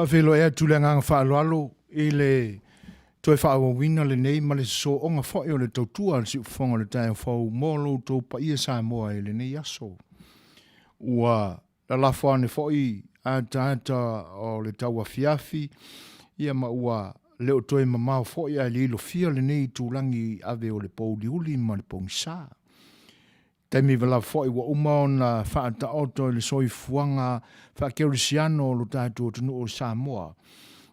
Faafeiloai atu le agaga faaaloalo i le toe faaauauina lenei ma le sosooga foi o le tautua a le Siufofoga o le Taeao Fou mo lo outou paia Samoa i lenei aso. Ua lalafo ane foi ataata o le tauafiafi, ia ma ua le o toe mamao foi ae lilofia lenei itulagi ave o le pouliuli ma le pogisa. Taimi lava foi ua uma ona faataoto i le soifuaga faakerisiano o lo tatou atunuu o Samoa,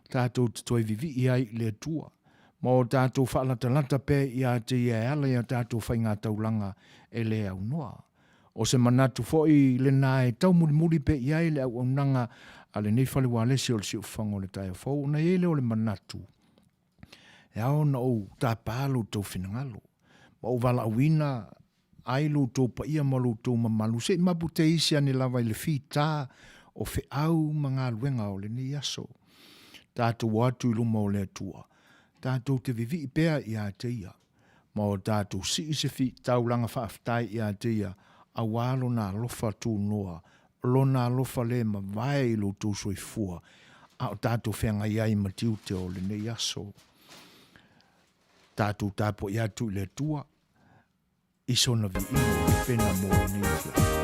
tatou te toe vivii ai i le Atua, ma o tatou faalatalata pea ia te Ia e ala i a tatou faigataulaga e le aunoa. O se manatu foi lena e taumulimuli pea i ai le auaunaga a lenei fale ualesi o le Siufofoga o le Taeao Fou, ona i ai lea o le manatu, e ao ona ou tapa lo outou finagalo, ma ou valaauina ai lo outou paia ma lo outou mamalu, se i mapu teisi ane lava i le fita o feau ma galuega o lenei aso. Tatou o atu i luma o le Atua, tatou te vivii pea ia te Ia, ma o tatou sii se taulaga faafetai ia te Ia, auā Lona alofa tunoa, Lona alofa le mavae i lo outou soifua, a o tatou feagai ai ma tiute o lenei aso. Tatou tapuai atu i le Atua, i sona viiga ua tapena mo lenei afiafi.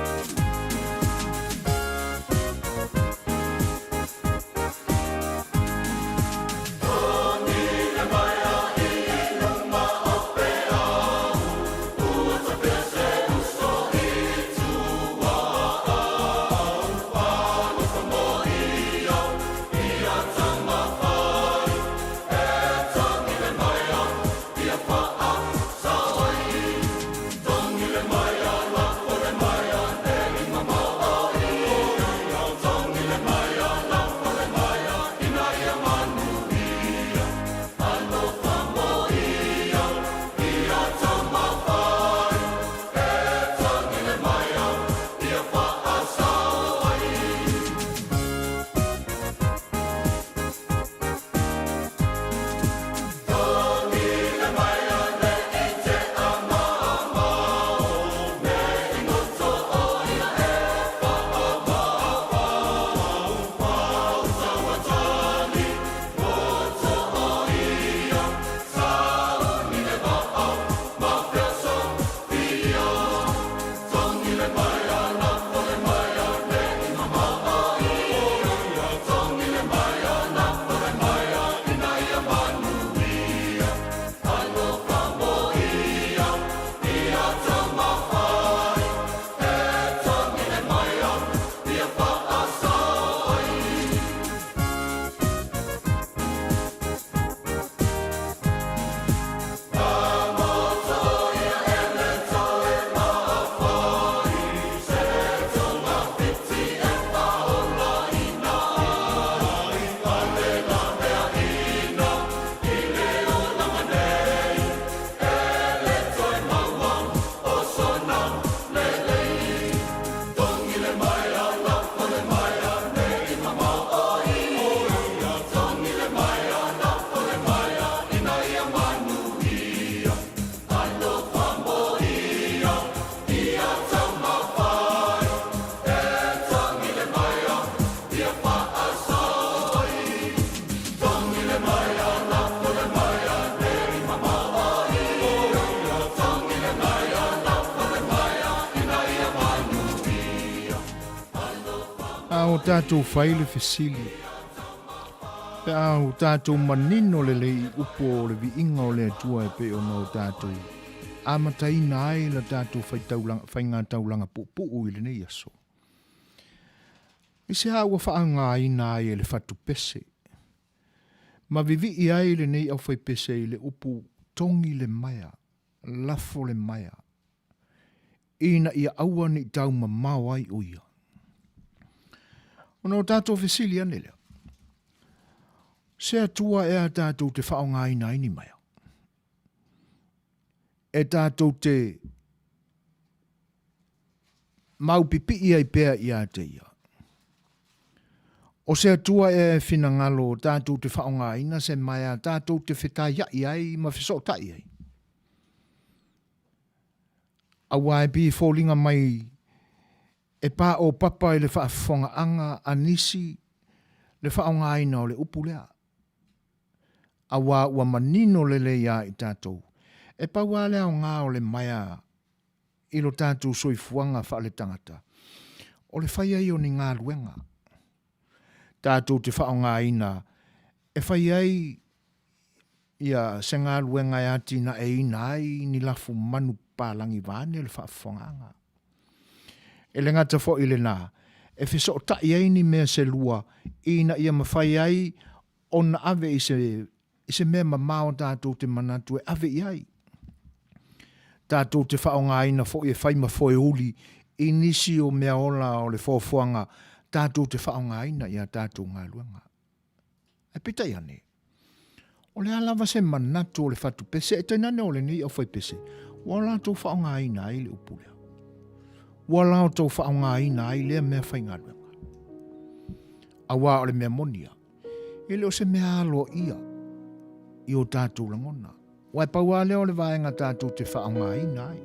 A o tatou fai le fesili, pe a o tatou manino lelei i upu o le viiga o le Atua e pei ona o tatou amataina ai la tatou faigataulaga puupuu i lenei aso. I se a ua faaaogaina ai e le fatupese ma vivii ai lenei aufaipese i le upu togi le maea, lafo le maea, ina ia aua ne i taumamao ai o ia. Ona o tatou fesili ane lea, se Atua ea tatou te faaaogaina ai ni maea? E tatou te maupipii ai pea ia te ia. O se Atua ea e finagalo tatou te faaaogaina se maea tatou te fetaiai ai ma fesootai ai? Aua e pei e foliga mai e paopapa i le faafofogaaga a nisi. le faaaogaina o le upu lea, auā ua manino lelei ia i tatou, e pau lava le aoga o le maea i lo tatou soifuaga faaletagata, o le fai ai o ni galuega tatou te faaaogaina e fai ai ia se galuega e atinaeina ai ni lafu manu papalagi vaeane le faafofogaaga. E le gata foi i lena, e fesootai ai ni mea se lua ina ia mafai ai ona ave i se, i se mea mamao tatou te manatu e ave i ai. Tatou te faaaogaina foi e fai ma foeuli i nisi o mea ola o le foafoaga tatou te faaaogaina i a tatou galuega. Ae peitai ane, o le a lava se manatu o le fatupese, e tainane o lenei aufaipese, ua latou faaaogaina ai le upu lea. Ua latou faaaogaina ai lea mea faigaluega. Auā o le mea moni ia, e le o se mea aloaia i o tatou lagona. Aua e pau lava lea o le vaega tatou te faaaogaina ai,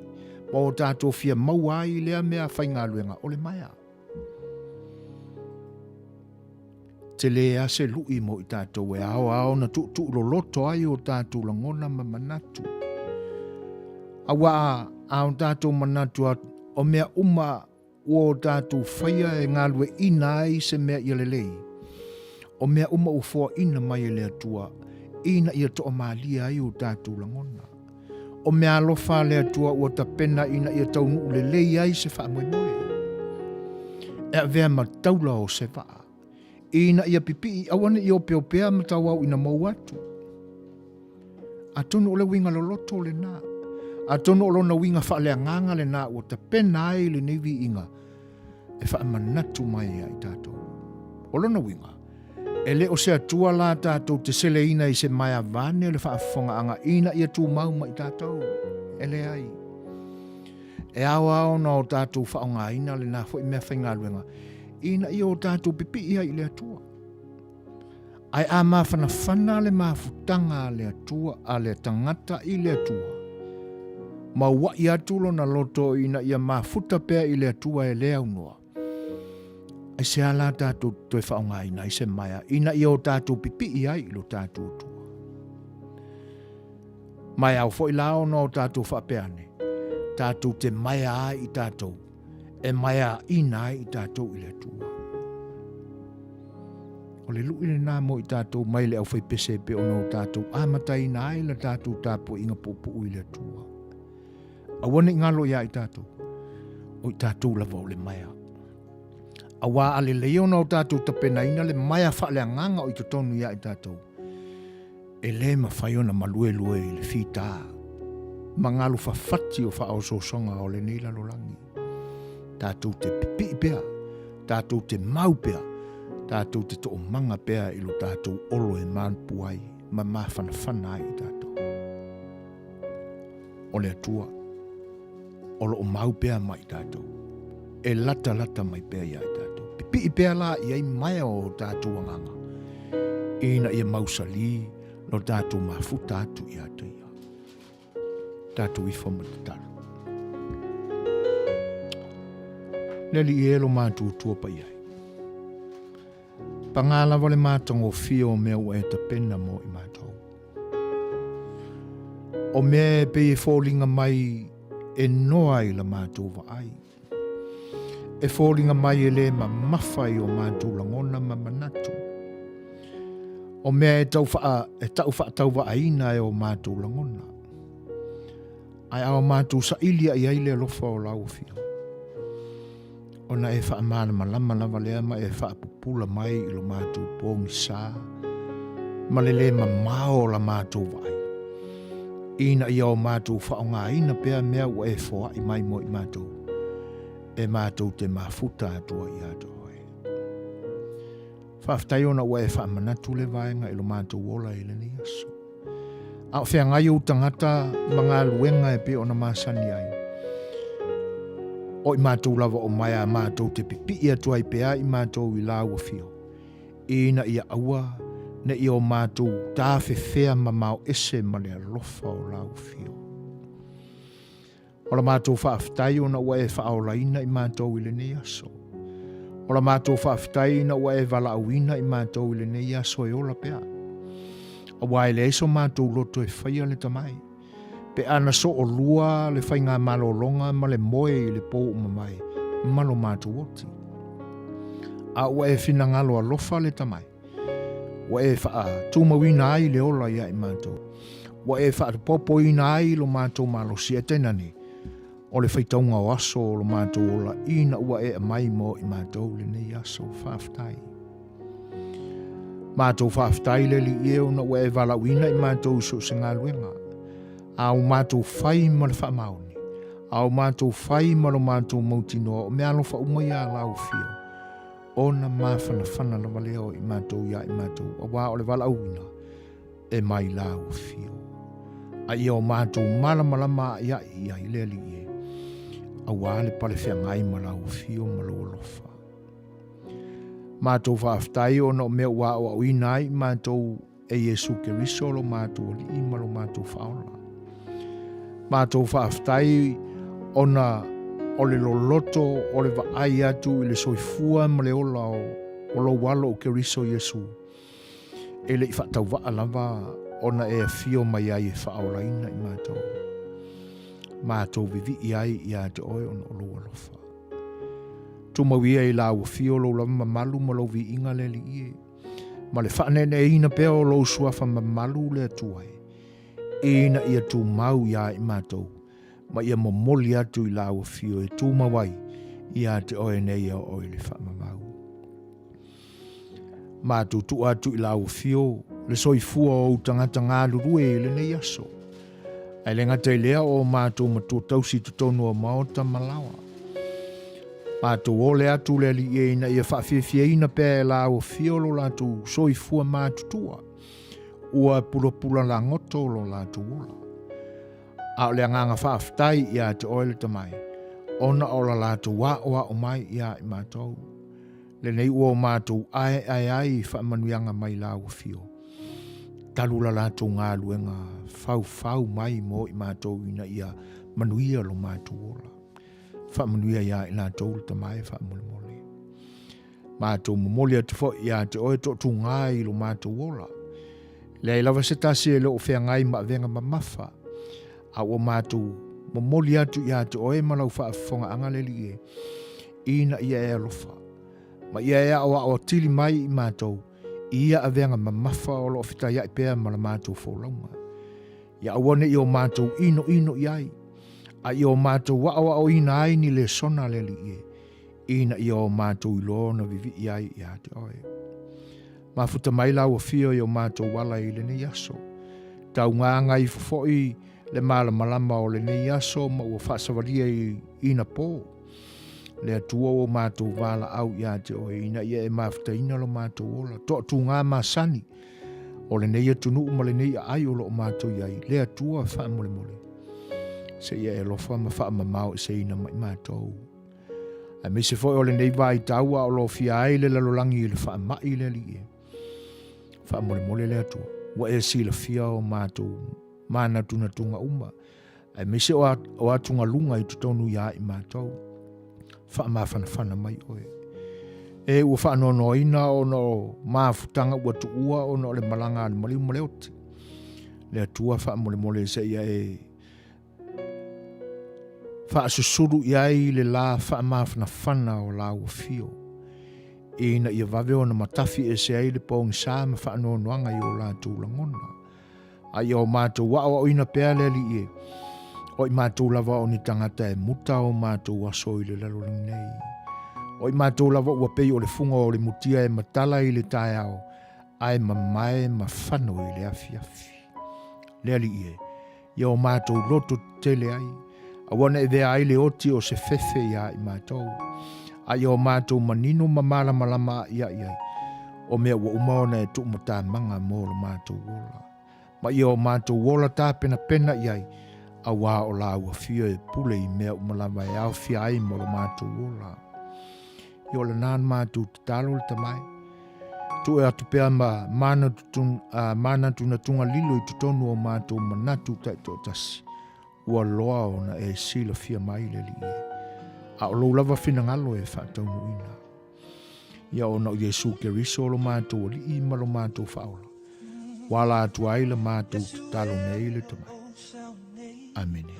ma o tatou fia maua ai i lea mea faigaluega o le maea. Tele lava se lui mo i tatou e ao lava ona tuutuu loloto ai o tatou lagona ma manatu. Aua a o tatou manatu o mea uma ua o tatou faia e galueaiina ai se mea ia lelei, o mea uma ua foaina mai e le Atua ina ia toamalie ai o tatou lagona. O mea alofa a le Atua ua tapena ina ia taunuu lelei ai se faamoemoe. E avea ma taula o se vaa, ina ia pipii aua ne i opeopea ma tauau ina mou atu. Atonu o le uiga loloto lena. Atonu o lona uiga faaleagaga lena ua tapena ai lenei viiga e faamanatu mai ia i tatou. O lona uiga, e le o se Atua la tatou te seleina i se maea vaeane o le faafofogaaga ina ia tumau ma i tatou. E leai. E ao lava ona o tatou faaaogaina lena foi mea faigaluega ina ia o tatou pipii ai i le Atua. Ae a mafanafana le mafutaga a le Atua, a le tagata i le Atua, ma uaʻi atu lona loto ina ia mafuta pea i le Atua e le aunoa, aisea la tatou te toe faaaogaina ai se maea ina ia o tatou pipii ai i lo tatou Atua? Ma e ao foi la ona o tatou faapea ane, tatou te maea ai i tatou, e maeaina ai i tatou i le Atua. O le lui lena mo i tatou mai le aufaipese e pei ona o tatou amataina ai la tatou tapuaiga puupuu i le Atua. Aua ne i galo iā i tatou, o i tatou lava o le maea. Auā a lelei ona o tatou tapenaina le maea faaleagaga o i totonu iā i tatou, E le mafai ona maluelue i le fita ma galu fafati o faaosoosoga o lenei lalolagi. Tatou te pipii pea, tatou te mau pea, tatou te toomaga pea i lo tatou olo e manupu ai ma mafanafana ai i tatou. O le Atua, o lo o mau pea ma i tatou, e latalata mai pea iā i tatou. Pipii pea la i ai maea o tatou agaga, ina ia mausalī lo tatou mafuta atu iā te ia. Tatou ifo ma tatalo. Le Alii e lo matuatua paia ai. Pagā lava le matagofie o mea ua e tapena mo i matou. O mea e pei e foliga mai e noa i la matou vaai. E foliga mai e le mamafa i o matou lagona ma manatu. O mea e tau wha, e tau whaatauvaaina e o matou lagona. Ae a o matou saili i ai le alofa o lau afio. Ona e faamalamalama lava lea ma e faapupula mai i lo matou pogisa ma le lē mamao o la matou vaai, ina ia o matou faaaogaina pea mea ua e foai mai mo i matou, e matou te mafuta atu ai ia te oe. Faafetai ona ua e faamanatu le vaega i lo matou ola i lenei aso. A o feagai ou tagata ma galuega e pei ona masani ai. O i matou lava o maea matou te pipii atu ai pea i matou i lau afio, ina ia aua ne i o matou tafefea mamao ese ma le alofa o lau afio. O la matou faafetai ona ua e faaolaina i matou i lenei aso. O la matou faafetai ina ua e valaauina i matou i lenei aso e ola pea. Aua e leai so matou loto e faia le tamai. Pe a na soolua le faigamalologa ma le moe i le po ua mavae ma lo matou oti. A ua e finagalo alofa le tamai. Ua e faatumauina ai le ola ia i matou. Ua e faapopoina ai lo matou malosi e tainane o le faitauga o aso o lo matou ola ina ua e aumai mo i matou lenei aso. Faafetai. Matou faafetai le Alii e ona ua e valaauina i matou i so o se galuega. A o matou fai ma le faamaoni, a o matou fai ma lo matou mautinoa o meaalofa uma ia a lau afio, ona mafanafana lava lea o i matou ia i matou, auā o le valaauina e mai lau afio. A ia o matou malamalama aʻiaʻi i ai le Alii e, auā le palefeagai ma lau afio ma lou alofa. Matou faafetai ona o mea ua aoaoina ai i matou e Iesu Keriso lo matou Alii ma lo matou Faaola. Matou faafetai ona o le loloto o le vaai atu i le soifua ma le ola o lou alo o Keriso Iesu e le i faatauvaa lava ona e afio mai ai e faaolaina i matou. Matou vivii ai ia te oe ona o lou alofa. Tumau ia i lau afio lou lava mamalu ma lou viiga le Alii e, ma le faaneeneeina pea o lou suafa mamalu le Atua e, ina ia tumau iā i matou, ma ia momoli atu i lau afio e tumau ai ia te oe nei e oo i le faamamau. Matou tuu atu i lau afio le soifua o ou tagata galulue i lenei aso. Ae le gata i lea o matou matua tausi i totonu o maota ma laoa. Matou ole atu le Alii e ina ia faafiafiaina pea e lau afio lo latou soifua matutua, ua pulapula lagoto lo latou ola. A o le agaga faafetai ia te oe le Tamai, ona o la latou aoao mai ia i matou. Lenei ua o matou aeae ai i faamanuiaga mai lau afio. Talu la latou galuega faufau mai mo i matou ina ia manuia lo matou ola. Faamanuia ia i latou le Tama e faamolemole. Matou momoli atu foi ia te oe toatuga i lo matou ola. Leai lava se tasi e le o feagai ma avega mamafa, a ua matou momoli atu ia te oe ma lau faafofogaaga le Alii e, ina ia e alofa, ma ia e aoao atili mai i matou i ia avega mamafa o lo o fetaiai pea ma la matou folauga. Ia aua ne i o matou inoino i ai, a ia o matou aoaoina ai ni lesona a le Alii e, ina ia o matou iloa ona vivii ai ia te oe. Mafuta mai lau afio i o matou ala i lenei aso. Taugaga ifo foi le malamalama o lenei aso ma ua faasavalia i ina po. Le Atua ua matou valaau ia te oe ina ia e mafutaina lo matou ola. Toatuga masani o lenei atunuu ma lenei aai o lo o matou i ai. Le Atua faamolemole. Se ia e alofa ma faamamao eseina mai matou. Aemaise foi o lenei vaitau a o lofia ai le lalolagi i le faamai le Alii e. Faamolemole le Atua, ua e silafia o matou manatunatuga uma, aemaise o atugaluga i totonu iā i matou. Faamafanafana mai oe. E ua faanoanoaina ona o mafutaga ua tuua ona o le malaga a le maliu ma le oti. Le Atua faamolemole seia e Faasusulu i ai le la faamafanafana o lau afio, ina ia vave ona matafi ese ai le pogisa ma faanoanoaga i o latou lagona. A ia o matou aoaoina pea le Alii e, o i matou lava o ni tagata e muta o matou aso i le lalolagi nei. O i matou lava ua pei o le fuga o le mutia e matala i le taeao, ae mamae ma fano i le afiafi. Le Alii e, ia o matou loto tetele ai, aua ne i avea ai le oti o se fefe iā i matou, a ia o matou manino ma malamalama aʻiaʻi ai, o mea ua uma ona e tuumatamaga mo lo matou ola. Ma ia o matou ola tapenapena i ai, auā o lāua fia e pule i mea uma lava e aofia ai mo lo matou ola. Ia o lena na matou tatalo le Tama e. Tue atu pea ma manatunatuga lilo i totonu o matou manatu taitoatasi, ua loa ona e silafia mai le Alii e, a o lou lava finagalo e faataunuuina. Ia ona o Iesu Keriso lo matou Alii ma lo matou Faaola, ua ala atu ai la matou tatalo nei le Tamai. Amene.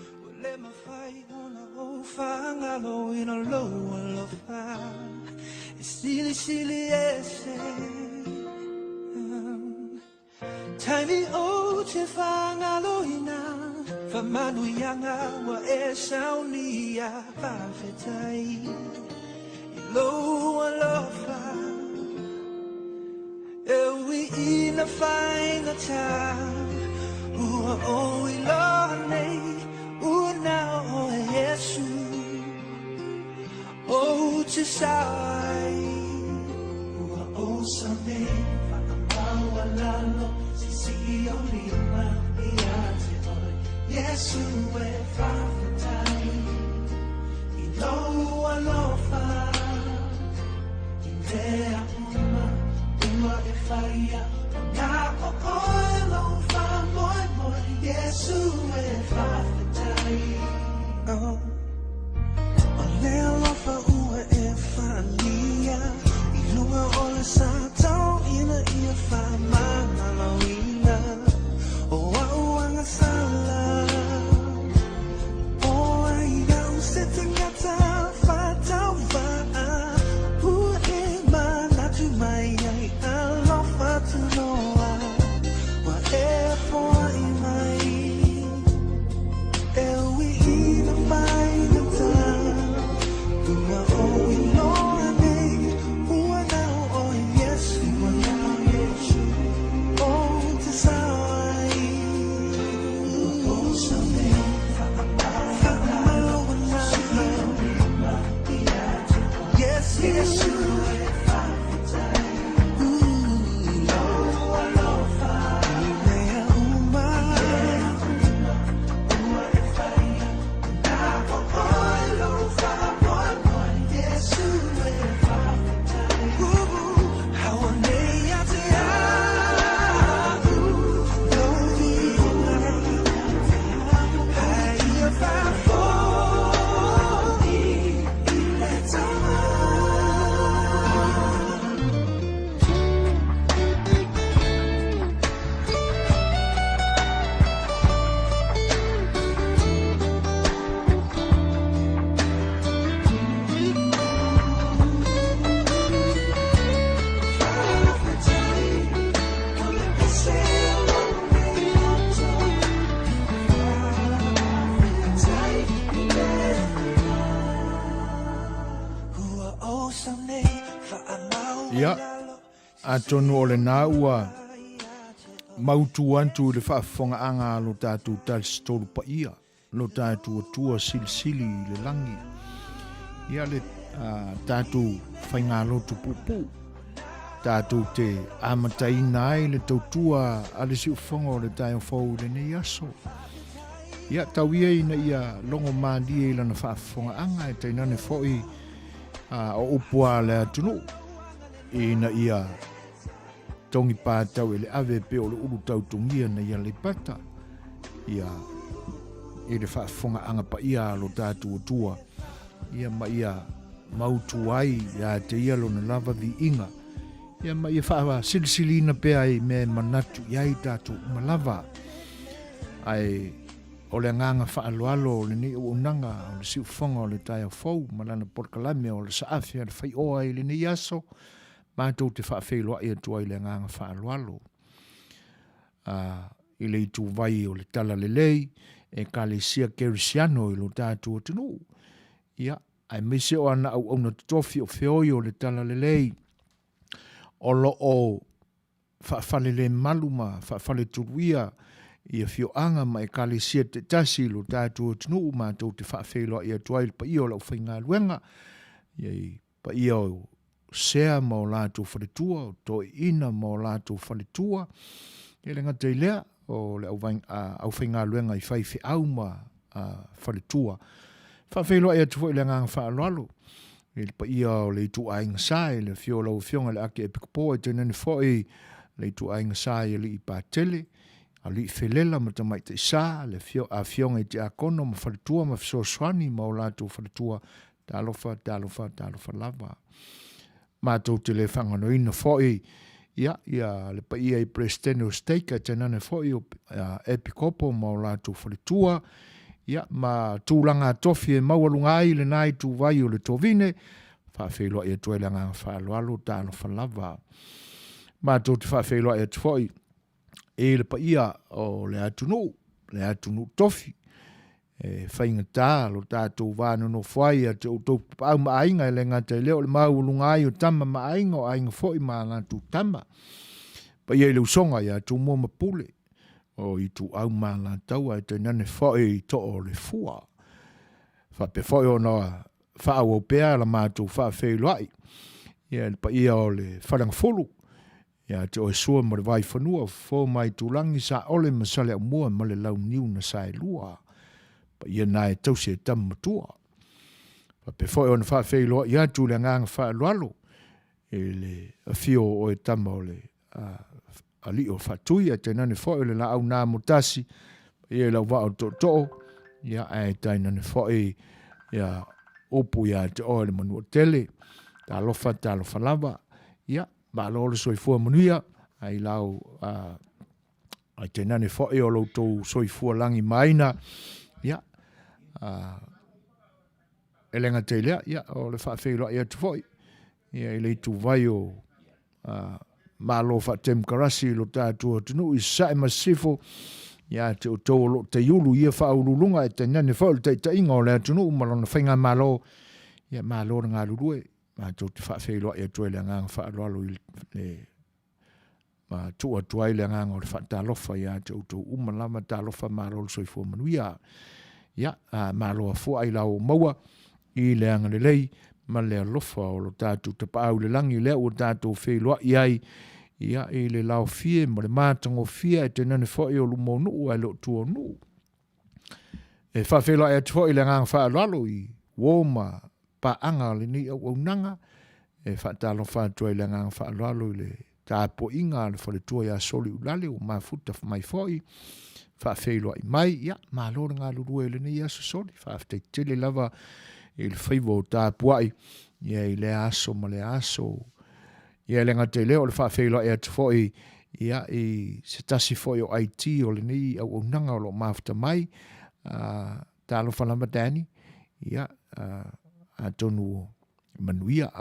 Taimi ou te whangaloina Whamanuianga ua e saunia Whawhetai i lou alofa E ui ina whaingata Ua ou iloa nei Ua nao oe Iesu Ou te sao ai Ua ou sao nei Whakamaualalo Sisii ou lima Ia te oe Iesu e whawhetai I lou alofa I mea uma Ua e whaia Ua na o oe lou whamoemoe Iesu e whawhetai Oh O le alofa ua e faaalia I luga o le sa tau ina ia faamagaloina O a'u agasala O ai au se tagata faatauvaa Ua e manatu mai ai alofa tunoa Ua e foai mai E ui ina faigata Ua ou iloa nei Ua na o oe Iesu Ua na o Iesu Ou te sao ai Ua ou sao nei Whakamaualalo Iesu Iesu e whawhetai I lou alofa I mea uma Ua e whaia Na o oe lou whaamoemoe Iesu e whawhetai Haua nei ia te au Lou viiga Hai ia whaafoi I le tama. Ia, atonu o lena ua mautu atu i le faafofogaaga a lo tatou Talisitolu paia, lo tatou Atua silisili i le lagi, ia le tatou faigalotu puupuu, tatou te amataina ai le tautua a le siufofoga o le taeao fou i lenei aso. Ia, tau ia ina ia logo malie i lana faafofogaaga e tainane foi o upu a le atunuu ina ia togi pātau e le ave pe o le ulu tautogia na ia Aleipata ia i le faafofogaaga paia a lo tatou Atua ia ma ia mautu ai ia te ia lona lava viiga ia ma ia faasilisiliina pea i mea e manatu i ai tatou uma lava. Ae o le agaga faaaloalo o lenei auaunaga o le siufofoga o le taeao fou ma lana polokalame o le saafi a le faioa i lenei aso, matou te faafeiloai atu ai i le agaga faaaloalo i le ituvai o le Talalelei, Ekalesia Kerisiano i lo tatou atunuu, ia, aemaise o ana auauna totofi o feoi o le Talalelei o lo o faafalelemalu ma faafaletuluia i afioaga ma ekalesia taitasi i lo tatou atunuu, matou te faafeiloai atu ai i le paia o le aufaigaluega, ia i paia o Sea ma o latou faletua, o Toeaina ma o latou faletua, e le gata i lea, o le aufaigaluega i faifeau ma faletua. Faafeiloai atu foi i le agaga faaaloalo i le paia o le ituaiga sa i le afio o lau Afioga i le Ake Epikopo, ae tainane foi le ituaiga sa i Alii Patele, Alii Felela ma Tamaitai Sa, le afioga i Tiakono ma faletua ma fesoasoani ma o latou faletua. Talofa, talofa, talofa lava. Matou te le faaganoina foi ia ia le paia i Peresetene o Stake ae tainane foi o Epikopo ma o latou faletua, ia ma tulaga tofi e maualuga ai lena ituvai o le tovine, faafeiloai atu ai le agaga faaaloalo, talofa lava. Matou te faafeiloai atu foi i le paia o le atunuu, le atunuu tofi, e faigata lo tatou va nonofo ai ia te outou tapaau ma aiga, e le gata i lea o le maualuga ai o tama ma aiga, o aiga foi ma a latou tama. Paia i le usoga ia Tumua ma Pule, o Ituau ma Alataua, ae tainane foi i Too o le Fua. Faapea foi ona faaauau pea la matou faafeiloai ia le paia o le Faleagafulu, Ia te oe Sua ma le Vaifanua, Fofo ma Aitulagi, Saole ma Saleaaumua ma le Launiu na Saelua. Paia na e tausi e tama matua. Faapea foi ona faafeiloai atu le agaga faaaloalo i le afio o oe tama o le alii o Faatui, ae tainane foi o le laau na amotasi, paia i lau vaa o tootoo, ia ae tainane foi ia upu ia te oe le Manuatele. Talofa, talofa lava. Ia, Malo le soifua manuia ai lau ai tainane foi o lo outou soifua lagi ma aina. Ia, e le gata i lea, ia, o le faafeiloai atu foi ia, i le ituvai o Malo faatemokarasi i lo tatou atunuu i Sasae ma Sisifo, ia te outou o lo o taiulu i ia faauluuluga e tainane foi o le taitaiga o le atunuu ma lona faigamalo, ia malo le galulue. Matou te faafeiloai atu ai le agaga faaaloalo i le ma tuu atu ai le agaga o le faatalofa ia te outou uma lava, talofa malo le soifua manuia. Ia, malo afua ai lau maua i le agalelei ma le alofa o lo tatou Tapaau i le lagi lea ua tatou feiloai ai ia i le laofie ma le matagofie ae tainane foi o luma o nuu ae le o tua o nuu. E faafeiloai atu foi le agaga faaaloalo i uo ma paaga o lenei auaunaga, e faatalofa atu ai i le agaga faaaloalo i le tapuaiga a le faletua ia Soli Ulale ua mafuta mai foi, faafeiloai mai, ia malo le galulue i lenei aso Soli, faafetai tele lava i le faiva o tapuai ia i lea aso ma lea aso. Ia e le gata i lea o le faafeiloai atu foi ia i se tasi foi o IT o lenei auaunaga o lo o mafuta mai, Talofa lava Danny, ia, atonu manuia,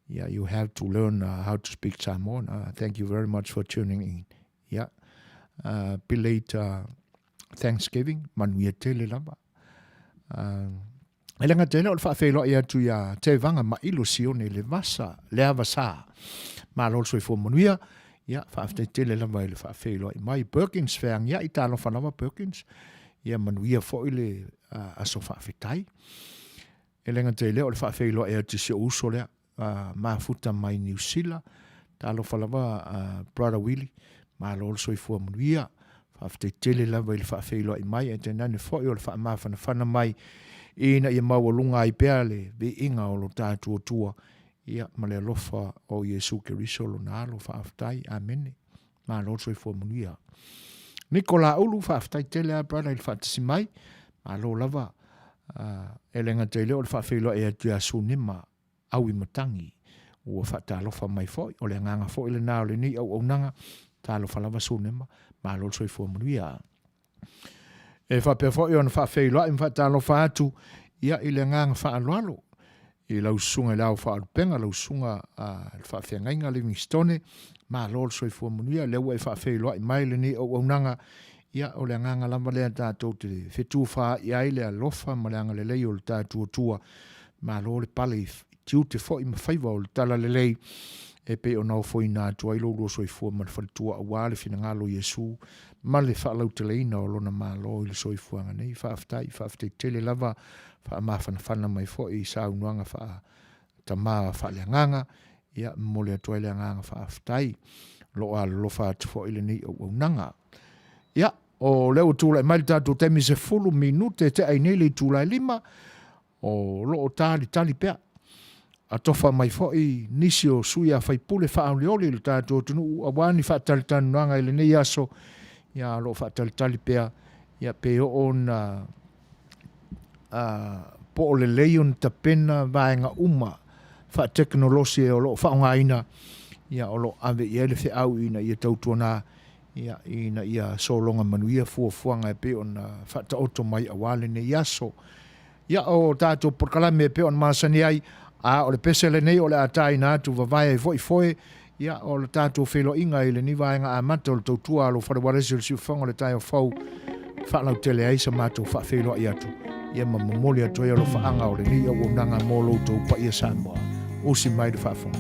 yeah, you have to learn how to speak Samoan. Thank you very much for tuning in. Yeah. Belated Thanksgiving, manuia tele lava. E le gata i lea o le faafeiloai atu ia Tevaga Mailo Sione le Vasa, le Avasa. Malo le soifua manuia. Ia, faafetai tele lava i le faafeiloai mai. Perkins, feagiai, talofa lava Perkins. Ia manuia foi le aso faafetai. E le gata i lea o le faafeiloai atu i si ou uso lea, mafuta mai Niu Sila. Talofa lava Brother Willie, malo le soifua manuia. Faafetai tele lava i le faafeiloai mai, ae tainane foi o le faamafanafana mai ina ia maualuga ai pea le viiga o lo tatou Atua, ia, ma le alofa o Iesu Keriso lona Alo. Faafetai. Amene. Malo le soifua manuia. Niko Laulu, faafetai tele lava brother i le faatasi mai. Malo lava. E le gata i lea o le faafeiloai atu ia Sunema Auimatagi ua faatalofa mai foi. O le agaga foi lena o lenei auaunaga. Talofa lava Sunema. Malo le soifua manuia. E faapea foi ona faafeiloai ma faatalofa atu ia i le agaga faaaloalo i lau susuga i le Ao Faalupega, lau susuga i le Faafeagaiga Livingstone, malo le soifua manuia, lea ua e faafeiloai mai lenei auaunaga, ia o le agaga lava lea tatou te fetufaai ai le alofa ma le agalelei o le tatou Atua, malo le pale i tiute foi ma faiva o le talalelei e pei ona ofoina atu ai lo lua soifua ma le faletua aua le finagalo o Iesu ma le faalauteleina o lona Malo i le soifuaga nei. Faafetai, faafetai tele lava, faamafanafana mai foi i saunoaga faa-tama faaleagaga, ia, momoli atu ai le agaga faafetai. O lo o alolofa atu foi lenei auaunaga. Ia, o lea ua tulai mai le tatou taimi 10 minute tea ai nei le itula e 5, o lo o talitali pea atofa mai foi nisi o sui a faipule faaolioli i le tatou atunuu aua ni faatalitanoaga i lenei aso, ia o lo o faatalitali pea ia pe oo ona po o lelei ona tapena vaega uma. faatekonolosi o lo o faaaogaina, ia, o lo o ave i ai le feau ina ia tautuana, ia, ina ia sologa manuia fuafuaga e pei ona faataoto mai aua lenei aso. Ia, o tatou polokalame e pei ona masani ai, a o le pese lenei o le a taina atu vavae ai foi foe, ia, o le tatou feiloaiga i lenei vaega amata o le tautua a lou fale ualesi o le siufofoga o le taeao fou, faalautele ai sa matou faafeiloai atu, ia ma momoli atu ai alofaaga o lenei auaunaga mo lo outou paia Samoa. Usi mai le faafofoga.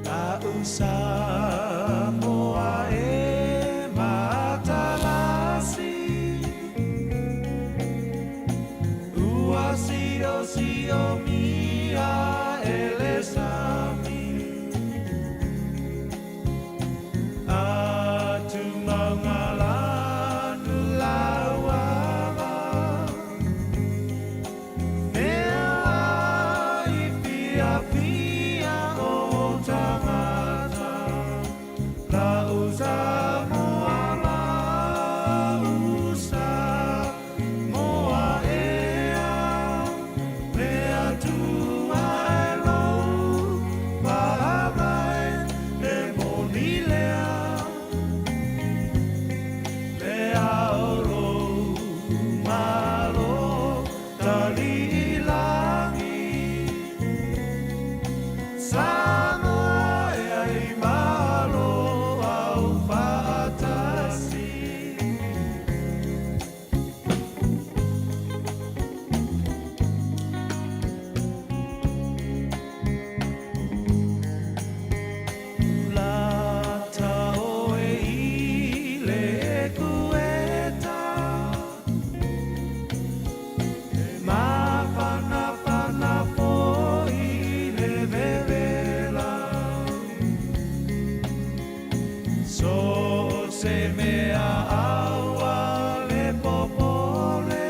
La'u Samoa e matalasi, Ua siosiomia e le sami, Atu mauga lanu lauava, Mea ai fiafia o tagata, La'u Samoa, la'u Samoa ea, Le Atua e lou faavae e moni lea, Le ao lou malo taliilagi, Samoa ea i malo au faatasi. Lata oe i le ekueta, E mafanafana foi i le vevela, So se mea aua le popole,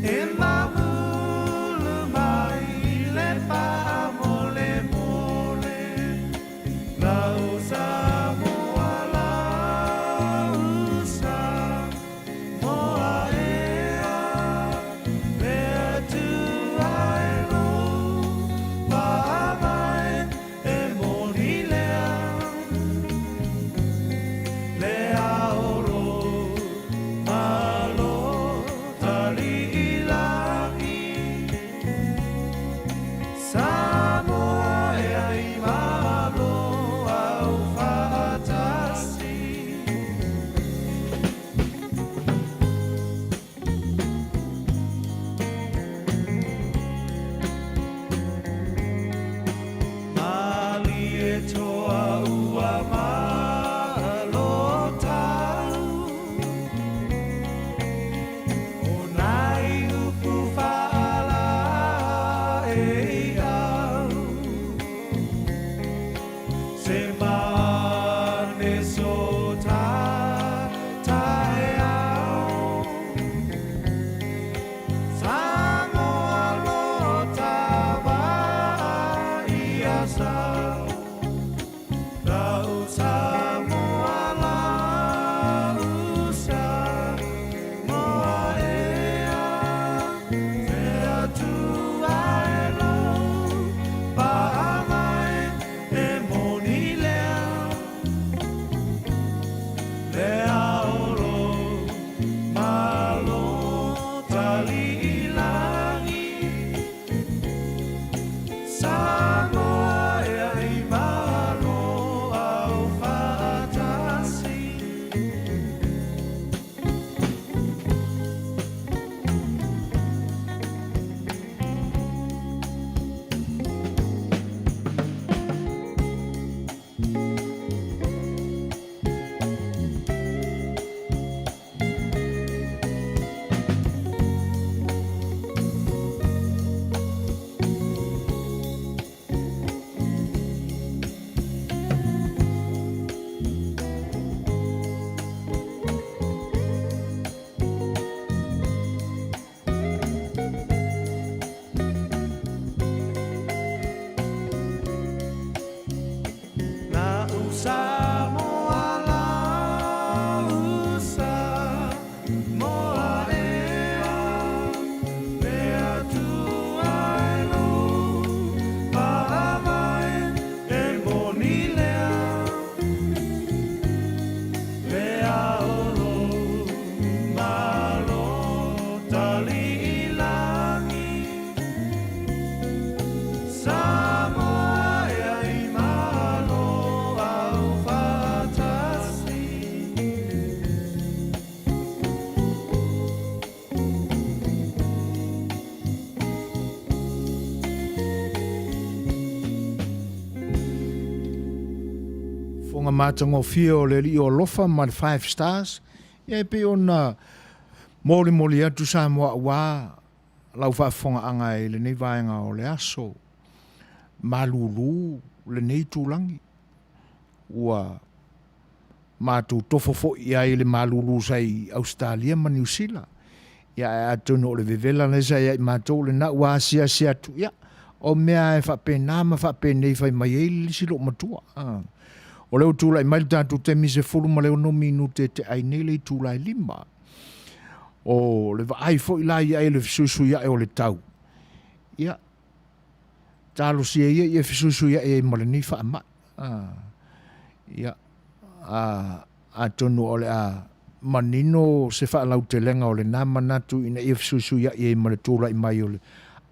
E mamulu mai i le faamolemole, Lau Samoa, lau Samoa ea, Le Atua e lou faavae e moni lea, Le ao lou malo taliilagi, Samoa ea i malo au faatasi. Malie toa ua malo tau, O nai upu faala e au, Se mane so ta taeao, Samoa lo tava ia sau, Lau Samoa, Iuga matagofie o le Alii o Alofa ma le Five Stars, ia e pei ona molimoli atu Samoa aua lau faafofogaaga i lenei vaega o le aso. Malulu lenei itulagi ua matou tofo foi i ai i le malulu sa i Ausetalia ma Niu Sila. Ia ae atonu o le vevela lea sa ia i matou lena ua asiasi atu, ia o mea lava e faapena ma faapenei fai mai ai le isi loomatua. O lea ua tulai mai le tatou taimi 16 minute e tea ai nei le itula e 5. O le vaai foi la i ai i le fesuisuia'i o le tau, ia talosia ia ia fesuisuia'i ai ma lenei faamai. Ia, atonu o le a manino se faalautelega o lena manatu ina ia fesuisuia'i ai ma le tulai mai o le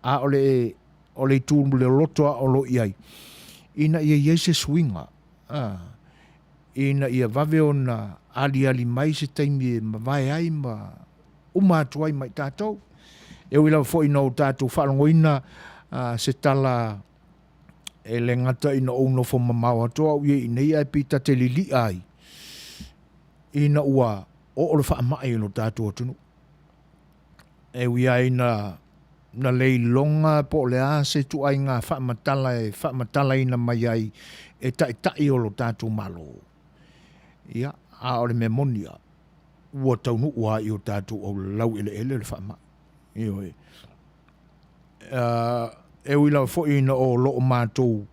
a o le o le itu loloto lava o lo o i ai, ina ia i ai se suiga, ina ia vave ona aliali mai se taimi e mavae ai ma uma atu ai ma i tatou. E ui lava foi ina o tatou faalogoina se tala e le gata ina ou nofo mamao atu au ia i inei ae pei ta te lilia ai ina ua oo le faamai i lo tatou atunuu. E ui lava ina na le iloga po o le a se ituaiga faamatala e faamatalaina mai ai e taitai o lo tatou Malo, ia, a o le mea moni lava, ua taunuu lava i o tatou laueleele le faamai. Ioe. E ui lava foi ina o lo o matou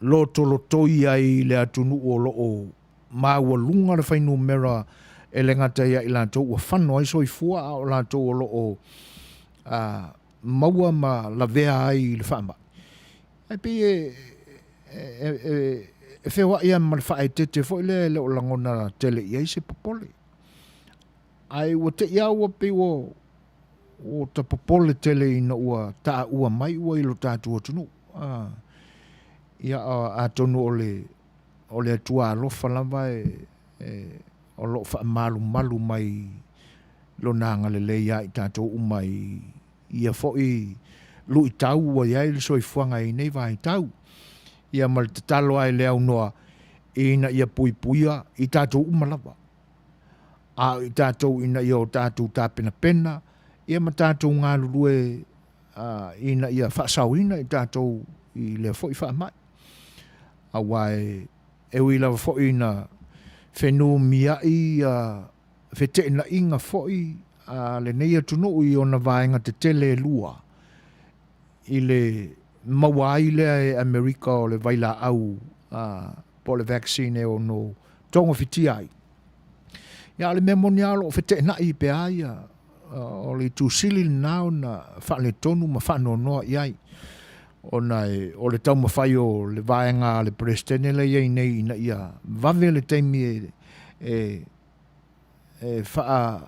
lotolotoi ai i le atunuu o lo o maualuga le fuainumera e le gata ia i latou ua fano ai soifua, a o latou o lo o maua ma lavea ai i le faamai, ae pei e feoai lava ma le faaeteete foi lea e le o lagona tele i ai se popole. Ae ua te i lava ua pei ua ta popole tele ina ua taua mai ua i lo tatou atunuu. Ia, atonu o le o le Atua alofa lava e, e, o lo o faamalumalu mai Lona agalelei ia i tatou uma i ia foi luitau ua i ai le soifuaga i nei vaitau. Ia ma le tatalo lava i le aunoa ina ia puipuia i tatou uma lava, a o i tatou ina ia o tatou tapenapena ia ma tatou galulue ina ia faasaoina i tatou i lea foi faamai. Aua e ui lava foi ina fenumiai feteenaiga foi a lenei atunuu i ona vaega tetele e lua, i le maua ai lea e Amerika o le vailaau po o le vaccine e ono togafitia ai. Ia, a o le mea moni lava o lo o feteenai pea ia, o le itu sili lena ona faaletonu ma faanoanoa i ai, ona o le taumafai o le vaega a le Peresetene lea e i ai nei ina ia vave le taimi e e faa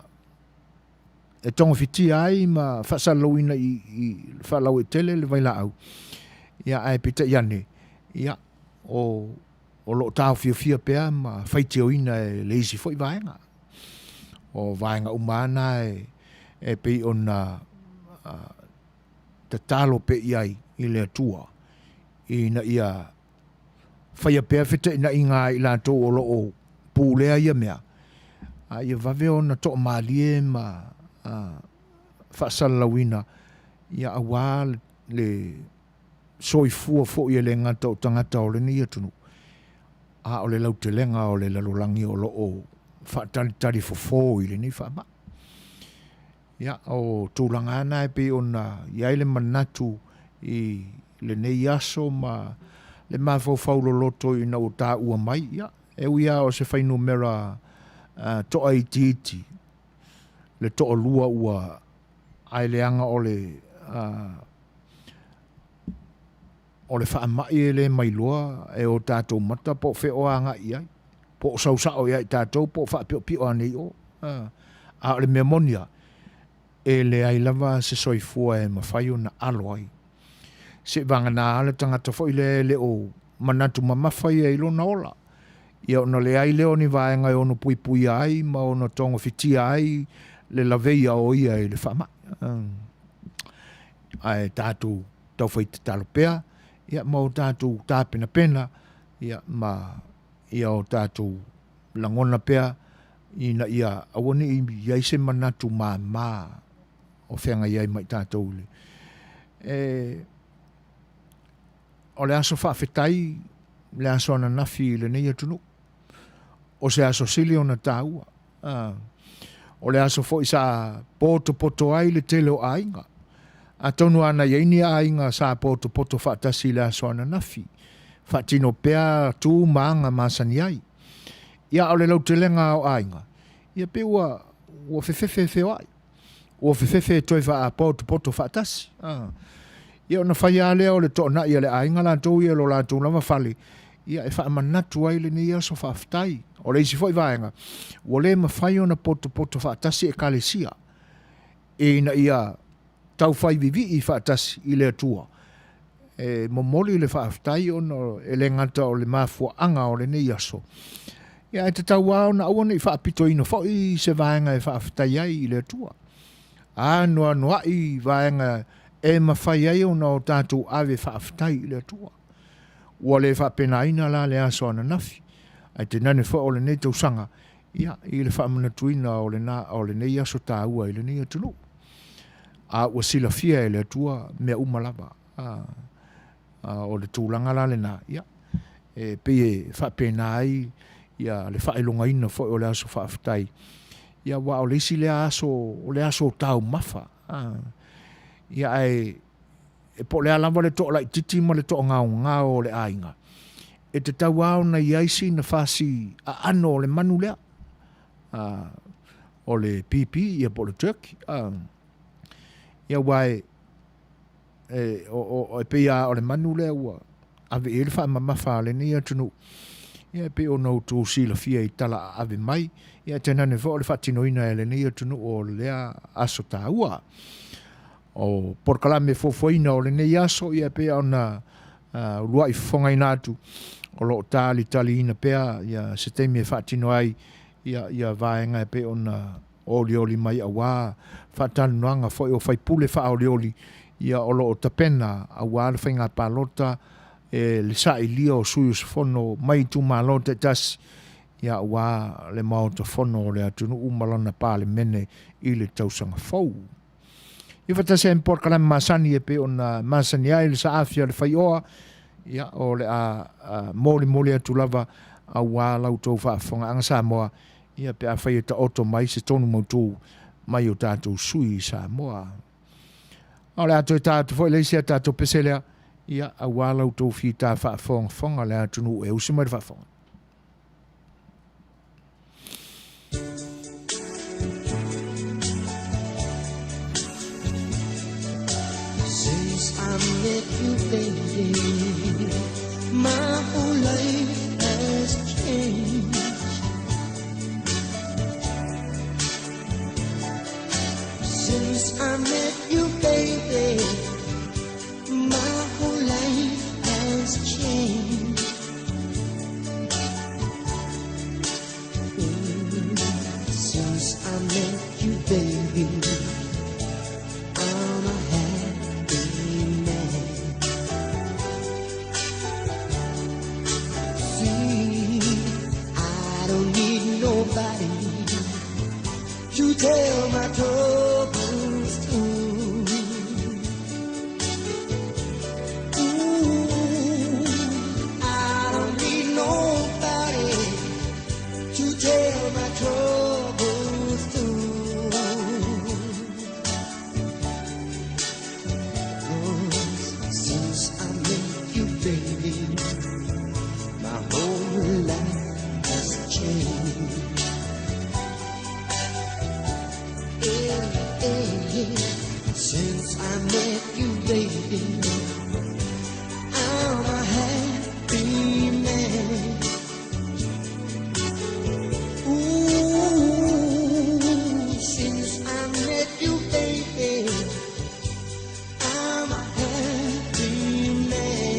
e togafitia ai ma faasalalauina i faalauaitele le vailaau, ia ae peitai ane, ia o o lo o taofiofia pea ma faitioina e le isi foi vaega. O vaega uma lava na e pei ona tatalo pea i ai i le Atua ina ia faia pea feteenaiga a i latou o lo o pulea ia mea, a ia vave ona toamalie ma faasalalauina, ia aua le soifua foi e le gata o tagata o lenei atunuu, a o le lautelega o le lalolagi o lo o faatalitali fofo i lenei faamai. Ia, o tulaga lava na e pei ona i ai le manatu i lenei aso ma le mafaufau loloto ina ua taua mai, ia, e ui lava o se fuainumera toaitiiti le toalua ua, ae leaga o le o le faamai e le mailoa e o tatou mata po o fea o agai i ai, po o sau sao ia i tatou po o faapiopio ane i o. A o le mea moni lava, e leai lava se soifua e mafai ona alo ai. Seiavagana lava le tagata foi lea e le o manatu mamafa ia i lona ola, ia ona leai lea o ni vaega e ono puipuia ai ma ono togafitia ai le laveia o ia i le faamai. Ae tatou taufai tatalo pea, ia ma o tatou tapenapena, ia ma. Ia o tatou lagona pea ina ia aua ne i i ai se manatu māmā o feagai ai ma i tatou i le e O le aso faafetai le aso ananafi i lenei atunuu. O se aso sili ona taua. O le aso foi sa potopoto ai le tele o aiga. Atonu a na i ai ni aiga sa potopoto faatasi i le aso ananafi, faatino pea tu ma aga masani ai. Ia a o le lautelega o aiga, ia pei ua ua fefefe e feoai. Ua fefefe e toe faapotopoto faatasi. Ia ona fai lava lea o le toonai a le aiga latou ia i lo latou lava fale, ia e faamanatu ai lenei aso faafetai. O le isi foi vaega, ua le mafai ona potopoto faatasi Ekalesia ina ia taufai vivii faatasi i le Atua. E momoli le faafetai ona e le gata o le mafuaaga o lenei aso, ia ae tatau lava ona aua ne i faapitoina foi se vaega e faafetai ai i le Atua. Anoanoai vaega e mafai ai ona o tatou ave faafetai i le Atua. Ua le faapenaina la le aso ananafi, ae tainane foi o lenei tausaga, ia, i le faamanatuina o lena, o lenei aso taua i lenei atunuu. A ua silafia e le Atua mea uma lava. A, a, o le tulaga la lena, ia, e pei e faapena ai ia le faailogaina foi o le aso faafetai, ia aua o le isi lea aso, o le aso taumafa. A, ia ae e po o le a lava le toalaitiiti ma le toagaogao o le aiga, e tatau lava ona i ai sina fasi aano o le manu lea, o le pipi ia po o le turkey. Ia aua e, e, o, o, e pei lava o le manu lea ua ave i ai le faamamafa a lenei atunuu, ia e pei ona outou silafia i tala aave mai, ia tainane foi o le faatinoina e lenei atunuu o lea aso taua. O polokalame fuafuaina o lenei aso, ia e pei ona uluai fofogaina atu, o lo o talitaliina pea ia se taimi e faatino ai ia, ia vaega e pei ona olioli mai aua faatalanoaga foi o faipule faaolioli ia o lo o tapena aua le faiga palota e le sailia o sui usufono mai itumalo taitasi ia aua le Maota Fono o le atunuu ma lana Palemene i le tausaga fou. Ia faatasi ai ma polokalame masani e pei ona masani ai le saafi a le faioa, ia o le a molimoli atu lava aua la outou faafofogaaga Samoa, ia pe afai e taoto mai se tonu mautu mai o tatou sui i Samoa. A o le a toe ta atu foi le isi a tatou pese lea, ia aua la outou fita faafogafoga le atunuu e usi mai le faafofoga. Since I met you, baby, my whole life has changed. Since I met you, baby, my whole life has changed. Since I met you, baby, I'm a happy man. See, I don't need nobody to tell my troubles to. Ooh, I don't need nobody to tell my troubles to. 'Cause since I met you, baby, my whole life has changed. Yeah, yeah. Since I met you, baby, I'm a happy man. Ooh, since I met you, baby, I'm a happy man.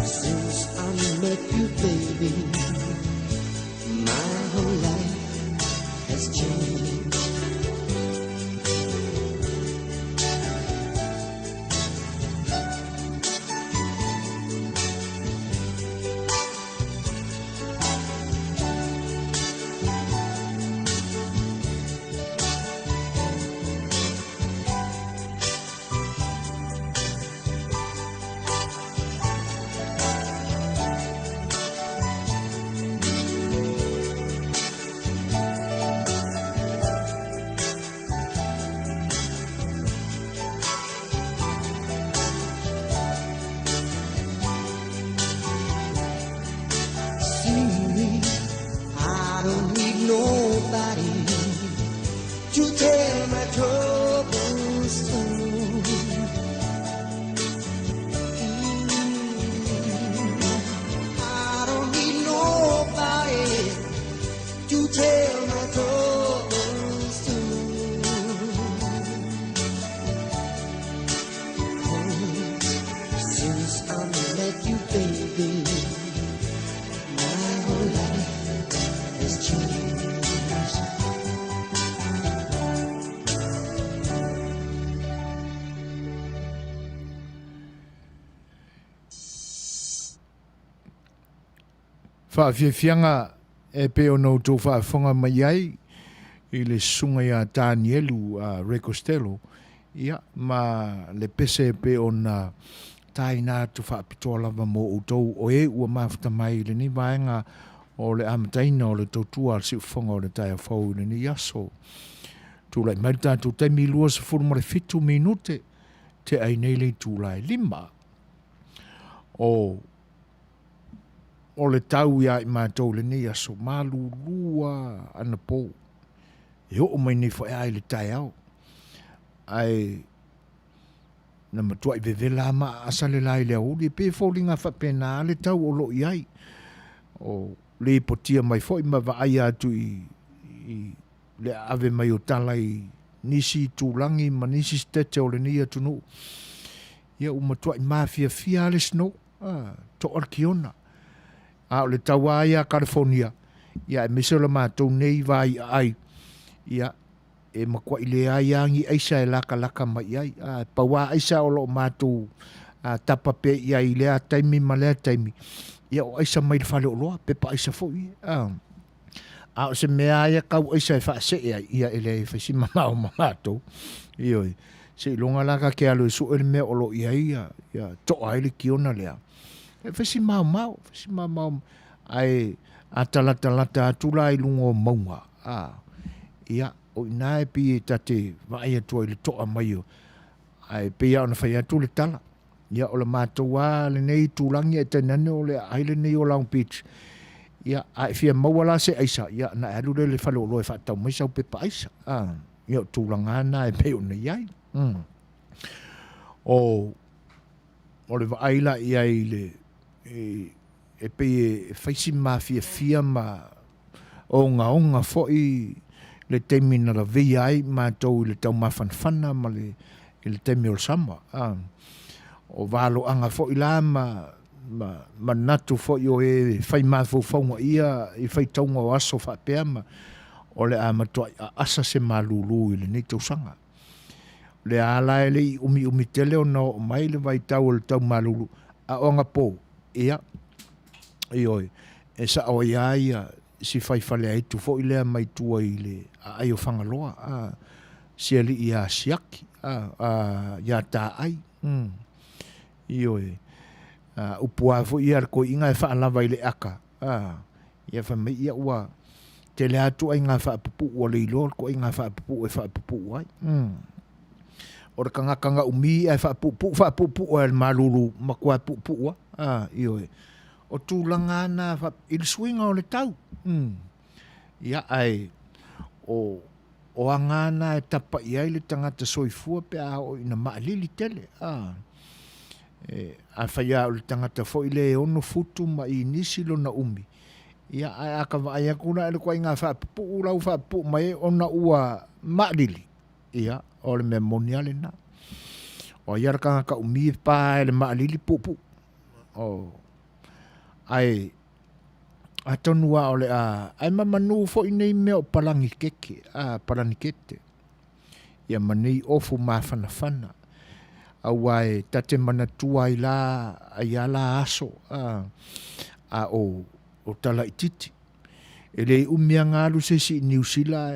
Since I met you, baby, my whole life has changed. Since I met you, baby, my whole life has changed. Faafiafiaga e pei ona outou faafofoga mai ai i le susuga ia Tanielu Ray Costello, ia, ma le pese e pei ona taina atu faapitoa lava mo outou o e ua mafuta mai i lenei vaega o le amataina o le tautua a le siufofoga o le taeao fou i lenei aso. Tulai mai le tatou taimi 27 minute tea ai nei le itula e 5. O o le tau iā i matou i lenei aso, malulu lava anapo, e oo mai nei foi lava i le taeao, ae na matuai vevela lava ma aasa le la i le aoauli. E pei e foliga faapena le tau o lo o i ai. O lipotia mai foi ma vaaia atu i le aave mai o tala i nisi itulagi ma nisi sitete o lenei atunuu, ia ua matuai mafiafia lava le snow, a, toa le kiona. A o le tau lava ia a Kalifonia, ia aemaise o le matou nei vai aai, ia e matuai leai lava ni aisa e lakalaka mai i ai. A, pau lava aisa o lo o matou tapa pea i ai i lea taimi ma lea taimi, ia o aisa mai le faleoloa, pepa aisa foi ia. A, a o se mea lava ia tau aisa e faasee ai, ia e leai e fai si mamao ma matou. Ioe. Seiloga la ta te alu e sue le mea o lo o i ai ia, ia toa ai le kiona lea. E fai si maomao, fai si maomao, ae a ta latalata atu la i luga o mauga, a, ia, o i ina e pei e ta te vaai atu ai i le toa mai o, ae pei lava ona fai atu le tala, ia o le matou lava lenei itulagi ae tainane o le aai lenei o Long Beach, ia, a e fia maua la se aisa, ia ona e alu lea i le faleoloa e faatau mai sau pepa aisa, a, ia o tulaga lava na e pei ona i ai. O, o le vaai la i ai i le, i, e pei e fai si mafiafia ma ogaoga foi le taimi na laveia ai matou i le taumafanafana ma le, i le taimi o le sama. A, o valoaga foi la ma, ma manatu foi o e fai mafaufauga ia i faitauga o aso faapea ma o le a matuai aasa se malulu i lenei tausaga. O lea la e le i umiumi tele ona oo mai le vaitau o le tau malulu, a o anapo, ia, ioe, e sao ai lava ia si fai faleaitu foi lea mai tua i le aai o Fagaloa, a, si alii ia Siaki, a, a, ia Taai, ioe, a, upu lava foi ia a le toeaina e faalava i le aka, a, ia fai mai, ia ua tele lava ituaiga faapupuu ua le iloa le ituaiga faapupuu e faapupuu ai. O le tagata na umi ae faapuupuu faapuupuu lava i le malulu, matua puupuu lava. A, ioe. O tulaga lava na i le suiga o le tau. Ia, ae o, o aga lava na e tapa i ai le tagata soifua pe a oo ina maalili tele. A, e, afai lava o le tagata foi lea e ono futu ma inisi lona umi, ia, ae a ka vaai atu la i le ituaiga faapupuu la ua faapupuu mai ai ona ua maalili, ia, o le mea moni lava lena. O ai lava le tagata umi e pa e le maalili, puupuu. O, ae atonu lava o le a, ae mamanu foi nei mea o palagikeke, a, palanikete, ia ma nei ofu mafanafana, aua e ta te manatua ai la, ai a la aso, a, a o, o talaititi. E le umi lava na alu se isi i Niu Sila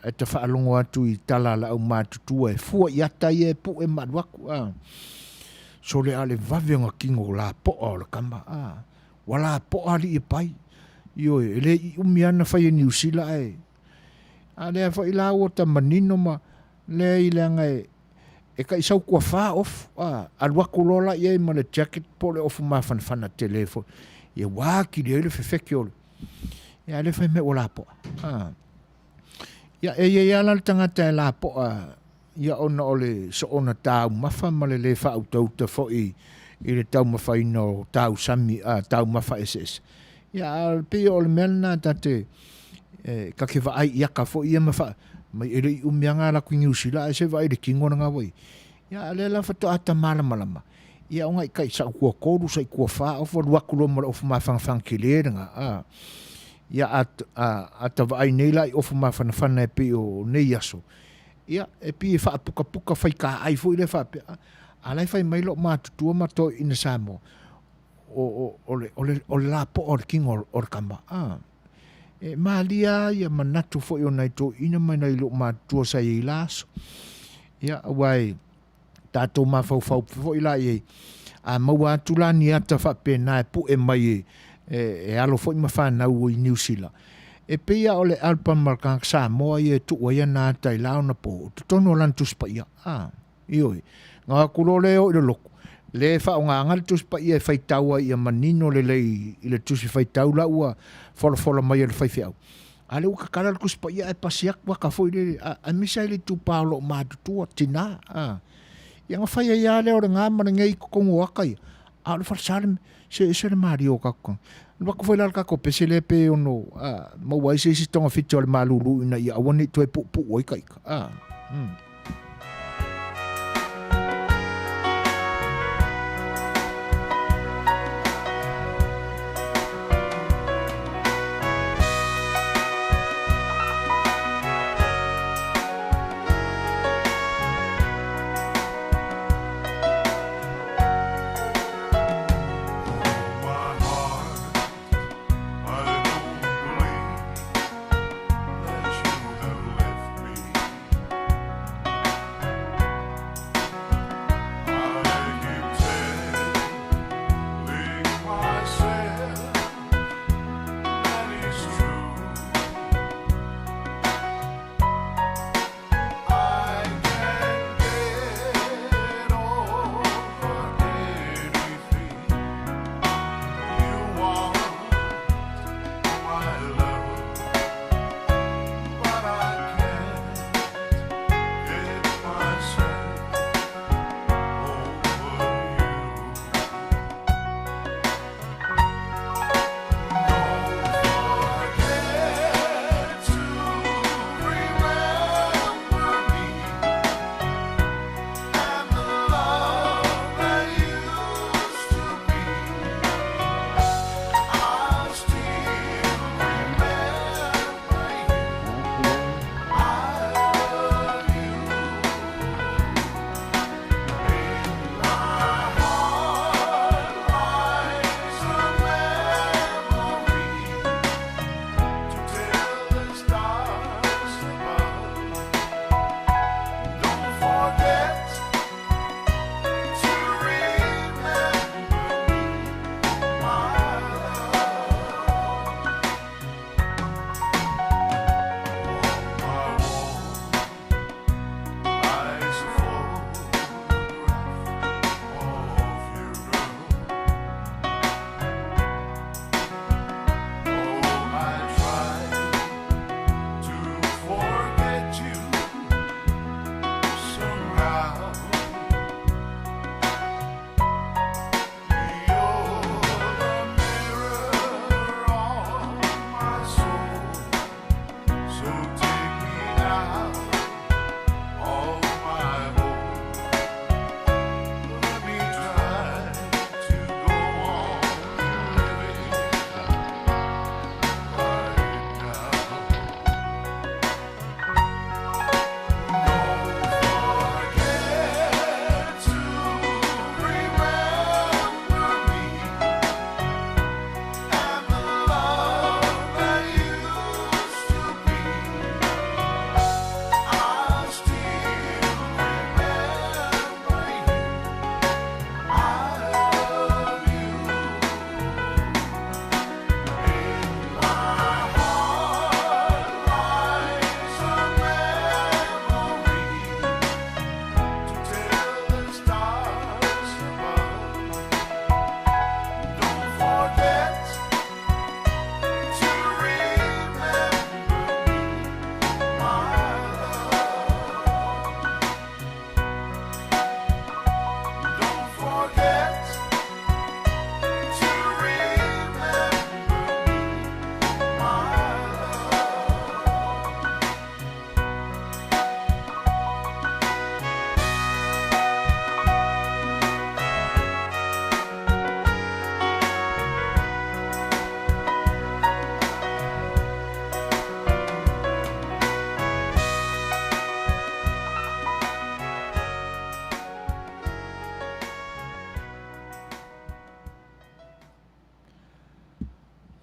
ae ta faalogo atu i tala a le aumatutua e fua i ata ia e pue ma alu atu, a. Sole a le vave ona tino lapoa o le tama, a. Ua lapoa alii e pai. Ioe, e le i umi lava na fai e Niu Sila ae, a lea foi la ua ta manino ma, leai leaga e, e taisau tuafā ofu, a, alu atu loa la i ai ma le jacket po o le ofu mafanafana tele foi, ia ua atili ai le fefeke o le, ia a lea fai mai ua lapoa, a. Ia, e i ai lava la le tagata e lapoa ia ona o le soona taumafa ma le lē faautauta foi i le taumafaina o tausami, a, taumafa eseese. Ia, a pei o le mea lena ta te, e, ta te vaai i aka foi ia ma faa, mai e le i umi lava na alu atu i Niu Sila ae se vaai i le tino lena ua i ai. Ia, a o lea la faatoa ta malamalama. Ia ona i kai sa'u kuatolu sa'i kuafa ofu alu atu loa ma le ofu mafanafana tele lena a. Ia a, a, a ta vaai nei la i ofu mafanafana e pei o nei aso, ia e pei e faapukapuka faitaai foi lea faapea, a la e fai mai loo matutua ma toeaiina Samoa, o, o, o, le, o, le, o le lapoa o le tino o le tama. A. E malia ia manatu foi o nai toeaiina ma nai loo matutua sa i ai la aso. Ia, aua e, tatou mafaufau foi la i ai, a maua atu la ni ata faapena e pue mai e, e, e alo foi ma fanau i Niu Sila, e pei lava o le album a le tagata Samoa ia e tuu ai ana ata i la ona po, totonu o lana Tusi Paia. A, ioe. Na o atu loa lea e oo i le lotu, le faaaogaina le Tusi Paia e faitau ai ia manino lelei i le Tusi Faitau la ua folafola mai e le faifeau. A lea ua tatala le Tusi Paia ae pasi atu ata foi lele, aemaise lava i le itupa o lo o matutua, tina, a. Ia ona fai ai lava lea o lena ma lenei i totonu o ata ia, a o le falesa le, se ese le malie o tatou tagata. Alu atu foi la le tatou pese lea pe ono a, maua ai se isi togafiti o le malulu ina ia aua ne i toe puupuu ai ta ita. A, mm.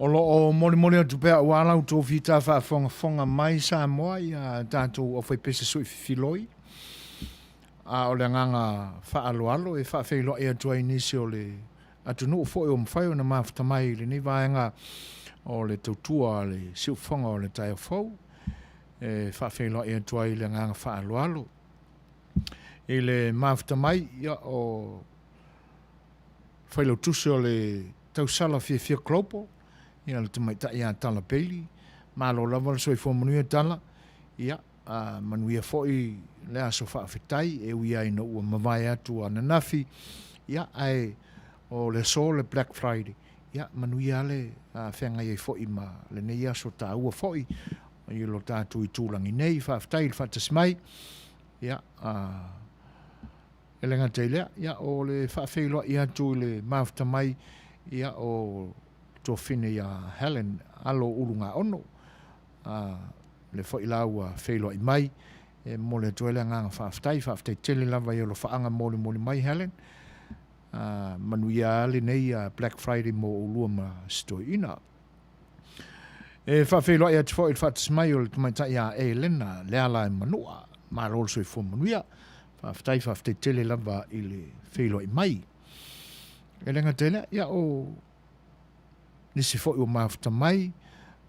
O lo o molimoli atu pea aua la outou fita faafogafoga mai Samoa i a tatou aufaipese sui fifiloi, a o le agaga faaaloalo e faafeiloai atu ai nisi o le atunuu foi ua mafai ona mafuta mai i lenei vaega o le tautua a le siufofoga o le taeao fou e faafeiloai atu ai i le agaga faaaloalo i le mafuta mai ia o Failautusi o le Tausala Fiafia Global, ia le tamaitai ia Tala Bailey. Malo lava le soifua manuia Tala. Ia, a manuia foi le aso faafetai e ui lava ina ua mavae atu ananafi, ia ae o le aso le Black Friday. Ia, manuia le feagai ai foi ma lenei aso taua foi i lo tatou itulagi nei. Faafetai i le faatasi mai. Ia, a E le gata i lea, ia, o le faafeiloai atu i le mafuta mai, ia, o tuafafine ia Helen Alo Ulugaono, a, lea foi la ua feiloai mai, e momoli atu ai le agaga faafetai. Faafetai tele lava i alofaaga molimoli mai Helen. A, manuia lava lenei Black Friday mo oulua ma si toeaina. E faafeiloai atu foi i le faatasi mai o le tamaitai ia Elena Leala e Manua. Malo le soifua manuia. Faafetai, faafetai tele lava i le feiloai mai. E le gata i lea, ia o nisi foi ua mafuta mai,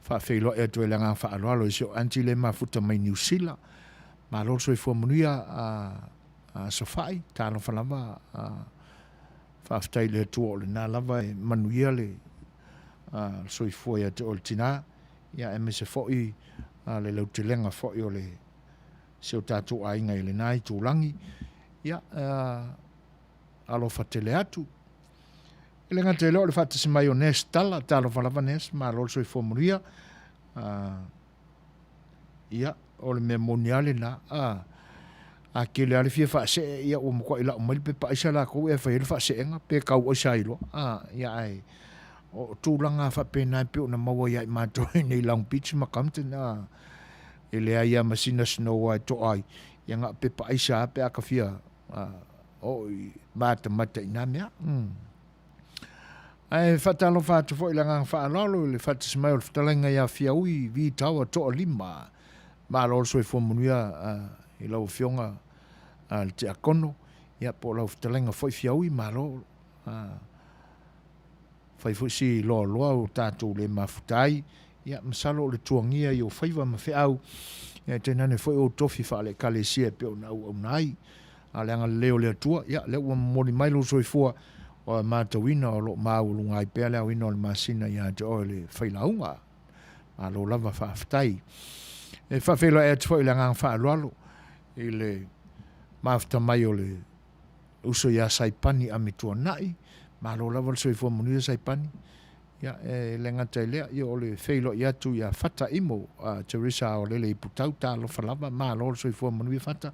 faafeiloai atu ai le agaga faaaloalo i si o aunty le mafuta mai Niu Sila. Malo le soifua manuia a, a Sofai, talofa lava a, faafetai i le Atua o lena lava e manuia le a, soifua ia te oe le tina, ia aemaise foi a, le lautelega foi o le si o tatou aiga i lena itulagi, ia, alofa tele atu. E le gata i lea o le faatasi mai o Nes Tala, talofa lava Nes, malo le soifua manuia. Ia, o le mea moni lava lena, a tele lava le fia faasee, ia ua matuai lau mai le pepa aisa latou e fai ai le faaseega, pe tau aisa ai loa. Ia ae o tulaga faapena e pei ona maua ia i matou i nei Long Beach ma Compton, E leai lava ma sina snow e toa ai, ia na o pepa aisa lava pe a ka fia oo i matamata i nā mea. Ae faatalofa atu foi i le agaga faaaloalo i le faatasi mai o le fetalaiga ia Fiaui V Tower Toalima. Malo le soifua manuia i lau Afioga le Tiakono, ia po o lau fetalaiga foi Fiaui, malo. Fai foi si loaloa o tatou le mafuta ai, ia masalo o le tuagia i ou faiva ma feau, ia tainane foi ou tofi faale-Ekalesia e pei ona auauna ai. A o le agalelei o le Atua, ia lea ua momoli mai lou soifua, ua matauina o lo o maualuga ai pea le aoina o le masina ia te oe le failauga. Malo lava faafetai. E faafeiloai atu foi i le agaga faaaloalo i le mafuta mai o le uso ia Saipani Amituanai, malo lava le soifua manuia Saipani. Ia, e le gata i lea, ia o le feiloai atu ia Fata Imo, Teresa Aolele i Putau, talofa lava, malo le soifua manuia Fata.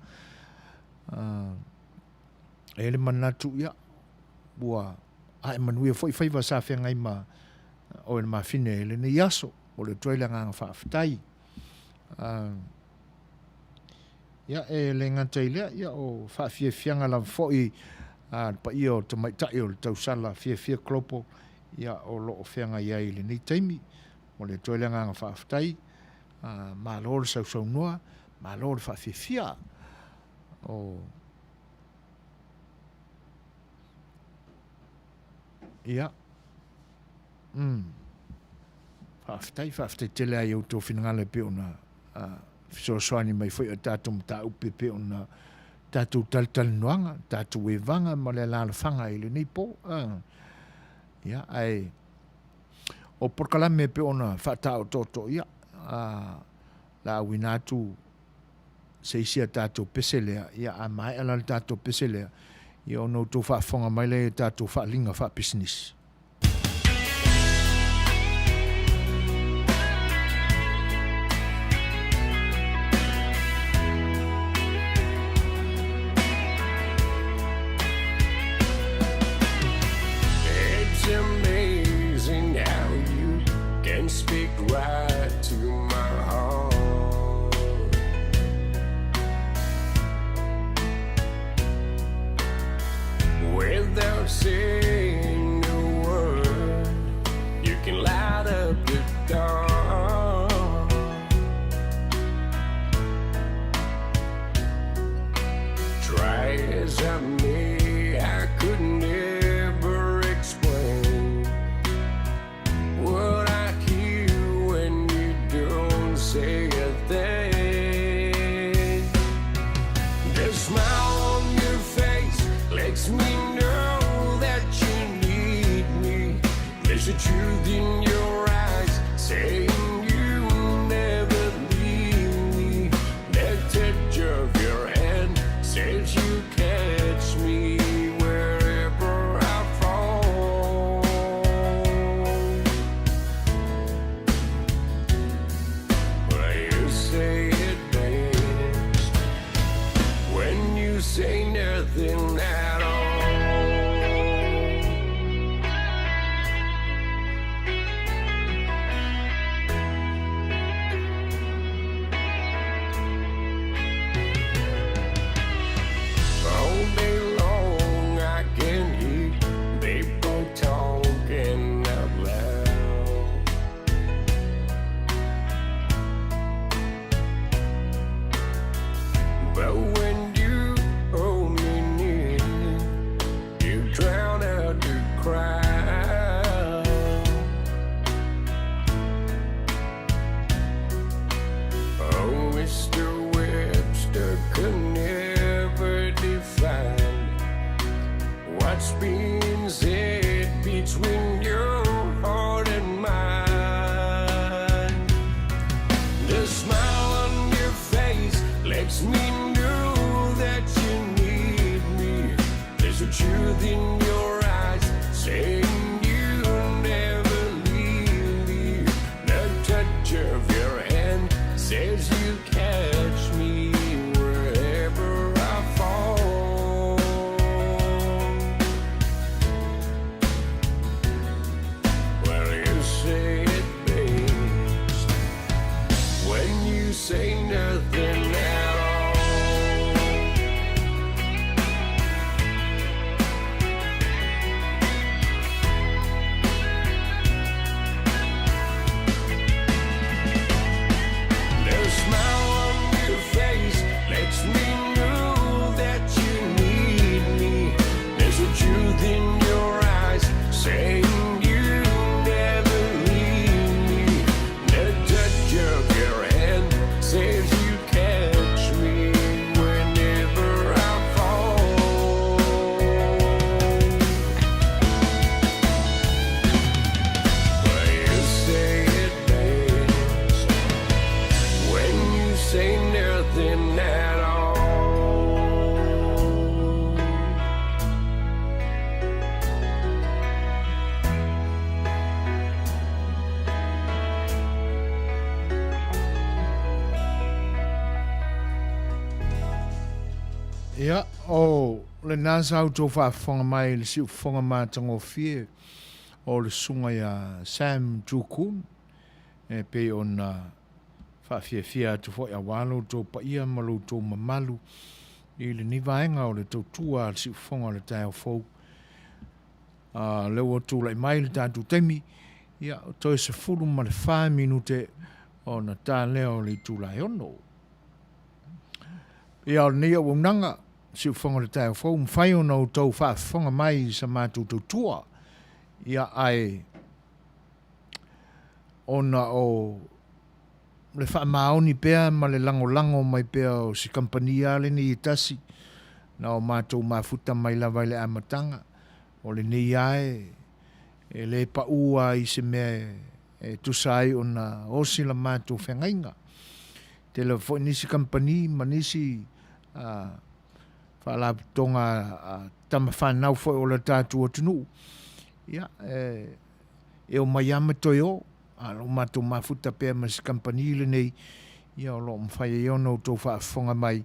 E le manatu, ia, ua ae manuia foi faiva sa feagai ma oe le mafine i lenei aso. O le atu ai le agaga faafetai. Ia, e le gata i lea, ia, o faafiafiaga lava foi a le paia o tamaitai o le tausala fiafia Global, ia, o lo o feagai ai i lenei taimi. Momoli atu ai le agaga faafetai, malo le sausaunoa, malo le faafiafia. O, ia, faafetai, faafetai tele lava i outou finagalo e pei ona fesoasoani mai foi o tatou mataupu e pei ona tatou talatalanoaga, tatou evaga ma le alaalafaga i lenei po. Ia, ae o polokalame e pei ona faataotooto, ia, la auina atu se isi a tatou pese lea, ia, a maea la le tatou pese lea, ia ona outou faafofoga mai lea i tatou faaaliga faapisinisi. It's amazing how you can speak right to my heart. Without saying a There's a truth in your eyes saying you'll never leave me. The touch of your hand says you catch me wherever I fall. But you say it best when you say nothing at all. All day long I can hear people talking out loud. But when you hold me near, you drown out the crowd. Oh, Mr. Webster could never define what's being said between your heart and mine. The smile on your face lets me know that you need me. There's a truth in your eyes saying you'll never leave me. The touch of your hand says you catch me wherever I fall. Well, you say it best when you say nothing at all. The smile on your face lets me know that you need me. There's a truth in your eyes saying you never leave me. The touch of your hand says you catch me whenever I fall. But you say it best when you say nothing at all. Ia, o lena sa outou faafofoga mai i le siufofoga matagofie o le susuga ia Sam Jukun, e pei ona faafiafia atu foi aua lo outou paia ma lo outou mamalu i lenei vaega o le tautua a le siufofoga o le taeao fou. A lea ua tulai mai le tatou taimi, ia, toe 14 minute ona ta lea o le itula e 6. Ia, o lenei auaunaga, siufofoga o le taeao fou, mafai ona outou faafofoga mai i sa matou tautua, ia, ae ona o le faamaoni pea ma le lagolago mai pea o si kamupani lava lenei e tasi, na o matou mafuta mai lava i le amataga, o lenei lava e le pau lava i se mea e tusa ai ona osi la matou feagaiga. E tele foi nisi kamupani ma nisi faalapotopotoga a tama fanau foi o le tatou atunuu, ia, e omai lava ma toe o, a o lo o matou mafuta pea ma si kamupani lenei, ia o lo o mafai ai ona outou faafofoga mai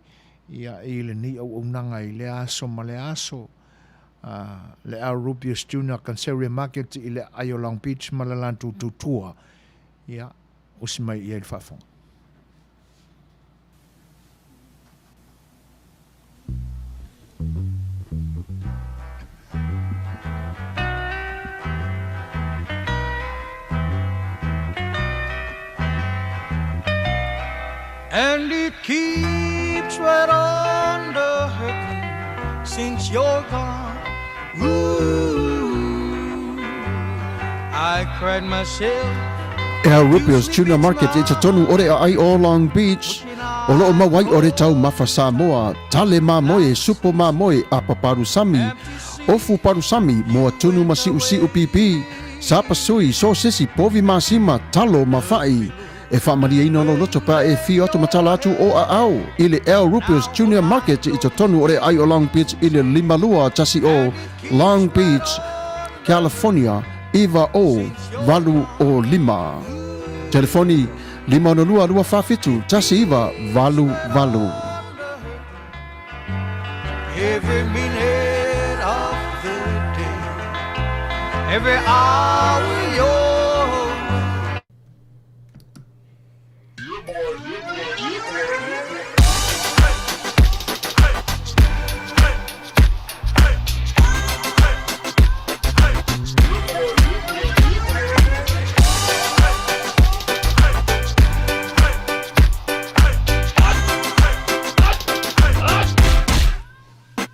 ia i lenei auaunaga i lea aso ma lea aso. Le Al Rubius Junior Canceria Market i le aai o Long Beach ma le latou tautua, ia usi mai i ai le faafofoga. And it keeps right on the hurting since you're gone. Ooh, I cried myself Al Rupio's Tuna Market i totonu o le aai o Long Beach, o loo mau ai o le taumafa Samoa, tale mamoe, supo mamoe, apa palusami, ofu palusami, moa tunu ma siusiu pipi, Sapasui, sosesi, povi masima, talo ma fa'i. E faamalieina lou loto pe a e afio atu ma tala atu o aao i le Al Rupio's Junior Market i totonu o le aai o Long Beach i le 5210 Long Beach, California 90805. Telefoni 562 247 1988. Every minute of the day, every hour you're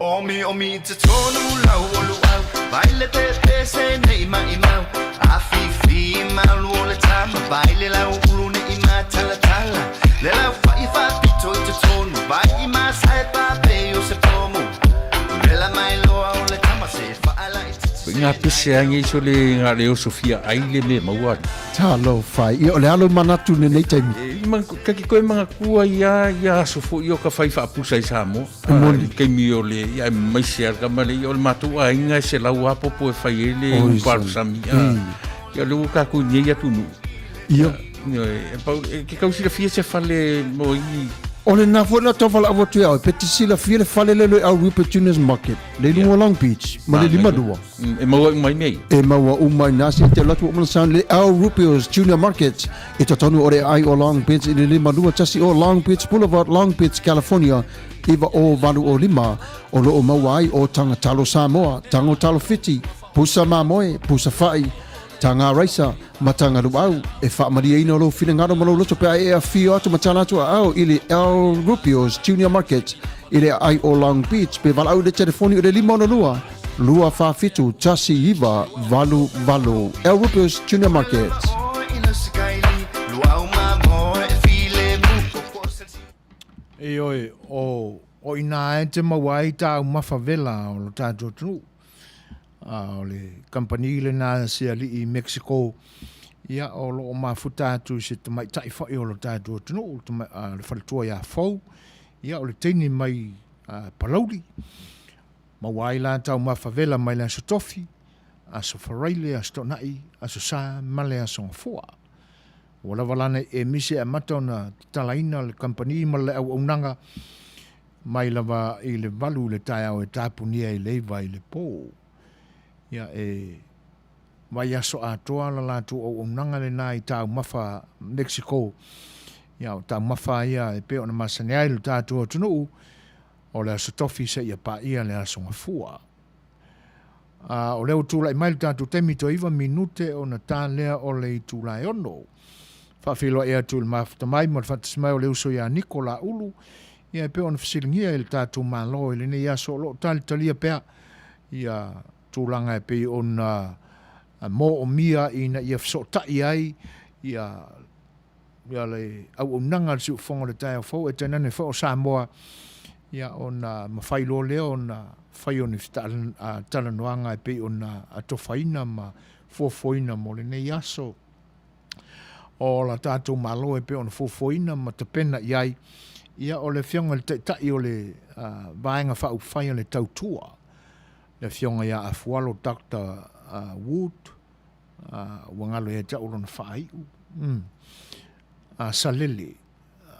Omi omi te tonu lau o luau Vai le pepe se nei mai mau A fifi malu o le tama Vai le lau ulu ne i ma tala tala Le lau fai fa pito i te tonu Vai i ma sai pa pe o se pomu Vela mai loa o le tama se whaala i te Ngā pese a ngei so le ngā leo Sofia ai le me maua. Talofa, ia o le alo manatu lenei taimi. E, ma, ka ki koe mga kua ia, ia aso fo i o ka whai whaapusa i Samoa. Moni. Keimi o le, ia e mai se ar kama le, ia o le mātou a inga e se lau apopo e whai e le uparu sami. Ia le ua kākou nei atu nu. Ia. E, pau, e, ke kau silafia se fale mo i... O le nā foi na tau whala awa tu au, pe te silafia le fale le le au Rupert Junior's Market, le lunga Long Beach, ma le lima lua. E maua uma i mea ia. E maua uma i nā se te alu atu o Sound le Al Rupio's Junior Market i totonu o le aai o Long Beach i le 521 o Long Beach Boulevard, Long Beach, California, 90805, o lo o maua ai o Taga Talo Samoa, Tago Talo Fiti, Pusa Mamoe, Pusa Fa'i, Taga Raisa, ma Taga Luau. E faamalieina lou finagalo ma lou loto pe a e afio atu ma tala atu aao i le Al Rupio's Junior Market i le aai o Long Beach pe valaau i le telefoni o le 562 247 1988. Al Rupio's Junior Market. Ioe, o, o inā e te maua ai taumafa vela o lo tātou atunuu. A o le kamupani lena a se alii i Mexico, ia, o lo o mafuta atu i se tamaitai foi o lo tatou atunuu, le faletua ia Fou, ia, o le teine mai Palauli. Maua ai la taumafa vela mai le Aso Tofi, Aso Faraile, Aso Toonai, Aso Sa ma le Aso Gafua. Ua lava lana e misi e amata ona tatalaina le kamupani ma le auaunaga mai lava i le 8 i le taeao e tapunia i le 9 i le pō. Ia, e vaiaso atoa la latou auaunaga lena i taumafa Mexico. Ia, o taumafa ia e pei ona masani ai lo tatou atunuu, o le Aso Tofi seia paia le Aso Gafua. A o lea ua tulai mai le tatou taimi toe 9 minute ona ta lea o le itula e 6. Faafeiloai atu i le mafuta mai ma le faatasi mai o le uso ia Niko Laulu, ia e pei ona fesiligia e le tatou Malo i lenei aso o lo o talitalia pea ia tulaga e pei ona moomia ina ia fesootai ai ia ia le auaunaga a le siufofoga o le taeao fou e tainane foi o Samoa, ia ona mafai loa lea ona fai o ni talanoaga e pei ona atofaina ma fuafuaina mo lenei aso. O la tatou Malo e pei ona fuafuaina ma tapena i ai, ia o le Afioga i le Taitai o le Vaega Faaupufai a le Tautua, le Afioga ia Afualo Doctor Wood, ua galo ia te au lona faaiu. Salele,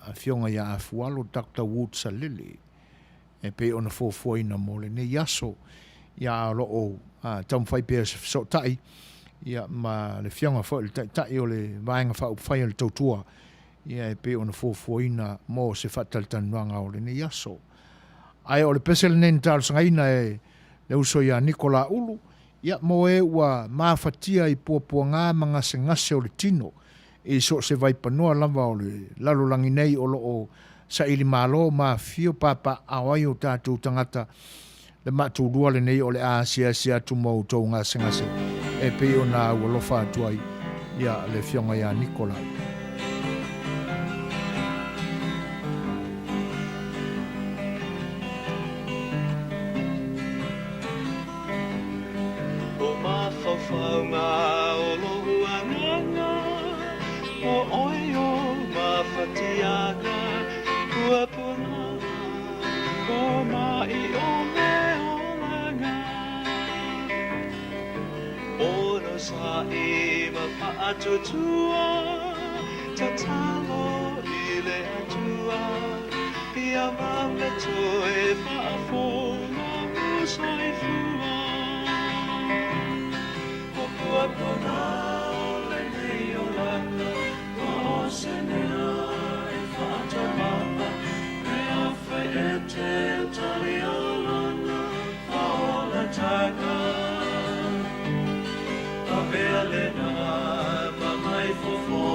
Afioga ia Afualo Doctor Wood Salele, e pei ona fuafuaina mo lenei aso. Ia a o lo o taumafai pea se fesootai ia ma le Afioga foi i le Taitai o le Vaega Faaupufai a le Tautua, ia e pei ona fuafuaina mo se faatalatalanoaga o lenei aso. Ae o le pese lenei na talosagaina e le uso ia Niko Laulu, Ia, mo e ua mafatia i puapuaga ma gasegase o le tino, i so o se vaipanoa lava o le lalolagi nei o lo o saili malo ma afifio papaaao ai o tatou tagata, le maatulua lenei o le a asiasi atu mo outou gasegase e pei ona au alofa atu ai ia le Afioga ia Nikolai. O mafaufauga o. Onosai ma faatuatua, tatalo i le Atua, ia vave toe faafou lou soifua. O puapuaga o lenei olaga, ua o se mea e faataumaa, pe afai e te tali olana faaolataga. Avea lena ma mai fofo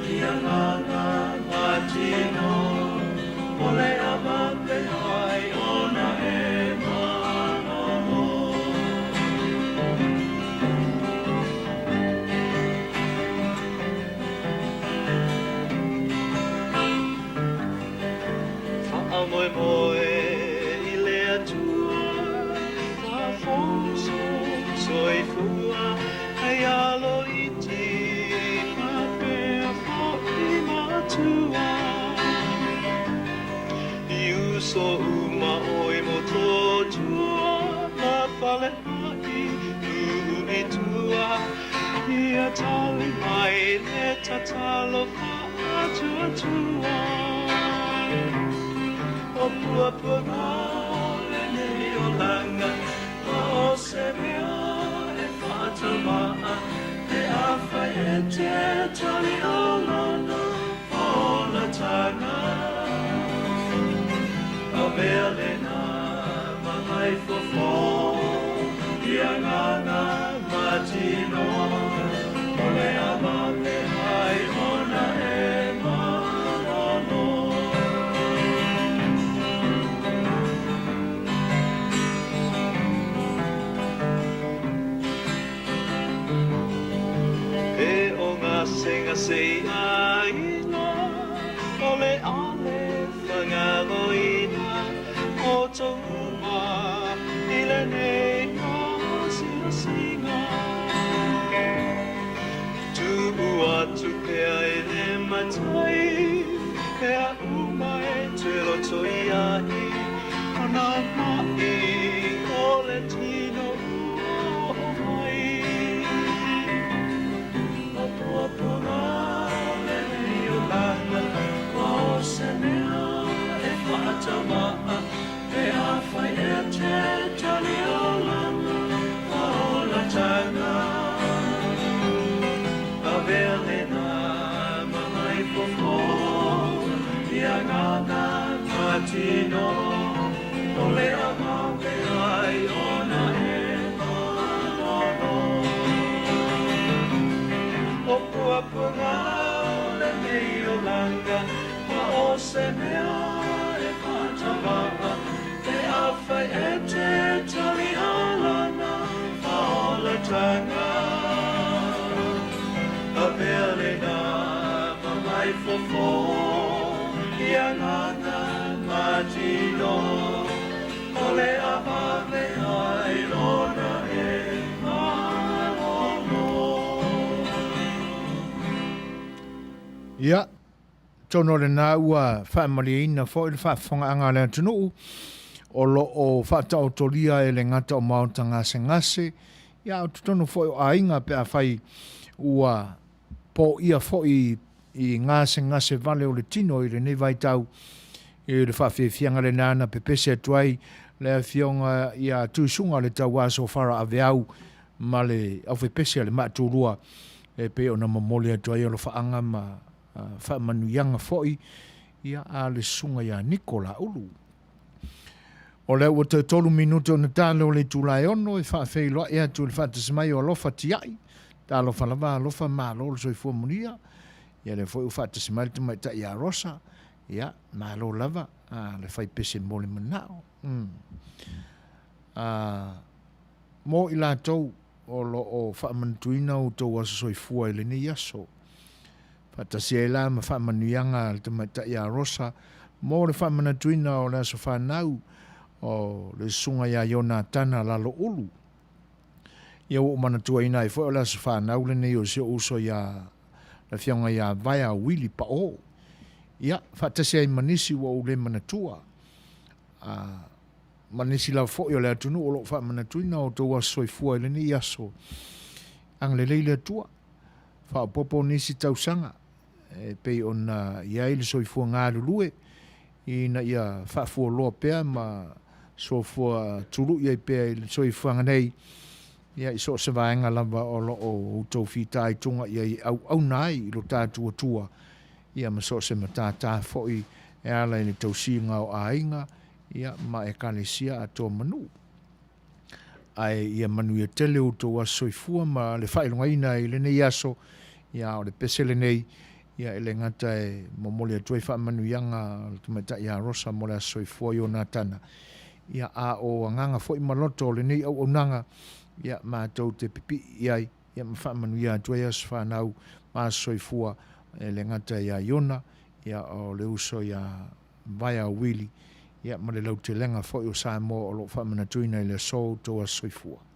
i agaga ma tino, o le avave ai ona e malolo. Faamoemoe i le Atua, faafou sou soifua, hei alo iti faapea foi matua. I uso uma ʻoe Motootua ma Faleaʻi uu i tua, ia tali mai le tatalo faatuatua. O puapuaga o lenei olaga, ua o se mea e faataumaa, pe afai e te tali o lona faaolataga. Avea lena ma mai fofo i agaga ma tino, o le avave ai ona e malolo. E o gasegase i aiga, o le ale fagaloina o tou uma i lenei asiasiga. Tuu atu pea i le matai, mea uma e te loto i ai, o nā maʻi o le tino ua oo mai. O puapuaga o lenei olaga, ua o se mea e faataumaa, pe afai e te tali o lana faaolataga. Avea lena ma mai fofo i agaga ma tino, o le avave ai ona e malolo. O puapuaga o lenei olaga, ua o se mea e faataumaa, pe afai e te tali o lana faaolataga. Avea lena ma mai fofo i agaga ma tino, o le avave ai ona e malolo. Ia, atonu o lena ua faamalieina foi le faafofogaaga a le atunuu o lo o faataotolia e le gata o maota gasegase, ia a o totonu foi o aiga pe afai ua poia foi i gasegase vale o le tino i lenei vaitau i le faafiafiaga lena na pepese atu ai le Afioga ia Tuisuga le Tauā Sofara Aveau ma le aufepese a le Maatulua e pei ona momoli atu ai alofaaga ma faamanuiaga foi ia a le Susuga ia Niko Laulu. O lea ua toe 3 minute ona talo o le itula e 6 e faafeiloai atu i le faatasi mai o Alofa Tiai. Talofa lava Alofa, malo le soifua manuia. Ia lea foi ua faatasi mai le tamaitai ia Rosa. Ia, malo lava a le fai pese mo le manao. A mo i latou o lo o faamanatuina outou aso soifua i lenei aso. Faatasi ai la ma faamanuiaga a le tamaitai ia Rosa mo le faamanatuina o le aso fanau o le Susuga ia Ionatana Laloulu. Ia ua ou manatuaina ai foi o le aso fanau lenei o si ou uso ia le Afioga ia Vaea Wili Paʻō. Ia, faatasi ai ma nisi ua ou le manatua. A, ma nisi lava foi o le atunuu o lo o faamanatuina o outou aso soifua i lenei aso. Agalelei le Atua, faaopoopo nisi tausaga e pei ona i ai le soifua galulue ina ia faafualoa pea ma soifua tului ai pea i le soifuaga nei, ia i so o se vaega lava o lo o outou fitaituga i ai e auauna ai i lo tatou Atua, ia ma so o se matata foi e ala i le tausiga o aiga, ia ma Ekalesia atoa ma nuu. Ae ia manuia tele outou aso soifua ma le faailogaina i lenei aso, ia a o le pese lenei, ia e le gata e momoli atu ai faamanuiaga a le Tamaitai ia Rosa mo le aso soifua Ionatana, ia a o agaga foi ma loto o lenei auaunaga, ia matou te pipii i ai, ia ma faamanuia atu ai aso fanau ma aso soifua e le gata ia Iona, ia o le uso ia Vaea Willie, ia ma le lautelega foi o Samoa o lo o faamanatuina i le aso outou aso soifua.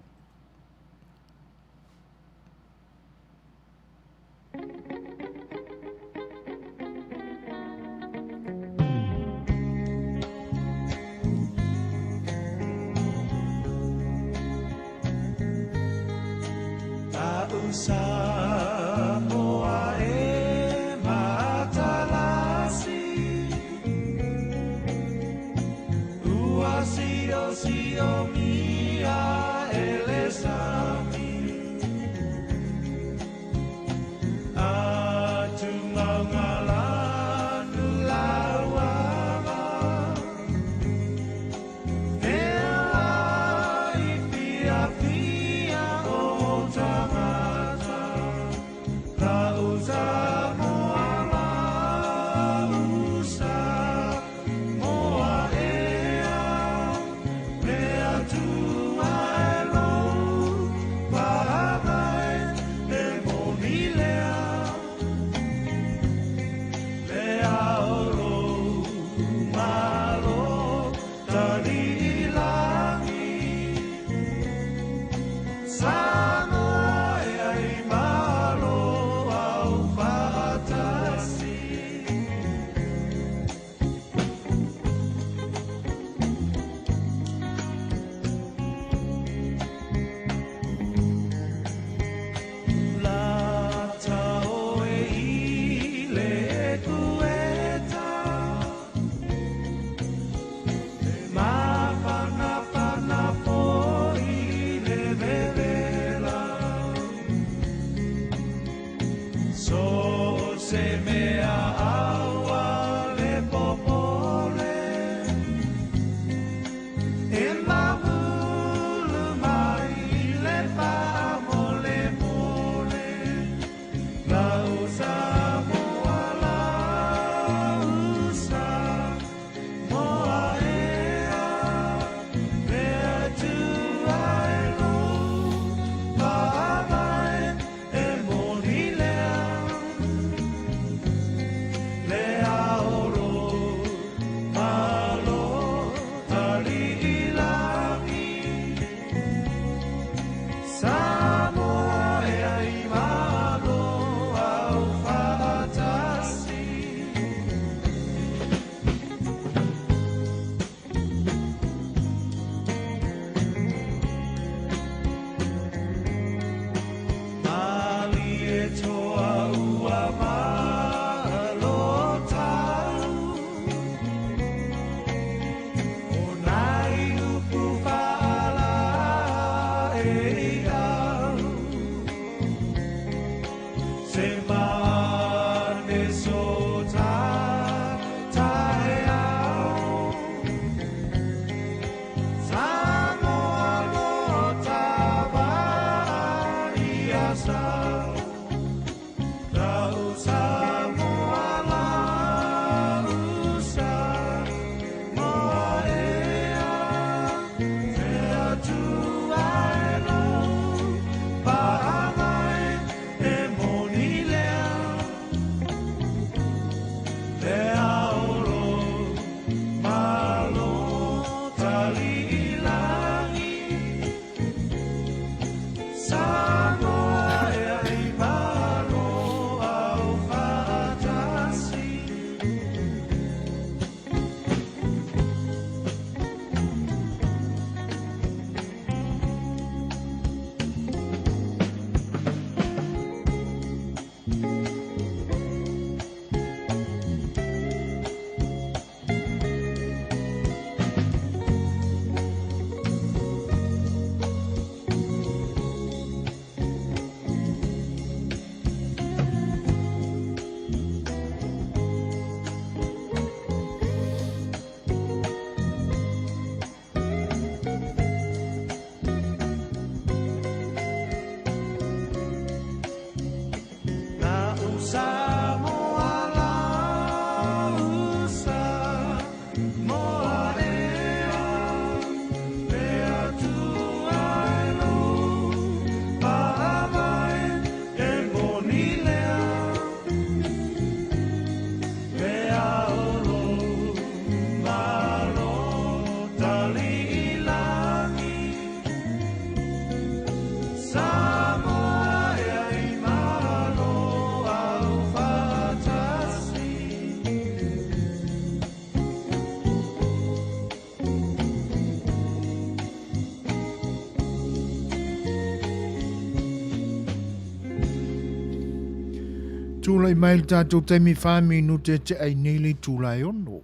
Tulai mai le tatou taimi 4 minute tea ai nei le itula e 6.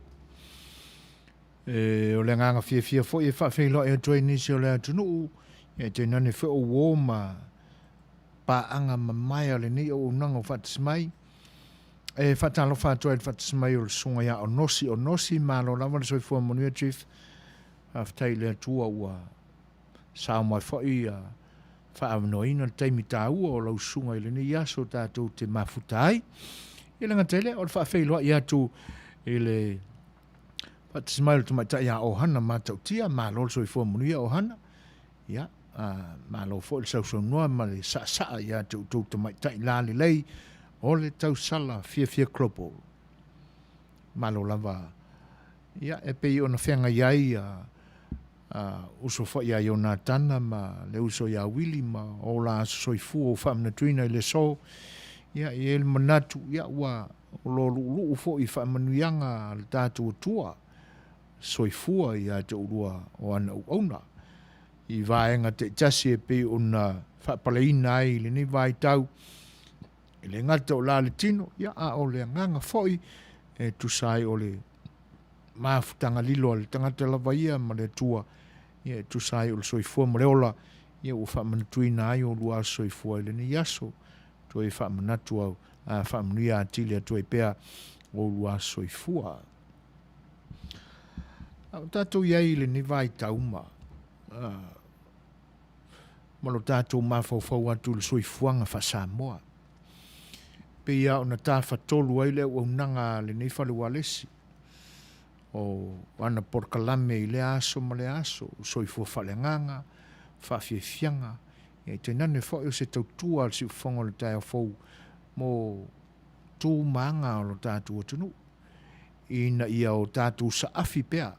E, o le agaga fiafia foi e faafeiloai atu ai nisi o le atunuu, e tainane foi o uō ma paaga mamae a lenei auaunaga o faatasi mai. E faatalofa atu ai i le faatasi mai o le susuga ia Onosi Onosi, malo lava le soifua manuia Chief. Faafetai i le Atua ua sao mai foi ia faaavanoaina le taimi taua o lau susuga i lenei aso tatou te mafuta ai. E le gata i lea, o le faafeiloai atu i le faatasi mai o le tamaitai ia Ohana Matautia, malo le soifua manuia Ohana. Ia, malo foi le sausaunoa ma le saasaa ia te outou tamaitai lalelei o le tausala Fiafia Global. Malo lava. Ia, e pei ona feagai ai uso foi ia Ionatana ma le uso ia Wili ma o la aso soifua ua faamanatuina i le aso. Ia, e i ai le manatu, ia, ua lo luuluu foi i faamanuiaga a le tatou Atua soifua ia te oulua o ana auauna i vaega taitasi e pei ona faapaleina ai i lenei vaitau, e le gata o la le tino, ia, a o le agaga foi e tusa ai o le mafutaga lilo a le tagata lava ia ma le Atua, ia, e tusa ai o le soifua ma le ola, ia, ua faamanatuina ai oulua aso soifua i lenei aso. Toe faamanatu au, a faamanuia atili atu ai pea oulua aso soifua. A o tatou i ai i lenei vaitau ma, ma lo tatou mafaufau atu i le soifuaga faa-Samoa, pei lava ona tafatolu ai le auaunaga a lenei fale ualesi, o ana polokalame i lea aso ma lea aso, o soifua faaleagaga, faafiafiaga, ia tainane foi o se tautua a le siufofoga o le taeao fou mo tu ma aga o lo tatou atunuu, ina ia o tatou saafi pea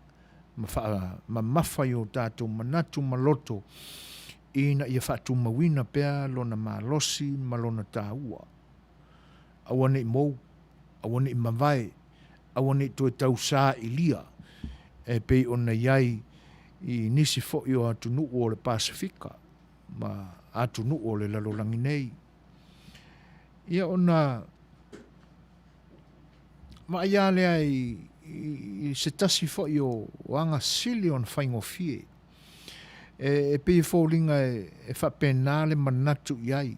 ma faamamafa i o tatou manatu ma loto ina ia faatumauina pea lona malosi ma lona taua. Aua ne i mou, aua ne i mavae, aua ne i toe tausaailia e pei ona i ai i nisi foi o atunuu o le Pasefika ma atunuu o le lalolagi nei. Ia ona vaai lava lea i se tasi foi o aga sili ona faigofie. E pei e foliga e faapena le manatu i ai,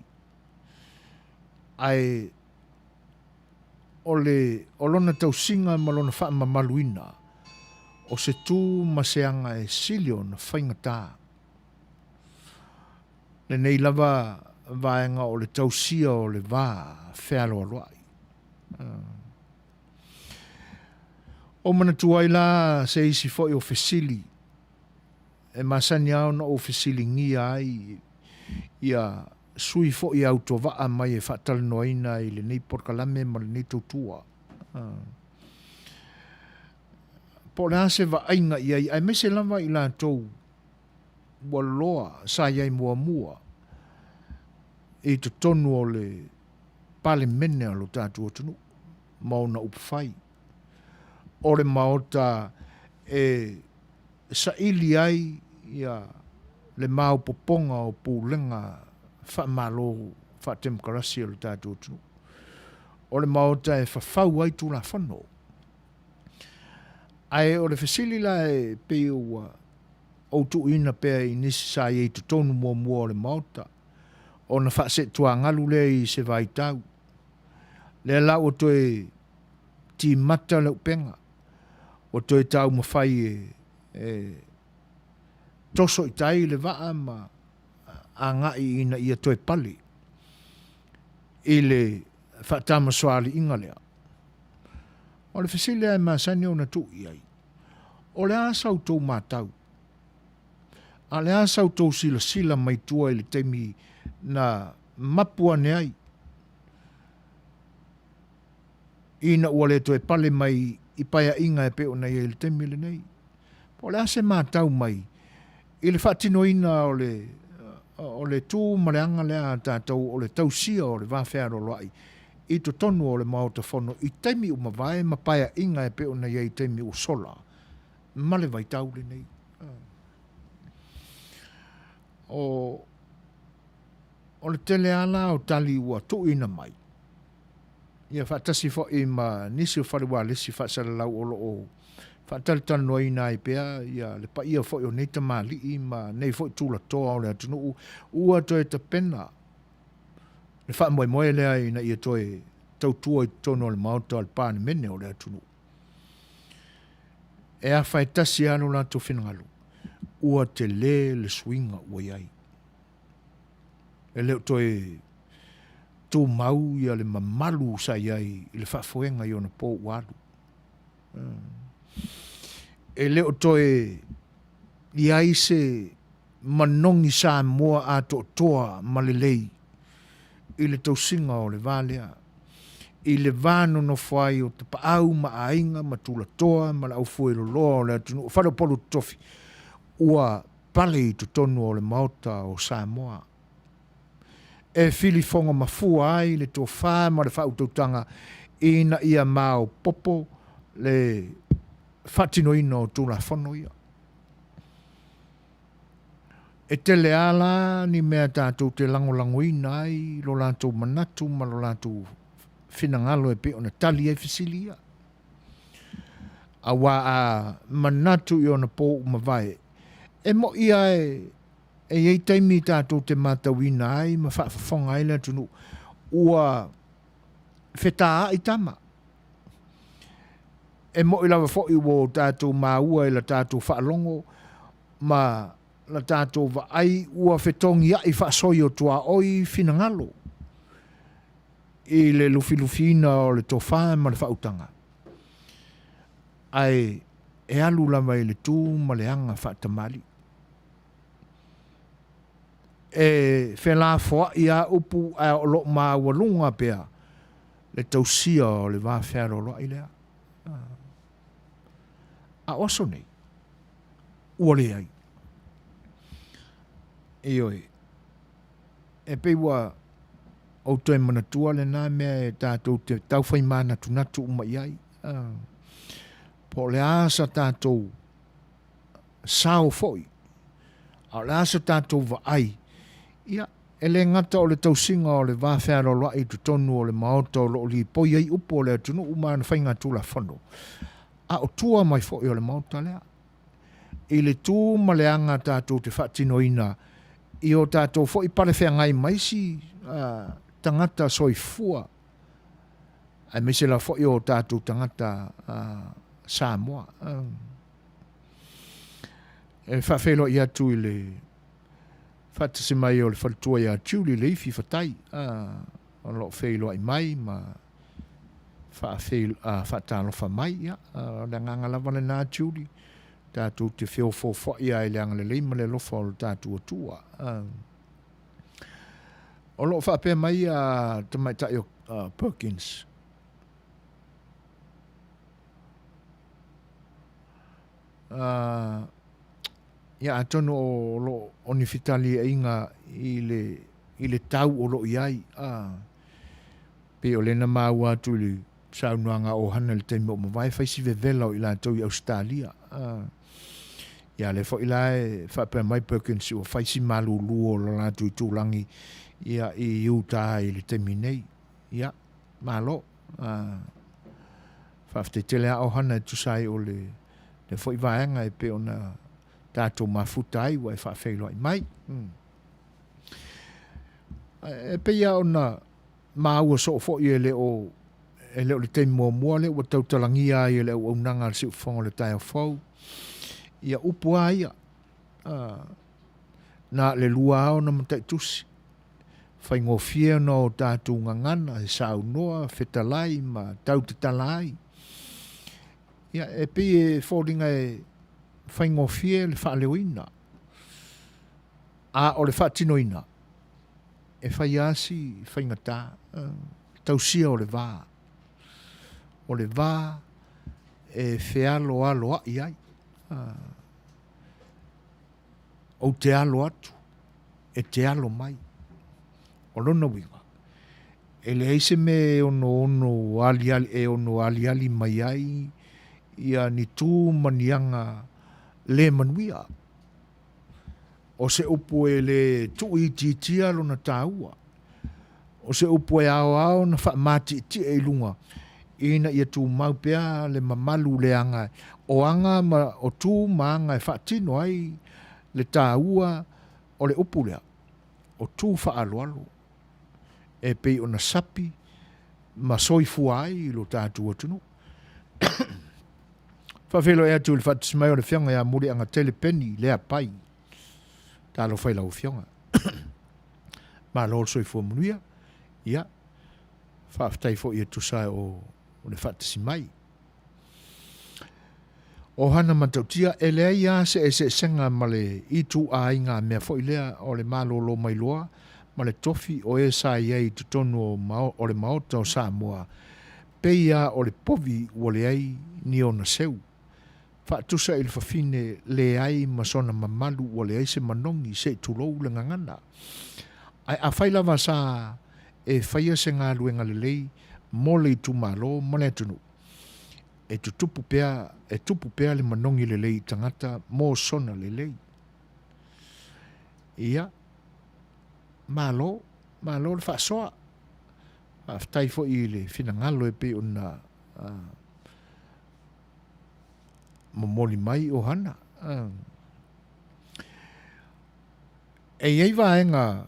ae o le o lona tausiga ma lona faamamaluina, o se tu ma se aga e sili ona faigata. Lenei lava vaega o le tausia o le va fealoaloai. O manatua ai la se isi foi o fesili e masani lava ona ou fesiligia ai ia sui foi autovaa mai e faatalanoaina i lenei polokalame ma lenei tautua. Po o le a se vaaiga i ai, aemaise lava i latou ua loa sa i ai muamua i totonu o le Palemene a lo tatou atunuu ma ona upufai. O le Maota e saili ai ia le maopopoga o pulega faamalo faatemokarasi a lo tatou atunuu. O le Maota e fafau ai Tulafono. Ae o le fesili la e pei ua ou tuuina pea i nisi sa i ai i totonu muamua o le Maota, ona faaseetuagalu lea i se vaitau. Lea la ua toe timata le upega, ua toe taumafai e toso i tai le vaa ma agai ina ia toe pale i le faatamasoaliiga lea. O le fesili lava e masani ona tuu i ai, o le a sa outou matau? A o le a sa outou silasila mai tua i le taimi na mapu ane ai ina ua le toe pale mai i paeaiga e pei ona i ai i le taimi lenei? Po o le a se matau mai i le faatinoina o le o le tu ma le aga lea a tatou o le tausia o le va fealoaloai i totonu o le Maota Fono i taimi ua mavae ma paeaiga e pei ona i ai i taimi ua sola ma le vaitau lenei. O o le tele lava la o tali ua tuuina mai. Ia faatasi foi ma nisi o fale ualesi faasalalau o lo o faatalatalanoaina ai pea ia le paia foi o nei tamalii ma nei foi tulatoa o le atunuu ua toe tapena le faamoemoe lea ina ia toe tautua i totonu o le Maota o le Palemene o le atunuu. E afa e tasi lava lo latou finagalo, ua tele le suiga ua i ai. E le o toe tumau ia le mamalu sa i ai i le faafoega i ona po ua alu. E le o toe i ai se manogi Samoa atoatoa ma lelei i le tausiga o le va lea, i le va nonofo ai o tapaau ma aiga ma tulatoa ma le aufueloloa o le atunuu, faleupolu totofi, ua pale i totonu o le Maota o Samoa. E filifogo mafua ai le tofa ma le faautautaga ina ia maopoopo le faatinoina o Tulafono ia. E tele lava la ni mea tatou te lagolagoina ai lo latou manatu ma lo latou finagalo e pei ona tali ai fesili ia. Aua a manatu i ona po ua mavae, e moʻi lava e e i ai taimi tatou te matauina ai ma faafofoga ai le atunuu ua fetaai tama. E moʻi lava foi ua o tatou maua i la tatou faalogo ma la tatou vaai ua fetogiai faasoi o tuaoi finagalo i le lufilufiina o le tofa ma le faautaga, ae e alu lava i le tu ma le aga faatamalii. E felafoai lava upu ae o lo o maualuga pea le tausia o le va fealoaloai lea. A o aso nei, ua leai. Ioe, e pei ua ou toe manatua lena mea e tatou te taufai manatunatu uma i ai. Po o le a sa tatou sao foi, a o le a sa tatou vaai, ia, e le gata o le tausiga o le va fealoaloai i totonu o le Maota o lo o lipoi ai upu o le atunuu ma ana faiga Tulafono, a o tua mai foi o le Maota lea. I le tu ma le aga tatou te faatinoina i o tatou foi palefeagai ma isi tagata soifua, aemaise lava foi o tatou tagata Samoa. E faafeiloai atu i le faatasi mai o le faletua ia Julie Leifi Fatai, o lo o feiloai mai ma faatalofa mai. Ia, o le agaga lava lena Julie, tatou te feofoofoai lava i le agalelei ma le alofa o le tatou Atua. O lo o faapea mai a tamaitai o Perkins, Ia, atonu o lo o ni fetaliaiga i le, i le tau o lo o i ai. Pei o lea na maua atu i le saunoaga a Ohana i le taimi o mavae, fai si vevela o i latou i Ausetalia. Ia, lea foi la e faapea mai Perkins ua fai si malulu o lo latou itulagi ia, i Utah i le taimi nei. Ia, malo. Faafetai tele a Ohana e tusa ai o le lea foi vaega e pei ona tatou mafuta ai ua e faafeiloai mai. E pei lava ona maua soo foi e le o e le o le taimi muamua lea ua tautalagia ai e le auaunaga a le Siufofoga o le Taeao Fou ia upu lava ia, na o le lua lava ona mataitusi. Faigofie ona o tatou gagana e saunoa, fetalai ma tautatala ai. Ia, e pei e foliga e faigofie le faaleoina, a o le faatinoina, e fai lava si faigata, tausia o le va. O le va e fealoaloai ai. Ou te alo atu, e te alo mai. O lona uiga, e leai se mea e ono ono aliali, e ono aliali mai ai ia ni tu ma ni aga le manuia. O se upu e le tuuitiitia lona taua. O se upu e aoao ona faamatietie i luga ina ia tumau pea le mamalu leaga o aga ma o tu ma aga e faatino ai le taua o le upu lea, o tu faaaloalo e pei ona sapi ma soifua ai lo tatou atunuu. Faafeiloai atu i le faatasi mai o le Afioga ia Muliagatele Peni Leapai. Talofa i lau Afioga. Malo le soifua manuia. Ia, faafetai foi e tusa ai o le faatasi mai. O Hana Matautia, e leai lava se eseesega ma le ituaiga mea foi lea o le malolo mai loa ma le tofi o e sa i ai i totonu o, o le Maota o Samoa, pei lava o le povi ua leai ni ona seu. Faatusa i le fafine leai ma sona mamalu ua leai se manogi se i tulou le gagana. Ae afai lava sa e faia se galuega lelei mo le itumalo ma le atunuu, e tutupu pea, e tupu pea le manogi lelei i tagata mo sona lelei. Ia, malo, malo le faasoa. Faafetai foi i le finagalo e pei ona uh, momoli mai o hana. Uh, e i ai vaega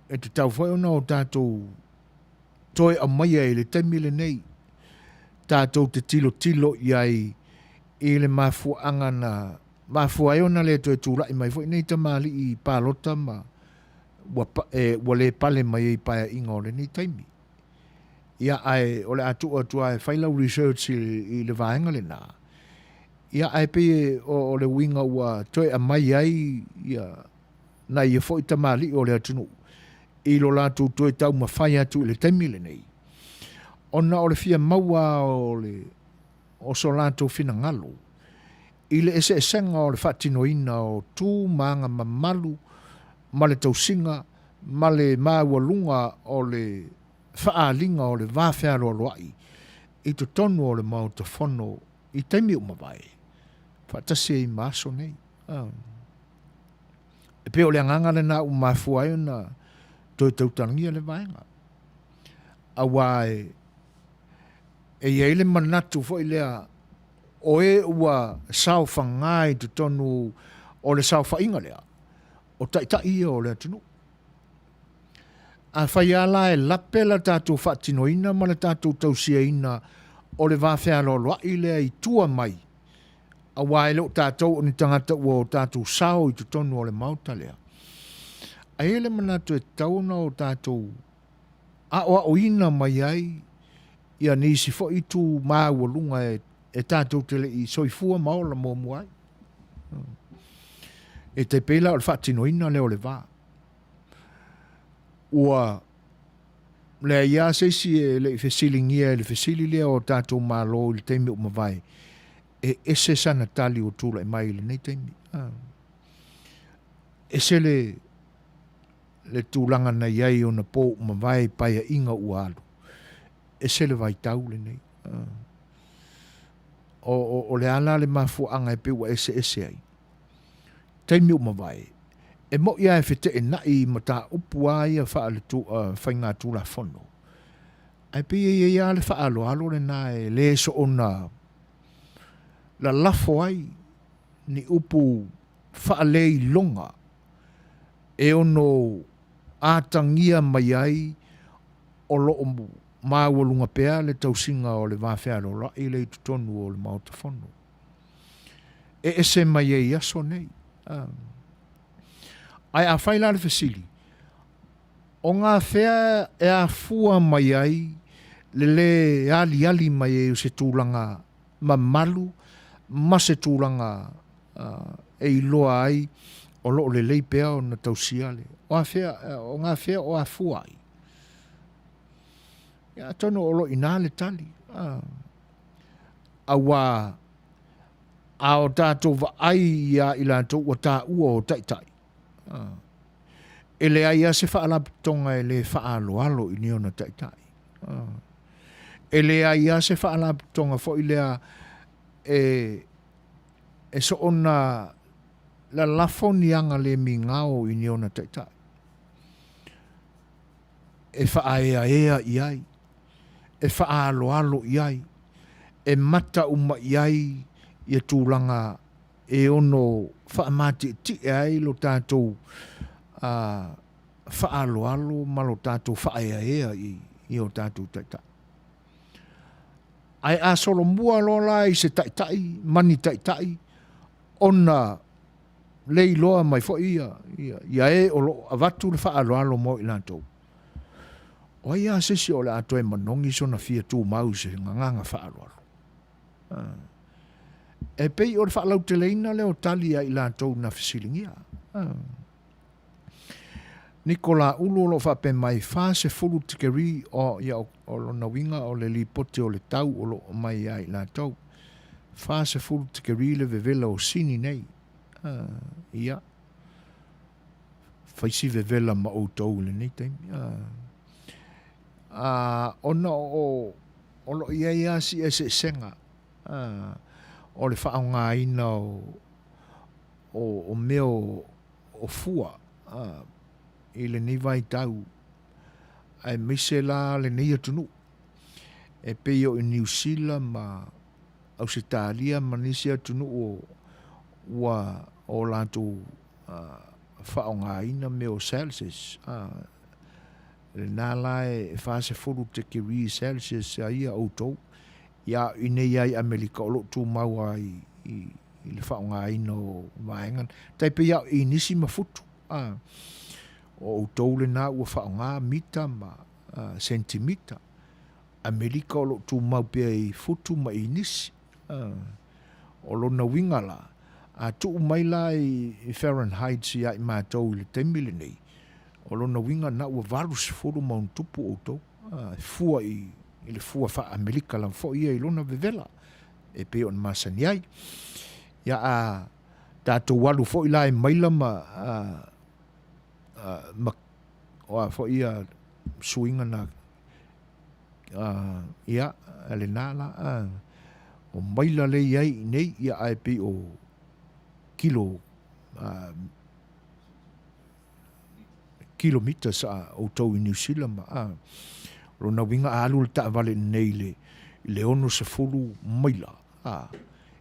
e tatau foi ona o tatou toe aumaia i le taimi lenei tatou te tilotilo i ai i le mafuaaga na mafua ai ona le toe tulai mai foi nei tamalii palota ma ua, e, ua le pale mai ai i paeaiga o lenei taimi. Ia, ae o le a tuu atu lava e fai lau research i, i le vaega lena. Ia, ae pei o, o le uiga ua toe aumai ai ia nai ia foi tamalii o le atunuu i lo latou toe taumafai atu i le taimi lenei, ona o le fia maua o le o so latou finagalo i le eseesega o le faatinoina o tu ma aga mamalu ma le tausiga ma le maualuga o le faaaliga o le va fealoaloai i totonu o le Maota Fono i taimi ua mavae, faatasi ai ma aso nei. E pei o le agaga lena ua mafua ai ona toe tautalagia le vaega. Aua e, e i ai le manatu foi lea o e ua saofaga i totonu o le saofaiga lea, o taitai ia o le atunuu. Afai lava la e lape la tatou faatinoina ma le tatou tausiaina o le va fealoaloai lea i tua mai, aua e le o tatou o ni tagata ua o tatou sao i totonu o le Maota lea. Ae i ai le manatu e tatau ona o tatou aoaoina mai ai ia nisi foi itu maualuga e, e tatou te le i soifua ma ola muamua ai. E tai pei la o le faatinoina lea o le va. Ua leai lava se isi e le i fesiligia i le fesili lea o tatou Malo i le taimi ua mavae, e ese sana tali ua tulai mai i lenei taimi. Ese le, le tulaga na i ai ona po ua mavae i paeaiga ua alu. Ese le vaitau lenei. O, o, o le a la le mafuaaga e pei ua eseese ai? Taimi ua mavae, e moʻi lava e feteenai i mataupu a ia faale-faigatulafono, ae pei e i ai lava le faaaloalo lena e le soona lalafo ai ni upu faaleiloga e ono atagia mai ai o lo o maualuga pea le tausiga o le va fealoaloai lea i totonu o le Maota Fono. E ese mai ai i aso nei. Ae afai la le fesili, o ngā whea e afua mai ai le lē aliali mai ai o se tulaga mamalu ma se tulaga e iloa ai o lo o lelei pea ona tausia le, o afea, o ngā whea o afua ai? Ia, atonu o lo o i inā le tali. Auā, a o tātou vaai iā i latou ua tāua o taitai, e leai lava se faalapotopotoga e lē faaaloalo i ni ona taitai. E leai lava se faalapotopotoga foi lea e, e soona lalafo ni aga le migao i ni ona taitai. e faaeaea i ai, e faaaloalo i ai, e mata uma i ai ia tulaga e ono faamatietie ai lo tatou faaaloalo ma lo tatou faaeaea i o tatou taitai. Ae a solomua loa la i se taitai ma ni taitai ona le iloa mai foi ia, ia, ia e o lo o avatu le faaaloalo mo i latou. O ai lava se isi o le a toe manogi sona fia tumau i se gagana faaaloalo? E pei o le faalauteleina lea o tali a i latou na fesiligia. Nikola Ulu o lo o faapea mai, 40 tikeri o, ia, o lona uiga o le lipoti o le tau o lo o aumai ia i latou. 40 tikeri le vevela o Sini nei. Ia, fai si vevela ma outou i lenei taimi. Ona o, o lo o i ai lava si eseesega o le faaaogaina o, o, o mea o, o fua i lenei vaitau aemaise la lenei atunuu e pei o i Niu Sila ma Ausetalia ma nisi atunuu ua o latou faaaogaina mea o Celsius. Lena la e 40 degree Celsius a ia outou. Ia i nei lava i Amerika o lo o tumau lava i i le faaaogaina o vaega tai pei lava o inisi ma futu a. O outou lena ua faaaoga mita ma sentimita. Amerika o lo o tumau pea i futu ma inisi a. O lona uiga la, a tuu mai la i Fahrenheit ia i matou i le taimi lenei, o lona uiga na ua 80 ma ona tupu outou, a, e fua i le fua faa-Amerika lava foi ia i lona vevela. e pei ona masani ai. Ia a tatou alu foi la i maila ma a, a, ma o a foi ia suiga na a, ia lena la a, o maila le i ai i nei ia ae pei o kilo a, kilometers a outou i Niu Sila ma a, lona uiga a alu le taavale nei i le, i le 60 maila, a,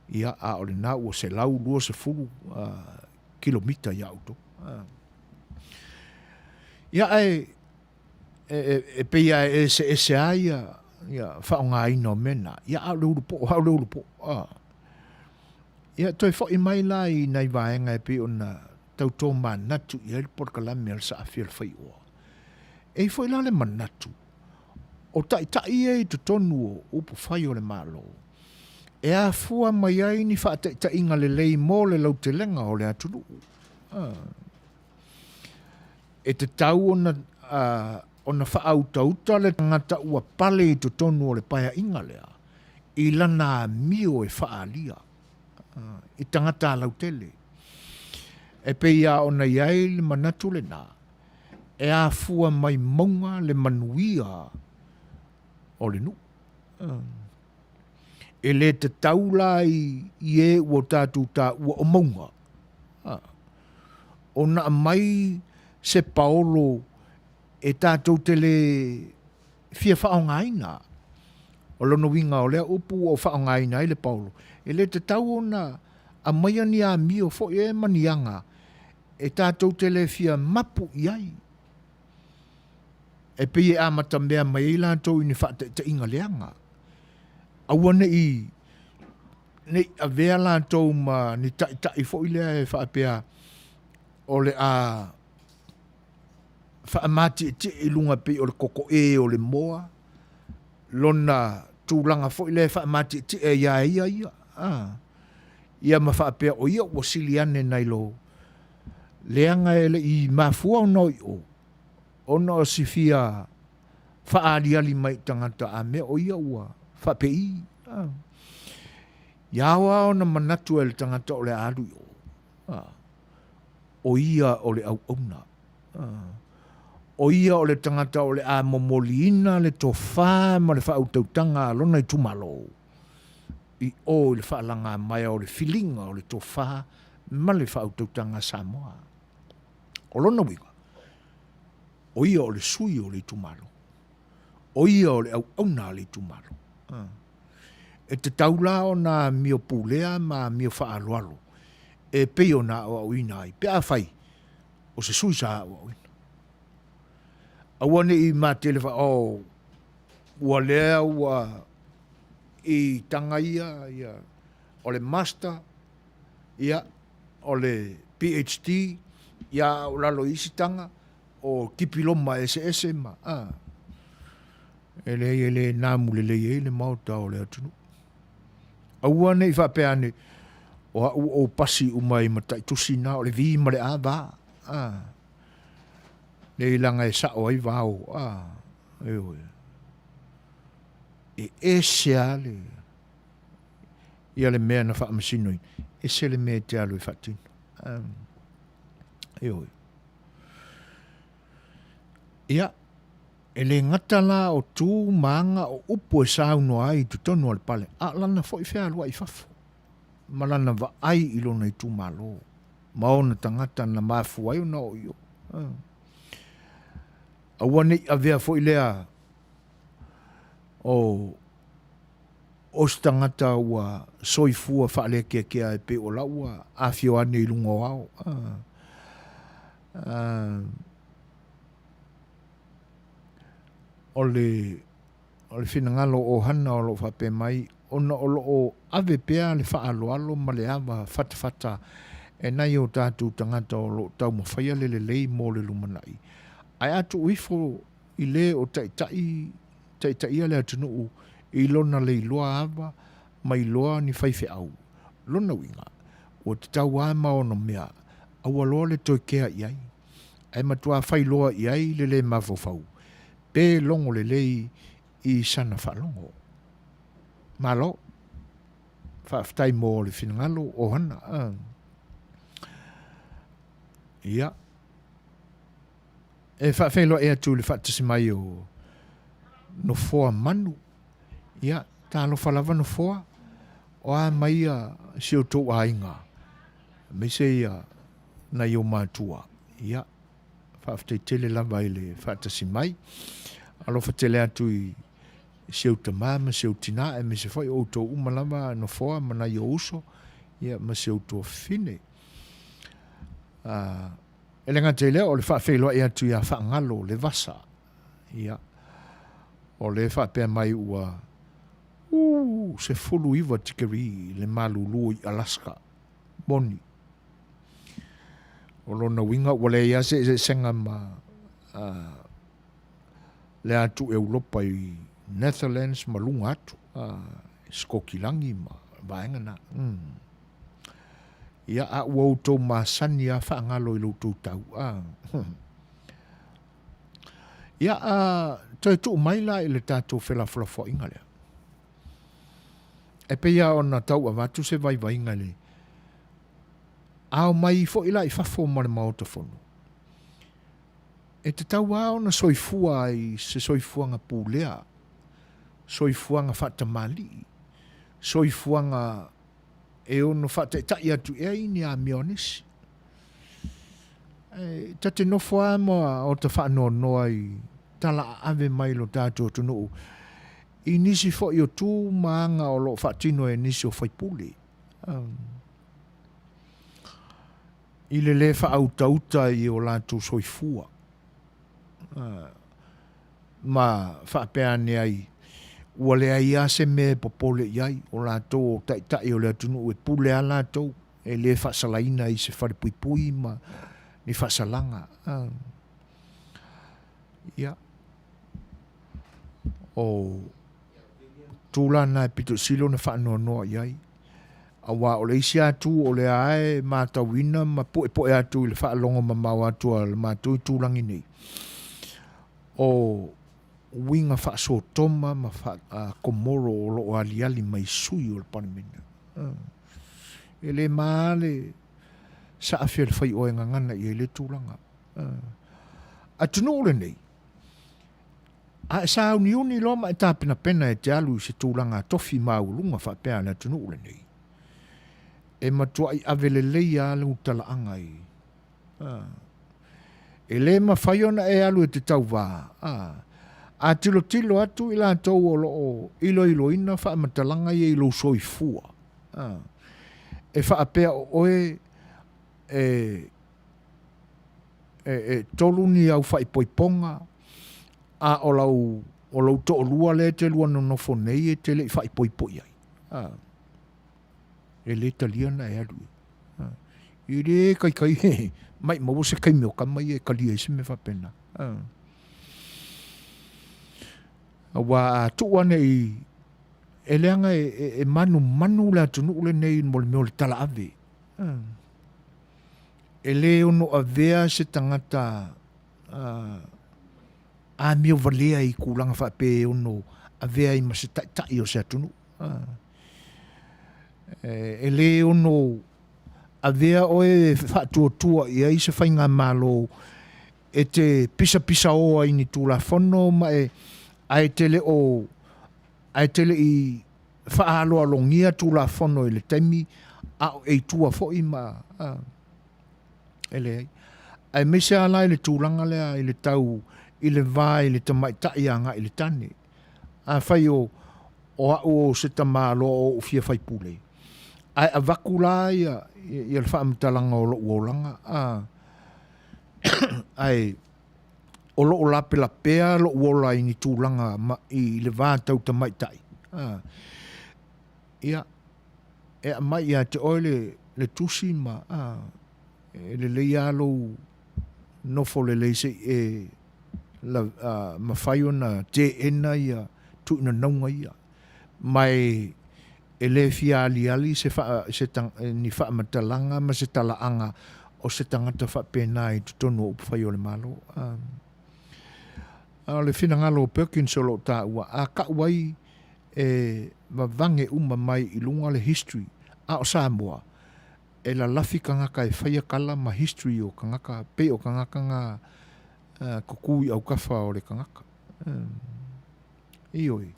ia, a o lena ua 120 kilomita iā outou. A. Ia, ae, e, e, e pei lava e eseese lava ia, ia faaaogaina o mea na, ia, a o le ulupo'o lava o le ulupo'o. A. Ia, toe foi mai la i nai vaega e pei ona tau tomanatu i ai le polokalame a le Saafi o le Faioa. E i ai foi la le manatu, o taitai ia i totonu o upufai o le Malo, e afua mai ai ni faataitaiga lelei mo le lautelega o le atunuu. E tatau ona, ona faautauta le tagata ua pale i totonu o le paeaiga lea i lana amio e faaalia. i tagata lautele. E pei lava ona i ai le manatu lena, e afua mai mauga le manuia o le nuu. E le tatau la i e ua tatou taua o mauga, ona aumai se paolo e tatou te le fia faaaogaina. O lona uiga o lea upu ua ou faaaogaina ai le paolo, e le tatau ona aumaia ni amio foi ea ma ni aga e tatou te le fia mapu i ai. E pei e amatamea mai ai latou i ni faataitaiga leaga. Aua ne i ne i avea latou ma ni taitai foi lea e faapea o le a faamatietie i luga pei o le kokoē o le moa, lona tulaga foi lea e faamatietie ia ia ia, a, ia ma faapea o ia ua sili ane nai lo leaga e le i mafua ona o i o, ona o si fia faaaliali mai i tagata a mea o ia ua faapei, a. Ia ao lava ona manatu e le tagata o le a alu i o, a. o ia o le auauna. O ia o le tagata o le a momoliina le tofa ma le faautautaga a lona itumalo i o i le faalagamaea o le filiga o le tofa ma le faautautaga a Samoa. O lona uiga, o O ia o le sui o le itumalo. O ia o le auauna a le itumalo. E tatau la ona amio pulea ma amio faaaloalo e pei ona aoaoina ai pe afai o se sui sa aoaoina. Aua ne i matele fa, oh, ua lea ua i taga ia, ia o le master, ia o le PHD, ia a o lalo i isi taga, o kipiloma eseese ma, a, e leai e le namu lelei ai le maota o le atunuu. Aua ne i faapea ane, o au ua ou pasi uma i mataitusi na, o le V ma le A va, a, nei laga e sao ai vao, a, ioe. E ese lava le, ia le mea na faamasinoina, ese le mea e te alu e faatino. A, ioe. Ia, e le gata la o tu ma aga o upu e saunoa ai i totonu o le pale, a o lana foi fealuai i fafo, ma lana vaai i lona itumalo, ma ona tagata na mafua ai ona oo i o. Aua ne i avea foi lea o o se tagata ua soifua faalekeakea e pei o lau ua afio ane i luga o ao. O le, o le finagalo o Hana o lo o faapea mai, ona o lo o ave pea le faaaloalo ma le ava fatafata e nai o tatou tagata o lo o taumafaia le lelei mo le lumanai. Ae a tuu ifo i le o taitai taitaia le atunuu i lona leiloa ava ma iloa ni faifeau. Lona uiga, ua tatau lava ma ona mea, aua loa le toe kea i ai, ae matuā fai loa i ai le lē mafaufau, pe logo lelei i sana faalogo. Malo. Faafetai mo le finagalo, Ohana. Ia. E faafeiloai atu i le faatasi mai o Nofoa Manu. Ia, talofa lava Nofoa, o a mai ia si outou aiga, aemaise ia nai ou matua. Ia, faafetai tele lava i le faatasi mai. Alofa tele atu i si ou tamā ma si ou tinā, aemaise foi o outou uma lava Nofoa ma nai ou uso, ia, ma si ou tuafafine. Ah, E le gata i lea, o le faafeiloai atu ia Faagalo Levasa, ia, o lea e faapea mai ua, uu, 19 tikeri le malulu i Alaska. Moni. O lona uiga ua leai lava se eseesega ma uh, le atu Europa i Netherlands ma luga atu, uh, Skokilangi ma vaega na. Mm. Ia, a ua outou masani lava faagalo i lo outou tau, a. Ia, a, toe tuu mai la i le tatou felafolafoaiga lea. E pei lava ona tau avatu se vaivaiga i le ao mai foi la i fafo ma le Maota Fono. E tatau lava ona soifua ai se soifuaga pulea, soifuaga faatamalii, soifuaga e ono faataitai atu i ai ni amio a nisi. E ta te nofo lava ma ota faanoanoa i tala aave mai lo tatou atunuu i nisi foi o tu ma aga o lo o faatino e nisi o faipule. I le lē faautauta i o latou soifua. Ma faapea ane ai, ua leai lava se mea e popole i ai, o latou o taitai o le atunuu e pule lava latou, e le faasalaina i se falepuipui ma ni faasalaga. Ia, o tulaga na e pito sili ona faanoanoa i ai, aua o le isi lava itu o lea lava e matauina ma puepu'e atu i le faalogo mamao atu a le matou itulagi nei, o uiga faa-Sotoma ma faa-Komoro o lo o aliali mai sui o le Palemene. E le ma le saafi a le faioe e gagana i ai lea tulaga. Atunuu lenei, a e sauniuni loa ma e tapenapena e te alu i se tulaga tofi maualuga faapea a le atunuu lenei, e matuai ave lelei lava lau talaaga i. E lē mafai ona e alu e te tauvā, ā, a tilotilo atu i latou o lo o iloiloina faamatalaga ia i lou soifua, ā, e faapea o oe e, e, e tolu ni au faaipoipoga, a o lau, o lou toalua lea e te lua nonofo nei e te le i faaipoipo i ai. Ā, e lē talia ona e alu i ai. I le kaikai he maʻimau se kaimi o kama ia e kalia ai se mea faapena. Auā a tuu ane i, e leaga e, e, e manumanu le atunuu lenei mo le mea o le talaave. E lē ono avea se tagata amio valea i tulaga faapea e ono avea ai ma se taitai o se atunuu. E lē ono avea oe e faatuatua i ai se faigamalo e te pisapisaoa i ni Tulafono ma e, ae te le o, ae te le i faaaloalogia Tulafono i le taimi a o e i tua foi ma, a, e leai. Aemaise lava la i le tulaga lea i le tau i le va i le tamaitai agai i le tane. Afai o, o au o se tamaloa o ou fia faipule, ae avatu la ia, ia le faamatalaga o lou olaga, a, ae o loo lapelapea lou ola i ni tulaga ma, i le va tau tamaitai, a, ia, e aumai ia te oe le, le tusi ma, a, e lelei lava lou nofo lelei se i e la, a, mafai ona teena ia tuuinanauga ia. Ma e, e le fia aliali se faa, se ta, ni faamatalaga ma se talaaga o se tagata faapena i totonu o upufai o le Malo. A, a o le finagalo o Perkins o lo o taua, a kau ai e vavage uma mai i luga le history, a o Samoa, e lalafi tagata e faia tala ma history o tagata, pei o tagata na kuku i aukafa o le tagata. Ioe.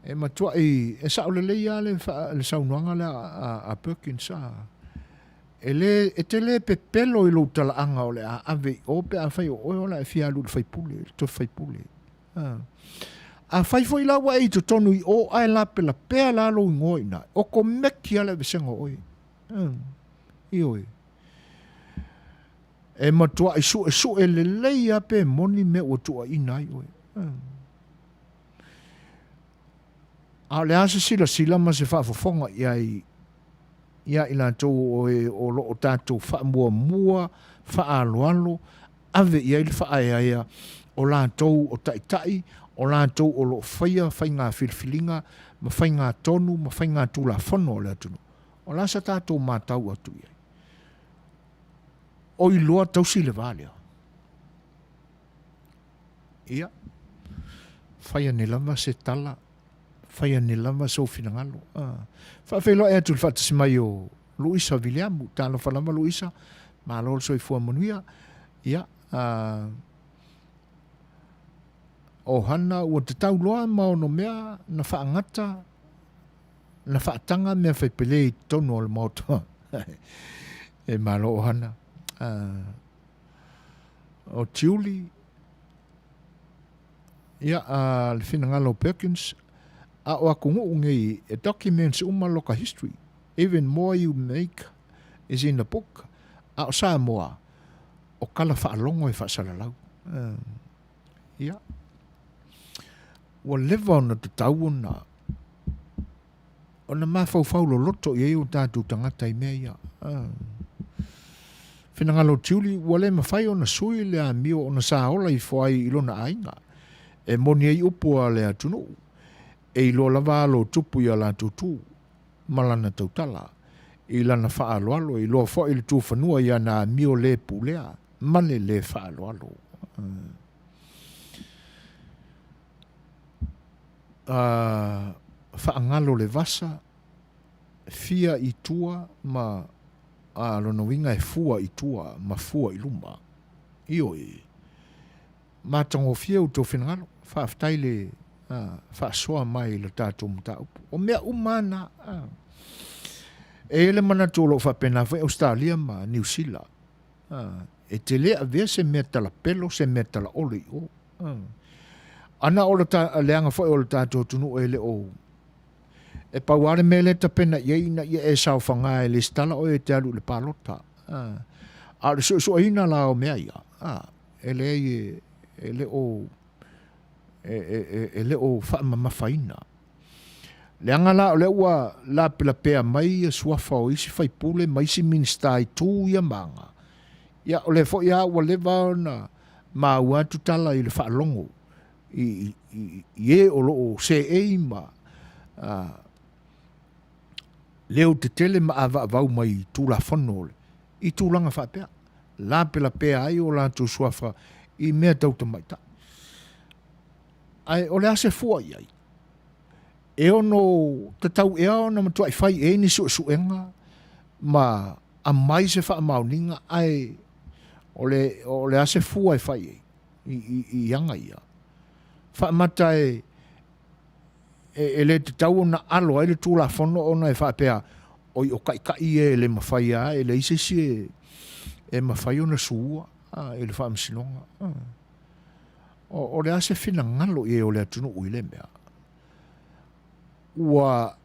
E matuai, e sao lelei lava le, le saunoaga lea a, a Perkins, a. E, le, e te le pepelo i lou talaaga o le a ave i o pe afai o oe o le a e fia alu i le faipule, le tofi faipule. A. Afai foi la ua e i totonu i o ae lapelapea la lou igoa i ina, okomeki lava le aveesega o oe. Ioe. E matuai suesue lelei lava pe moni mea ua tuuaina ai oe. A o le a se silasila ma se faafofoga i ai iā i latou o e o lo o tatou faamuamua, faaaloalo, ave i ai le faaeaea o latou o taitai, o latou o lo o faia faiga filifiliga ma faiga tonu ma faiga tulafono a le atunuu. O le a sa tatou matau atu i ai? Oi loa tausi le va lea. Ia, fai ane lava se tala, fai ane lava sou finagalo. Ah, faafeiloai atu i le faatasi mai o Luisa Viliamu. Talofa lava Luisa, malo le soifua manuia. Ia, ah, o Hana ua tatau loa ma ono mea na faagata na faataga mea faipele i totonu o le maota. E malo o Hana. Ah, o Tiuli, ia, a le finagalo o Perkins, a o atunuu nei, e documents uma loka history. Even more you make is in the book. A o Samoa, o tala faalogo e faasalalau. Uh, ia. Ua leva ona tatau ona ona mafaufau loloto i ai o tatou tagata i mea ia. Uh. Finagalo o Tiuli, ua le mafai ona sui le amio ona sa ola ifo ai i lona aiga. E moni ai upu a le atunuu, e iloa lava alo o tupu i a latou tu, ma lana tautala, i lana faaaloalo, e iloa foi le tufanua i ana amio le pulea ma le le faaaloalo. A faagalo le vasa, fia i tua ma a lona uiga e fua i tua ma fua i luma. Ioe. Matagofie outou finagalo. Faafetai le faasoa mai i le tatou mataupu. O mea uma lava na. E i ai le manatu o lo o faapena foi Ausetalia ma Niu Sila. E te le avea se mea talapelo, se mea talaole i o. Ana o le leaga foi o le tatou atunuu e le o E pau lava le mea lea e tapena i ai ina ia e saofaga e lesitala oe e te alu i le palota. A o le suesueina la o mea ia, e leai e, e le o e, e, e, e le o faamamafaina. Leaga la o lea ua lapelapea mai ia suafa o isi faipule ma isi Minisita i tu ia ma aga, ia o lea foi lava ua leva ona maua atu tala i le faalogo i, i, i e o lo o seei ma leo tetele ma avaavau mai i Tulafono i tulaga faapea, lapelapea ai o latou suafa i mea tau tamaitai. Ae o le a se fua i ai? E ono tatau ea ona matuai fai i ai ni suesuega ma aumai se faamaoniga ae o le, o le a se fua e fai ai i, i, i aga ia? Faamata e, e, e le tatau ona alo ai le Tulafono ona e faapea, oi o taitai ia e le mafai lava, e leai se isi e, e mafai ona sua a, i le faamasinoga. A. O, o le a se finagalo i ai o le atunuu i lea mea? Ua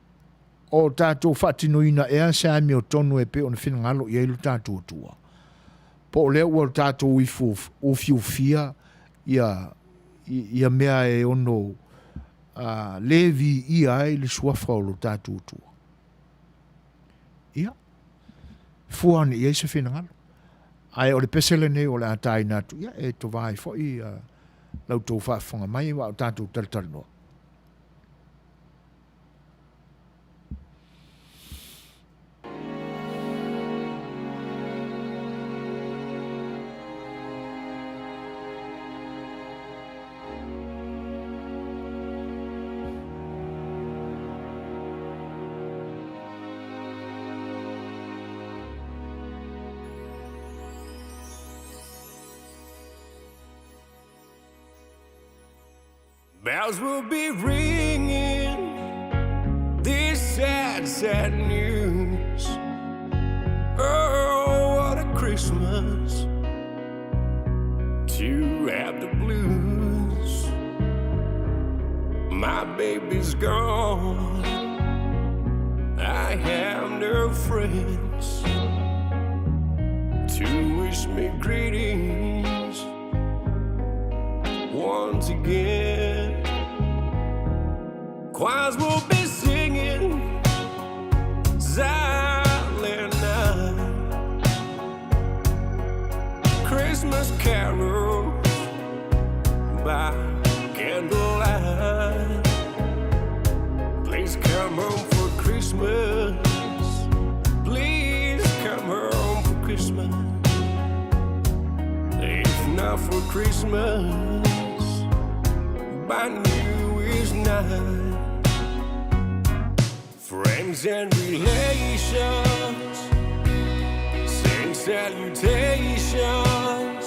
o tatou faatinoina ea se amiotonu e pei ona finagalo i ai lo tatou Atua? Po o lea ua tatou ifo ufiufia ia, ia mea e ono le viia ai le suafa o lo tatou Atua? Ia, fua ane i ai se finagalo. Ae o le pese lenei o le a taina atu, ia, e tovā ai foi la outou faafofoga mai a o tatou talatalanoa. Bells will be ringing this sad, sad news. Oh, what a Christmas to have the blues. My baby's gone. I have no friends to wish me greetings once again. Choirs will be singing Silent night, Christmas carols by candlelight. Please come home for Christmas. Please come home for Christmas. If not for Christmas, by New Year's night. Friends and relations send salutations.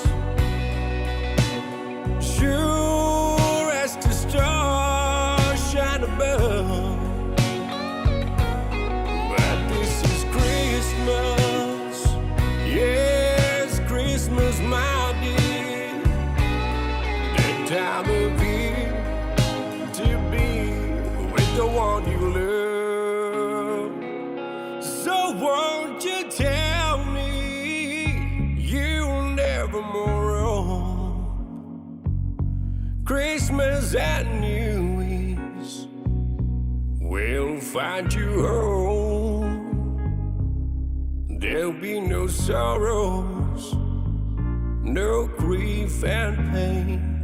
Sure as the stars shine above. But this is Christmas, yes, Christmas, my dear. The time of year to be with the one you love. So won't you tell me you'll never more roam? Christmas and New Year's will find you home. There'll be no sorrows, no grief and pain.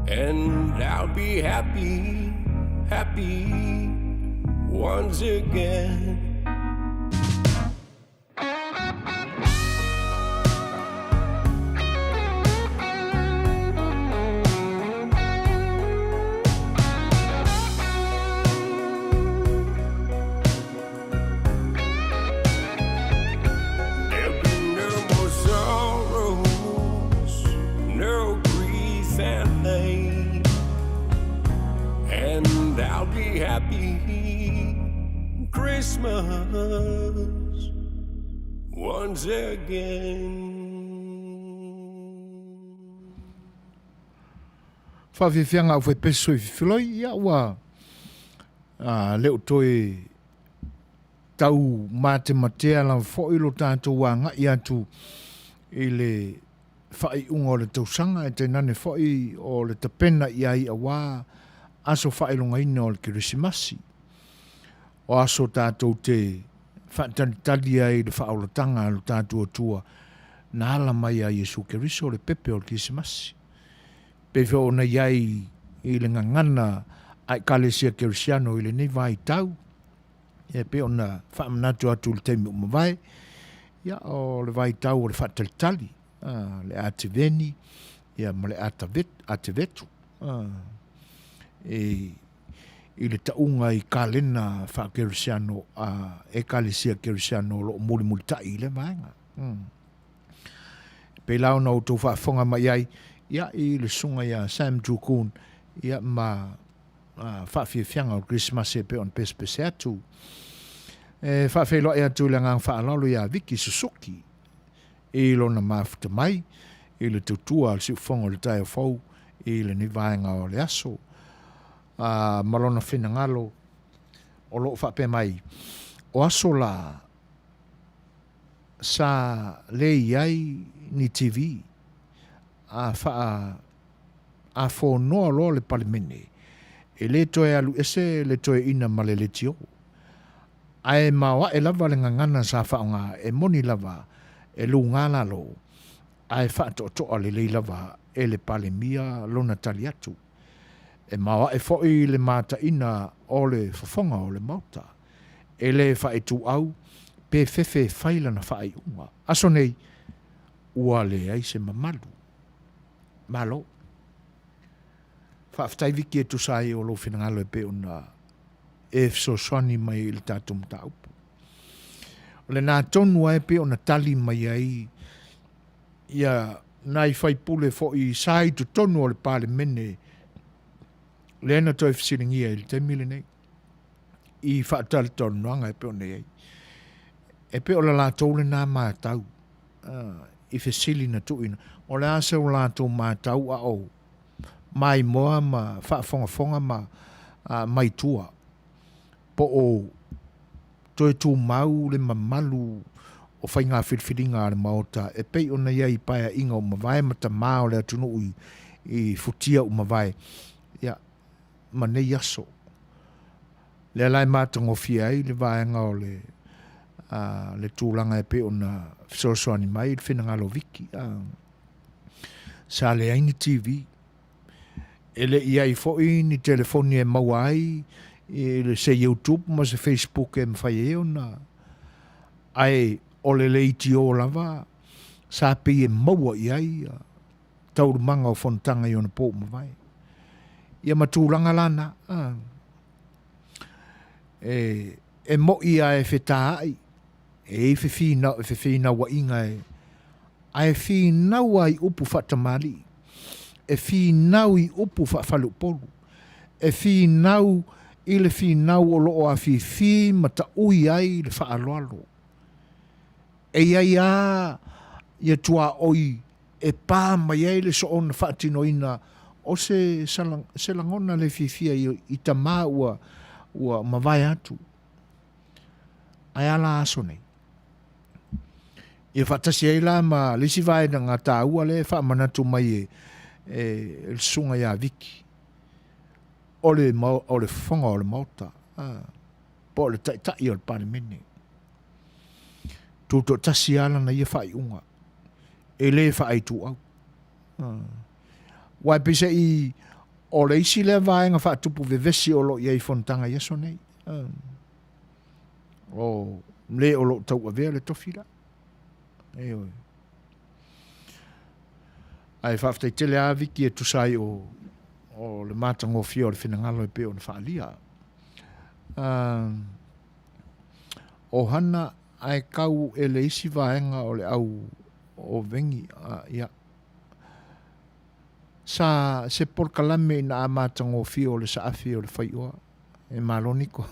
And I'll be happy, happy once again. There'll be no more sorrows, no grief and pain. And I'll be happy Christmas once again. Faafiafiaga au faipese sui fifiloi, ia ua a, le o toe tau matematea lava foi lo tatou agai atu i le faaiuga o le tausaga, e tainane foi o le tapena i ai aua aso faailogaina o le Kerisimasi. O aso tatou te faatalitali ai i le faaolataga a lo tatou Atua na ala mai ia Iesu Keriso le pepe o le Kerisimasi. Pei foi ona i ai i le gagana a Ekalesia Kerisiano i lenei vaitau, e pei ona faamanatu atu i le taimi ua mavae, ia, o le vaitau o le faatalitali, le Ateveni ia, ma le Atevetu, e, i le tauga i kalena faakerisiano a Ekalesia Kerisiano o lo o mulimulitai i lea vaega. E pei la ona outou faafofoga mai ai, ia, i le susuga ia Sam Tukun, ia, ma faafiafiaga o le Kerisimasi e pei ona pesepese atu. E faafeiloai atu i le agaga faaaloalo ia Viki Susuki i lona mafuta mai i le tautua a le siufofoga o le taeao fou i lenei vaega o le aso. A, ma lona finagalo o lo o faapea mai, o aso la sa le i ai ni TV a faa a fonoa loa le Palemene, e le toe alu ese le toeaina ma le leitio. Ae maoae lava le gagana sa faaaoga e moni lava e luga lalo, ae faatoatoa lelei lava e le Palemia lona tali atu. E maoae foi le mataina o le fofoga o le Maota. E le faaituau pe fefe e fai lana faaiuga. Aso nei, ua leai se mamalu. Malo. Faafetai Viki e tusa ai o lou finagalo e pei ona e fesoasoani mai i le tatou mataupu. O lena tonu lava e pei ona tali mai ai ia nai faipule foi sa i totonu o le Palemene lea na toe fesiligia i le taimi lenei i faatalatalanoaga e pei ona i ai. E pei o le latou lena matau i fesili na tuuina, o le a se o latou matau a o maimoa ma faafogafoga ma mai tua, po o toe tumau le mamalu o faiga filifiliga a le Maota e pei ona i ai i paeaiga ua mavae ma tama o le atunuu i futia ua mavae, ia, ma nei aso. Lea la e matagofie ai le vaega o le, a, le tulaga e pei ona fesoasoani mai le finagalo o Viki. A, sa leai ni TV. E le i ai foi ni telefoni e maua ai i se YouTube ma se Facebook e mafai ai ona... Ae o le leitio lava sa pei e maua i ai taualumaga o fonotaga i ona po ua mavae. Ia ma tulaga la na, e, e mo'i a e fetaai, e i fefinau, fefinauaiga e, ae finau a i upu faatamalii, e finau i upu faafaleupolu, e finau i le finau o lo o afifi ma taui ai le faaaloalo. E i ai a ia tuaoi e pā mai ai le soona faatinoina o se, se lagona le fiafia i, i tamā ua, ua mavae atu. Ae a la aso nei? Ia faatasi ai la ma le isi vaega taua lea e faamanatu mai e, e, e le susuga ia Viki, o le, o le fofoga o le Maota, a, po o le taitai o le Palemene. Tutoatasi lava lana ia faaiuga, e le faaituau. Aua e peiseai o le isi lea vaega faatupu vevesi o lo o i ai i fonotaga i aso nei. O le o lo o tauavea le tofi la. Ioe. Ae faafetai tele lava Viki e tusa ai o, o le matagofie o le finagalo e pei ona faaalia. Uh, o hana ae kau e le isi vaega o le au o vengi, uh, ia. Sa se polokalame ina a matagofie o le saafi o le faioa. E malo Niko.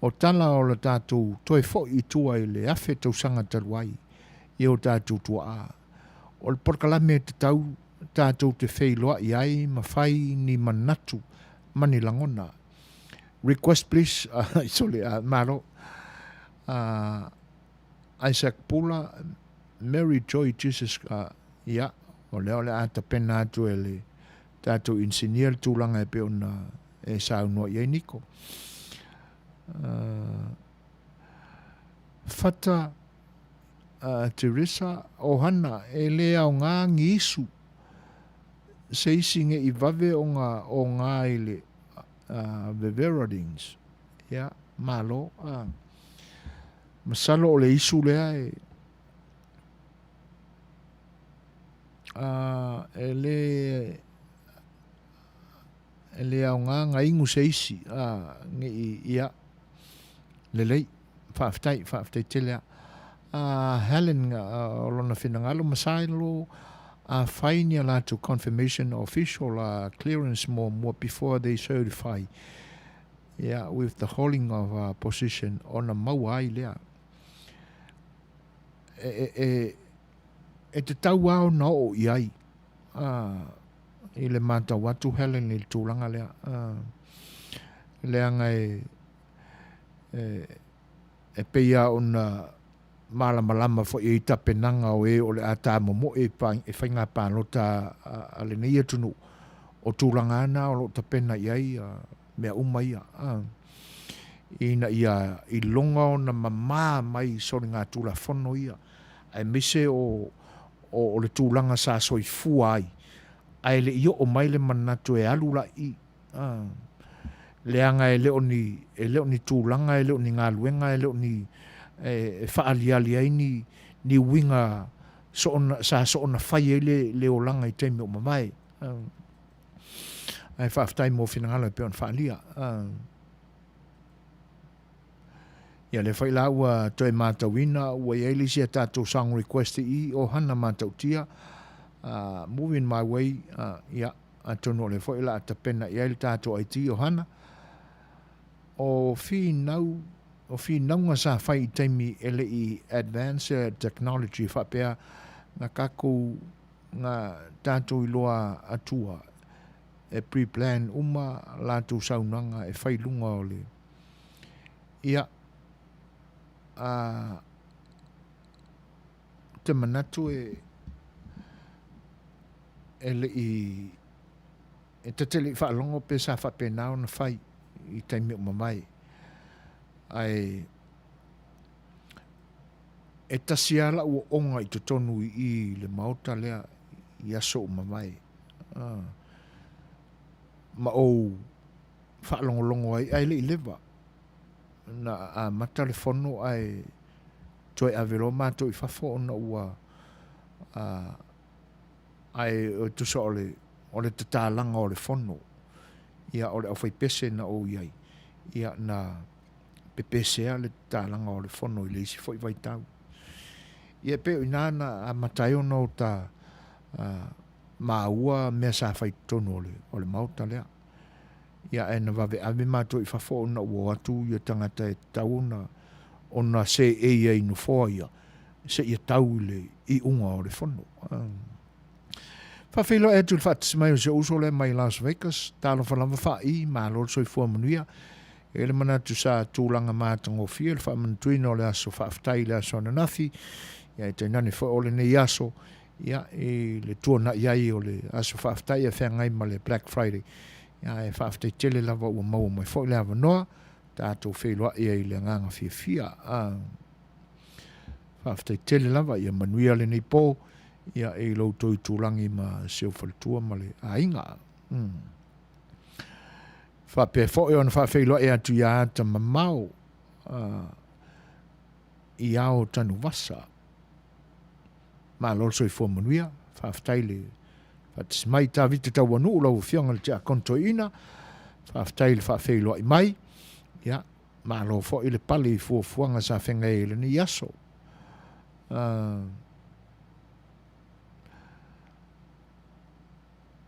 O tala o le tatou toe foi i tua i le afe tausaga talu ai i o tatou tuaa. O le polokalame e tatau tatou te feiloai ai ma fai ni manatu ma ni lagona. Request please, sole, malo. Isaac Pula, Mary Joy Jesus, ia, o lea o le a tapena atu e le tatou inisinia le tulaga e pei ona e saunoa i ai Niko. Fata Teresa, Ohana, e le aoga giisu se isi ne i vave ona oga i le Veveradines. Ia, malo. Masalo o le isu lea e e le e le aoga na inu se isi ne i ia lelei. Faafetai, faafetai tele lava. A Helen, o lona finagalo, masalo a fai ni a latou confirmation official a clearance muamua before they certify ia with the holding of a position ona maua ai lea. E, e, e, e tatau lava ona oo i ai i le matau atu Helen i le tulaga lea. Leaga e, e pei lava ona malamalama foi i ai tapenaga o e o le a tamomoe i faiga palota a lenei atunuu, o tulaga lava na o lo o tapena i ai mea uma ia, ina ia iloga ona mama mai soligatulafono ia, aemaise o le tulaga sa soifua ai, ae le i oo mai le manatu e alu la i i. Leaga e le o ni, e le o ni tulaga, e le o ni galuega, e le o ni, e faaaliali ai ni, ni uiga soona, sa soona fai ai le, le olaga i taimi o mavae. Ae faafetai mo finagalo e pei ona faaalia. Ia lea foi la ua toe matauina ua i ai le isi a tatou song request i i, Ohana Matautia, Moving My Way, ia, Atonu o lea foi o le a tapena i ai le tatou IT Ohana. O finau, o finauga sa fai i taimi e le i advance technology faapea na kakou, na tatou iloa atua e pre-plan uma latou saunoaga e fai i luga o le, ia, a, ou te manatu e, e le i, e ta te le i faalogo pe sa faapena ona fai i taimi o mavae. Ae e tasi lava lau ooga i totonu i i le maota lea i aso ua mavae. Ma ou faalogologo ai, ae le i leva na amata le fono ae toe ave loa matou i fafo ona ua Ae tusa o le, o le tatalaga o le fono, ia, o le aufaipese na ou i ai, ia, na pepesea le tatalaga o le fono i le isi foi vaitau. Ia, e pei o i ina na amata ai ona o ta maua mea sa fai i totonu o le, o le maota lea. Ia, ae na vaveave matou i fafo ona ua o atu ia tagata e tatau ona, ona seei ai i nofoa ia, seia tau i le iuga o le fono. Faafeiloai atu i le faatasi mai o si ou uso lea mai Las Vegas, talofa lava faai, malo le soifua manuia. E i ai le manatu sa tulaga matagofie le faamanatuina o le aso faafetai i le aso ananafi, ia e tainane foi o lenei aso, ia i le tuanai ai o le aso faafetai e feagai ma le Black Friday. Ia e faafetai tele lava ua maua mai foi le avanoa, tatou feiloai ai i le agaga fiafia. Faafetai tele lava, ia manuia lenei po, ia i lo outou itulagi ma si ou faletua ma le aiga. Faapea foi ona faafeiloai atu ia ata mamao i ao Tanuvasa. Malo le soifua manuia, faafetai le faatasi mai. Tavita Tauanuu, lau Afioga i le Tiakono Toeaina, faafetai le faafeiloai mai. Ia, Malo foi le pale i fuafuaga sa feagai ai i lenei aso.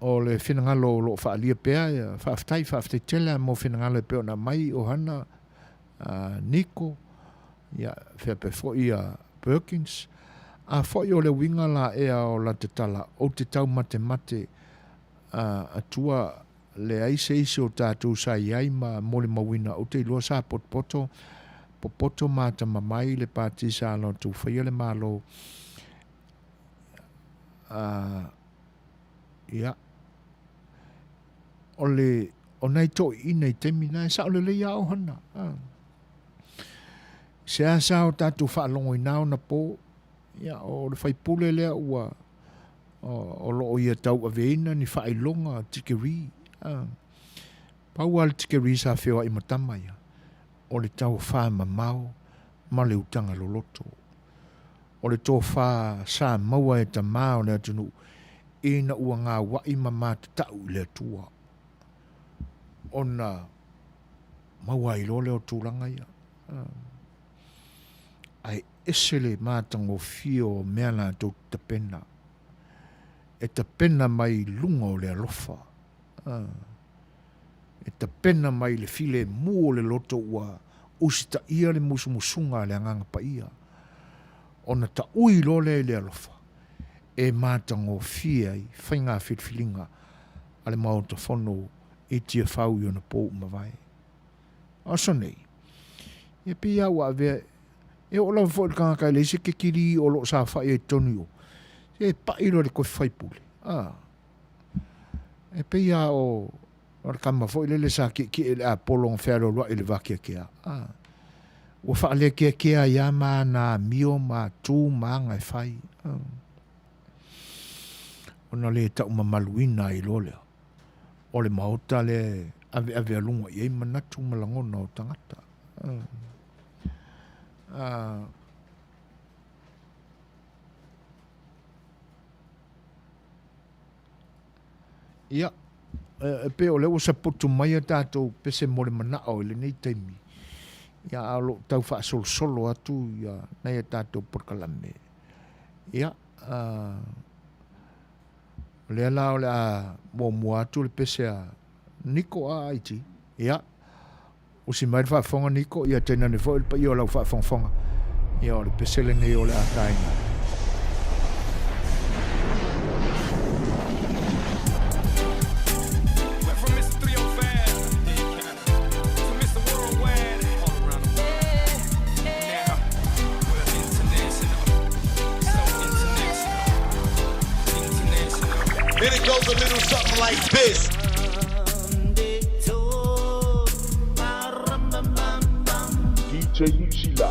O le finagalo o lo o faaalia pea, faafetai, faafetai tele mo finagalo e pei ona aumai, Ohana, Niko, ia, faapea foi ia Perkins. A foi o le uiga la ea o la te tala, ou te taumatemate atua leai se isi o tatou sa i ai ma molimauina, ou te iloa sa potopoto, popoto ma atamamai le pati sa latou faia le Malo. A, ia, o le, o nai toeaiina i taimi na, e sao lelei lava ohana. A. Seasea o tatou faalogo i na ona po, ia, o le faipule lea ua, o lo o ia tauaveina ni faailoga tikeri. A. Pau lava le tikeri sa feoai ma tama ia, o le taufa mamao ma le utaga loloto. O le tofa sa maua e tama o le atunuu ina ua gauai ma matatau i le Atua. Ona maua ai loa lea o tulaga ia. Ae ese le matagofie o mea latou te tapena. E tapena mai i luga o le alofa. E tapena mai le filemu o le loto ua usitaia le musumusuga a le Agaga Paia. Ona taui loa lea i le alofa e matagofie ai faiga filifiliga a le Maota Fono i Tiafau i ona po ua mavae. O aso nei, ia pei lava ua avea, e oo lava foi i le tagata e leai se kekili o lo o saofai ai i totonu i o, se e pai loa i le tofi faipule, a. E pei lava o le tama foi lele sa tietie i le apolo na fealoaloai i le vakeakea, a. Ua faalekeakea ai lava ma ana amio ma tu ma aga e fai, a. Ona le taumamaluina ai loa lea o le Maota lea e aveavealuga i ai manatu ma lagona o tagata. A. Ia, e pei o lea ua saputu mai a tatou pese mo le manao i lenei taimi, ia, a o lo o tau faasolosolo atu ia nai a tatou polokalame. Ia, o lea la o le a muamua atu le pese a Niko a IT. Ia, Usi mai le faafofoga Niko, ia tainane foi le paia o lau faafogafoga. Ia o le pese lenei o le a taina. And it goes a little something like this. DJ Niusila.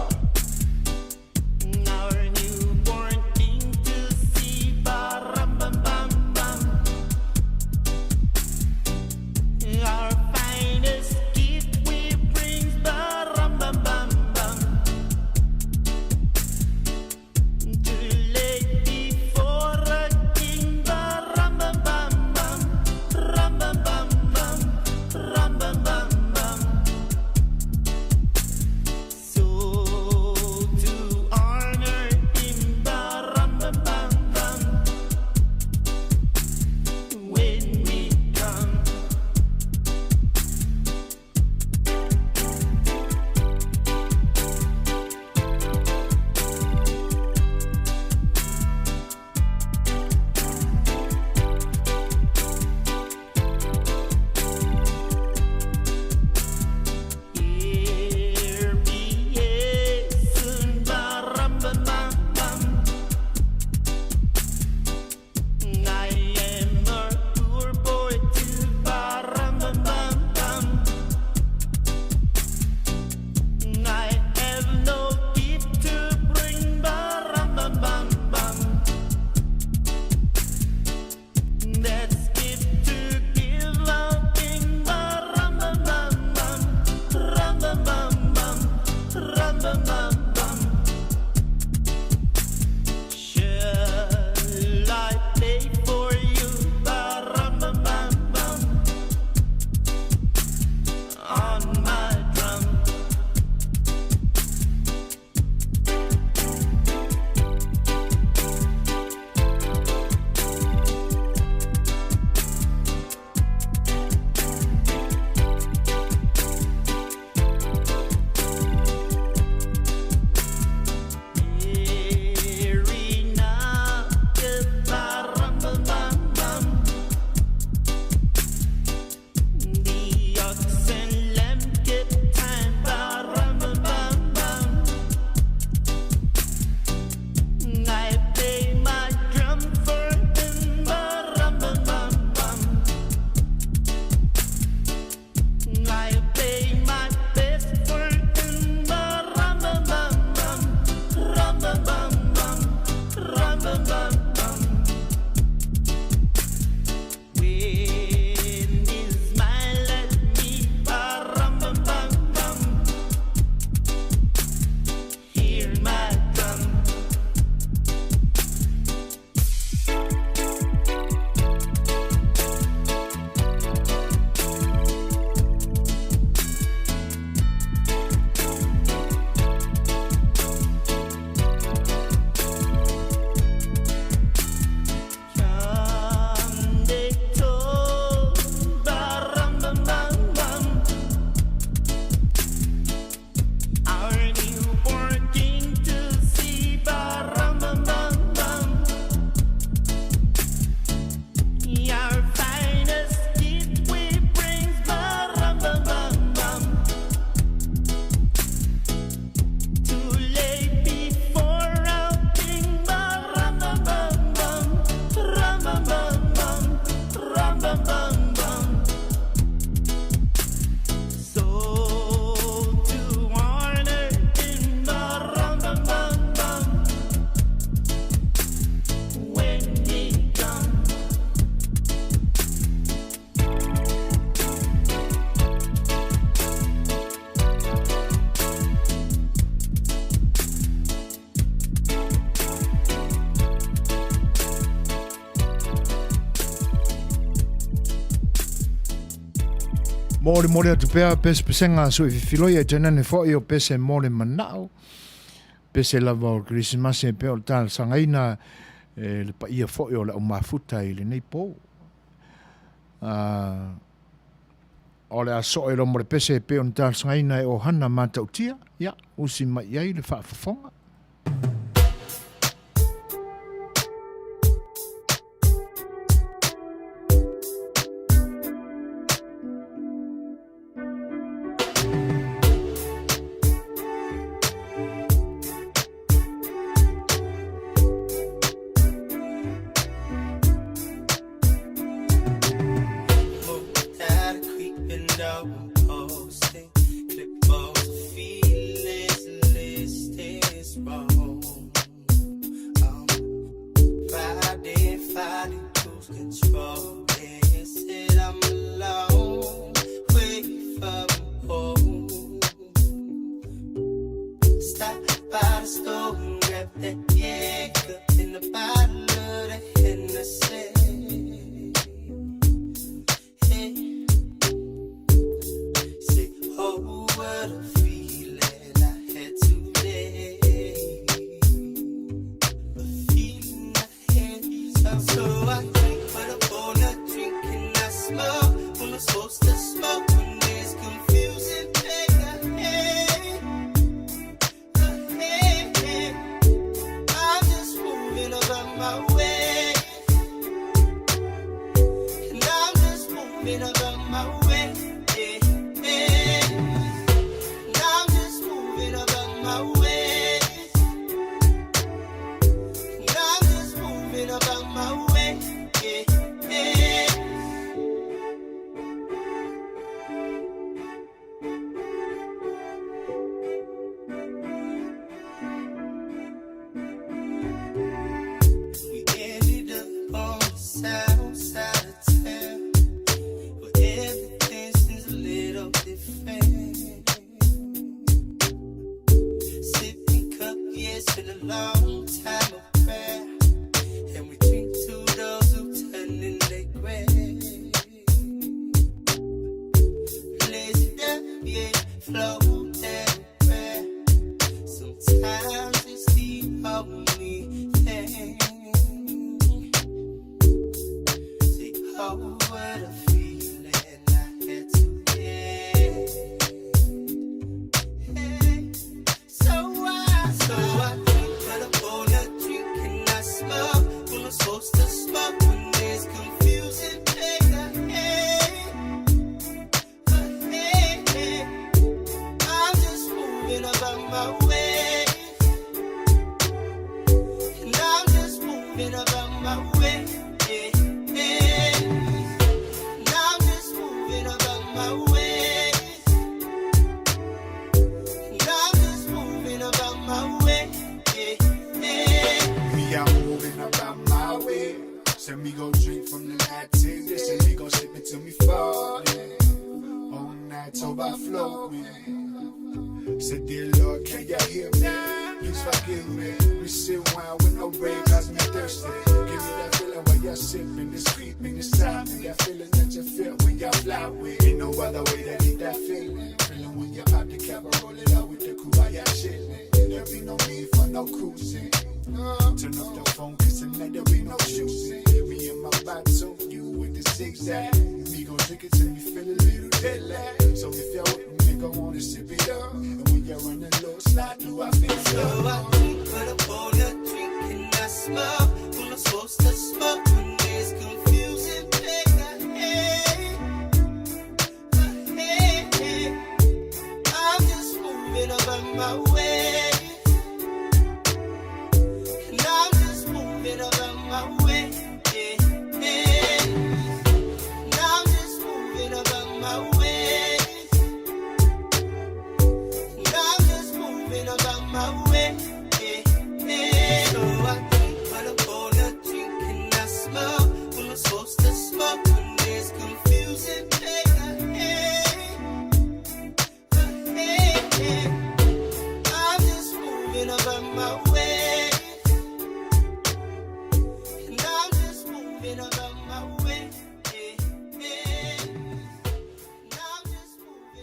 Molimoli atu pea pesepesega a Suʻififiloi ae tainane foi o pese mo le manao. Pese lava o le Kerisimasi e pei o le talosagaina e le paia foi o le aumafuta i lenei po. O le a soo i loma o le pese e pei ona talosagaina e Ohana Matautia, ia, usi mai i ai le faafofoga.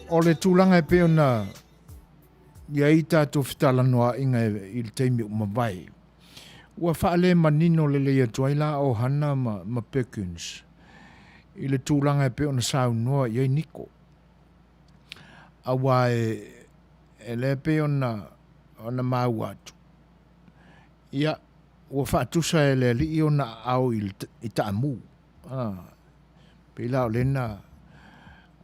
O le tulaga e pei ona i ai tatou fetalanoaʻiga i le taimi ua mavae, ua faalemanino lelei atu ai la o Hana ma, ma Perkins i le tulaga e pei ona saunoa i ai Niko. Auā e, e lea pei ona, ona maua atu, ia, ua faatusa e le alii ona aao i, i taamu. Ah, pei la o lea na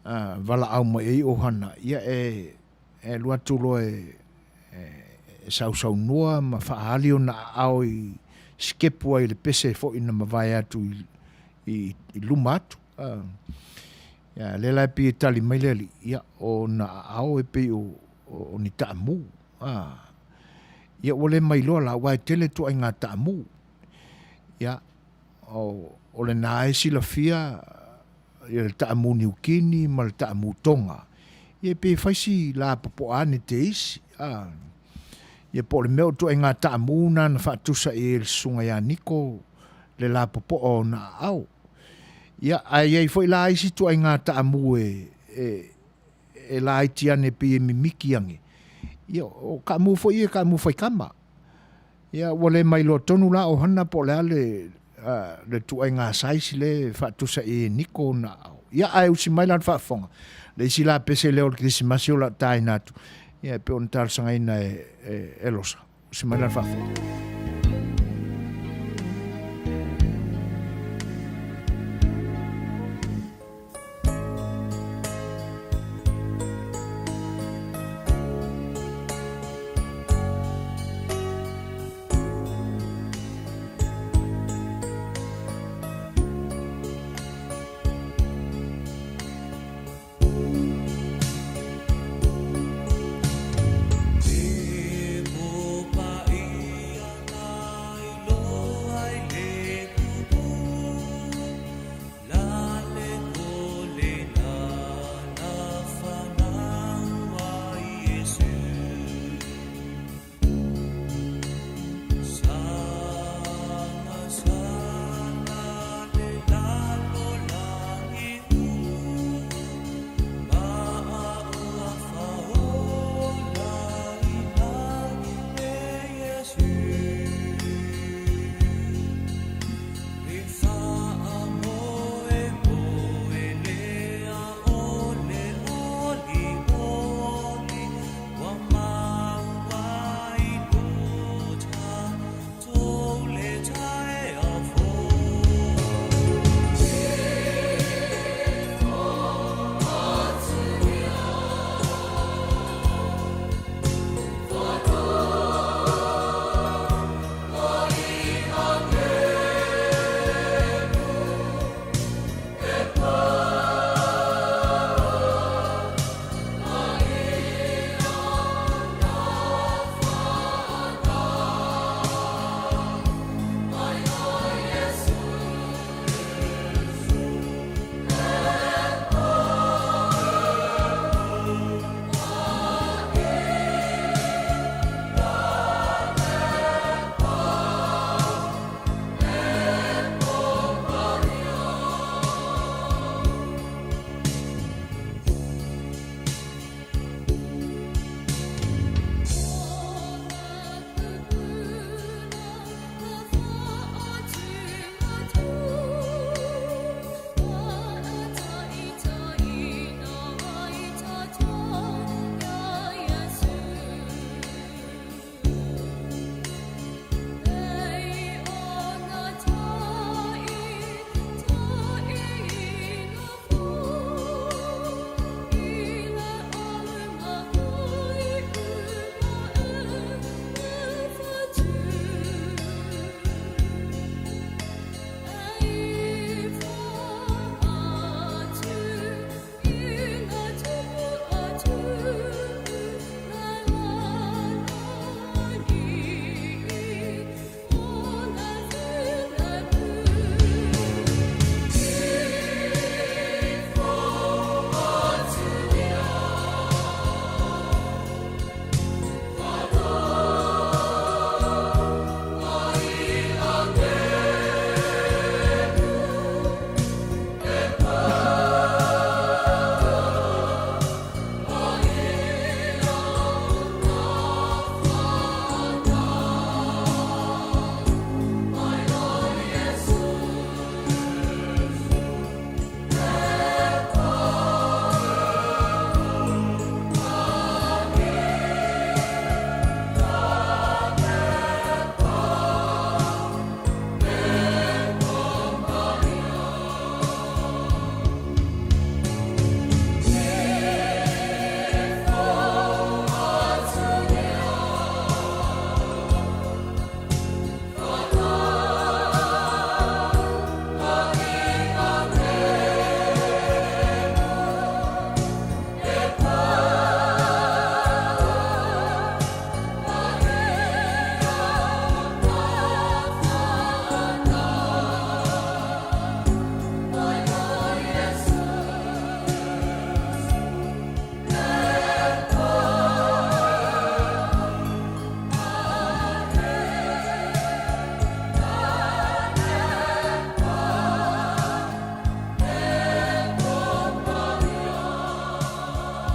ah, valaau mai ai o Hana, ia e, e alu atu loa e, e, e sausaunoa ma faaali ona aao i sikepu ai i le pese foi na mavae atu i, i, i luma atu. Ah, ia, lea la e pei e tali mai le alii, ia, o ona aao e pei o, o, o ni taamu. Ah, ia ua le mailoa la, aua e tele ituaiga taamu. Ia, o, o lena e silafia ia le taamu Niukini ma le taamu Tonga. Ia pe fai si lapopoa ane te isi. A, ia po o le mea o ituaiga taamu na na faatusa i ai e le susuga ia Niko le lapopoa o ona aao. Ia, ae i ai foi la isi ituaiga taamu e, e, e laiti ane pei e mimiki ane. Ia, o kaamu foi ia e kaamu faikama. Ia, ua le mailoa tonu la o Hana po o le a le, le ituaiga size lea e faatusa i ai e Niko ona aao. Ia, ae usi mai la le faafofoga, le isi la pese lea o le Kerisimasi o le a taina atu, ia, e pei ona talosagaina e, e, e Losa. Usi mai la le faafofoga.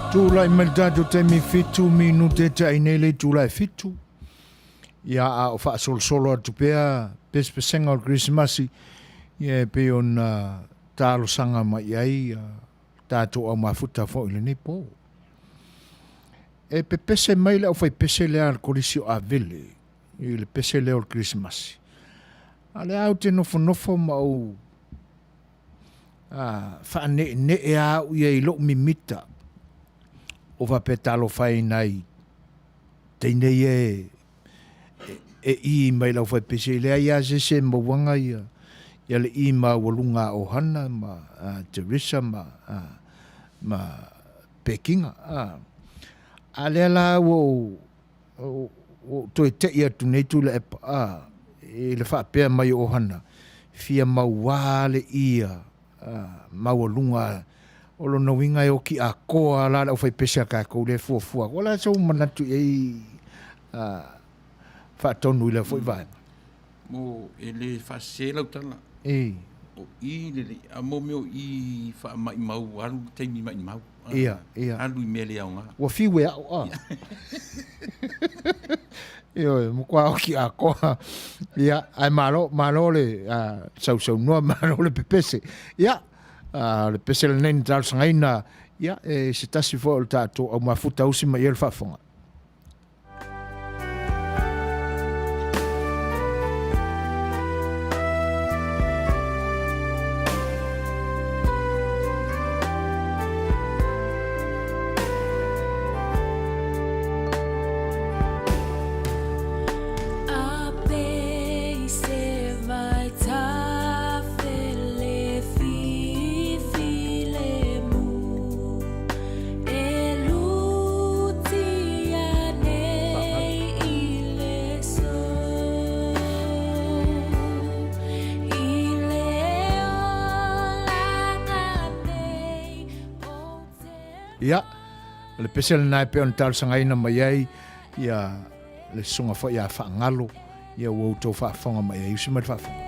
Tulai mai le tatou taimi 7 minute te ai nei le itula e 7. Ia a o faasolosolo atu pea pesepesega o le Kerisimasi, ia e pei ona talosaga mai i ai ia tatou aumafuta foi i lenei po. E pepese mai le aufaipese lea a le Kolisi o Avele i le pese lea o le Kerisimasi. A o lea ou te nofonofo ma ou faaneenee lava au ia i lou mimita o faapea talofa e i nai teine ia e e ʻī mai i le aufaipese, e leai lava se isi e mauaga ia, ia le ʻī maualuga a Ohana ma a Teresa ma, a, ma Pekiga. A, a lea la ua ou, ua ou toe te'i atu nei Tuilaepa, a, i le faapea mai o Ohana, fia mauā le ʻī a, maualuga o lona uiga e oki atoa la le aufaipese a tatou lea e fuafua atu. O le a sou manatu i ai faatonu i lea foi vaega? Mo e le faasese lau tala. E. O i le le a mo mea o i faamaimau alu le taimi maimau. Ia, ia. Alu i mea le aoga. Ua fiu e a'o a. Ioe, matua oki atoa. Ia, ae malo, malo le sausaunoa, malo le pepese. Ia, o le pese lenei na talosagaina, ia, e se tasi foi o le tatou aumafuta usi mai ai le faafofoga. Ia, o le pese lena e pei ona talosagaina mai ai ia le susuga foi ia Faagalo, ia ua outou faafofoga mai ai. Usi mai le faafofoga.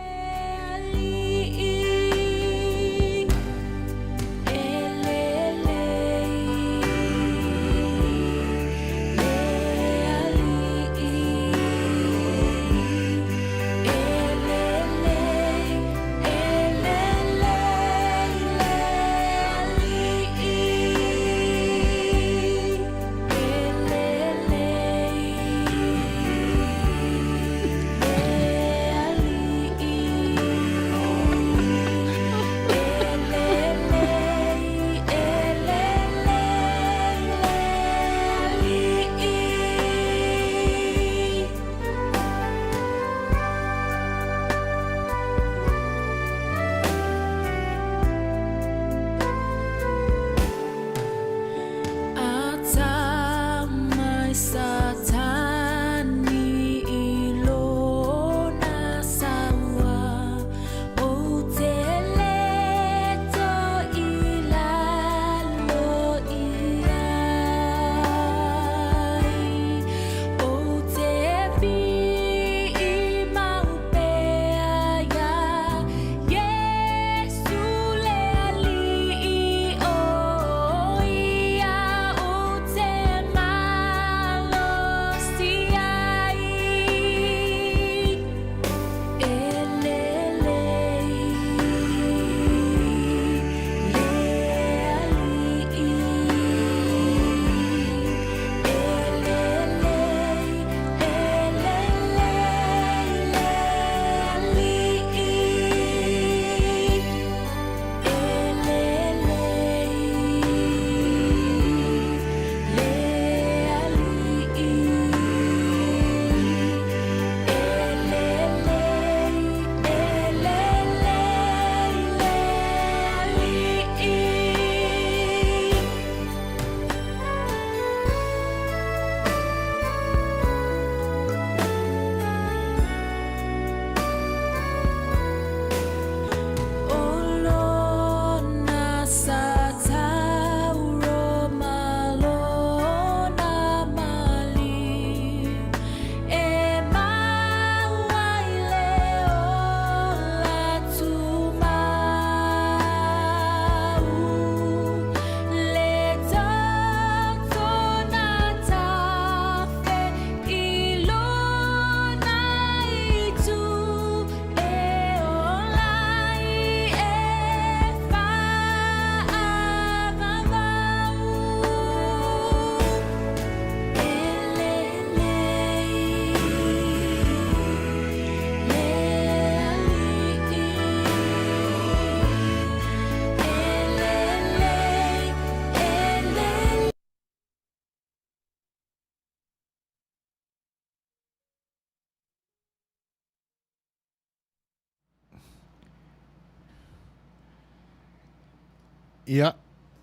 Ia,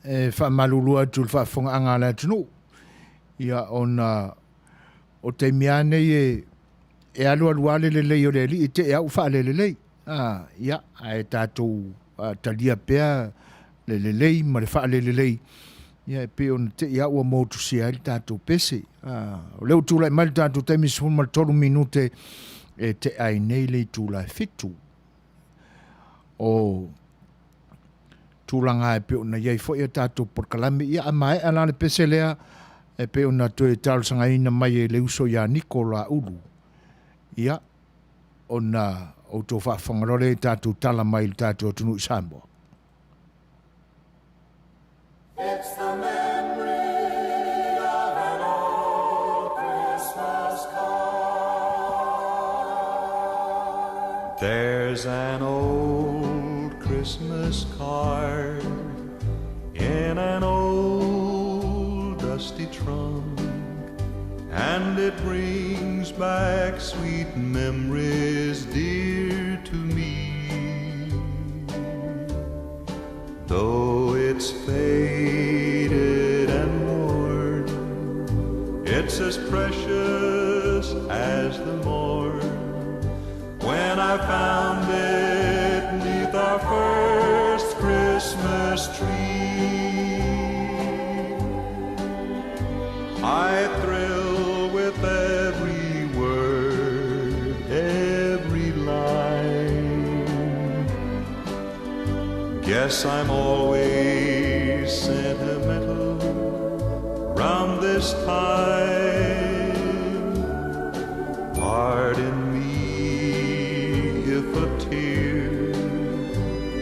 e faamalulu atu i le faafofogaaga a le atunuu, ia ona o taimi lava nei e, e alualu lava le lelei o le alii te i au faalelelei. A, ia, ae tatou a, talia pea le lelei ma le faalelelei, ia e pei ona te i lava ua motusia ai le tatou pese. A, o lea ua tulai mai le tatou taimi 13 minute e tea ai nei le itula e 7. O tulaga e pei ona i ai foi a tatou polokalame. Ia a maea la le pese lea e pei ona toe talosagaina mai e le uso ia Niko Laulu, ia ona outou faafofoga loa lea i tatou tala mai i le tatou atunuu i Samoa. It's the memory of an old Christmas card. There's an old Christmas card in an old dusty trunk, and it brings back sweet memories dear to me. Though it's faded and worn, it's as precious as the morn when I found it neath our first Christmas tree. I thrill with every word, every line. Guess I'm always sentimental round this time. Pardon me if a tear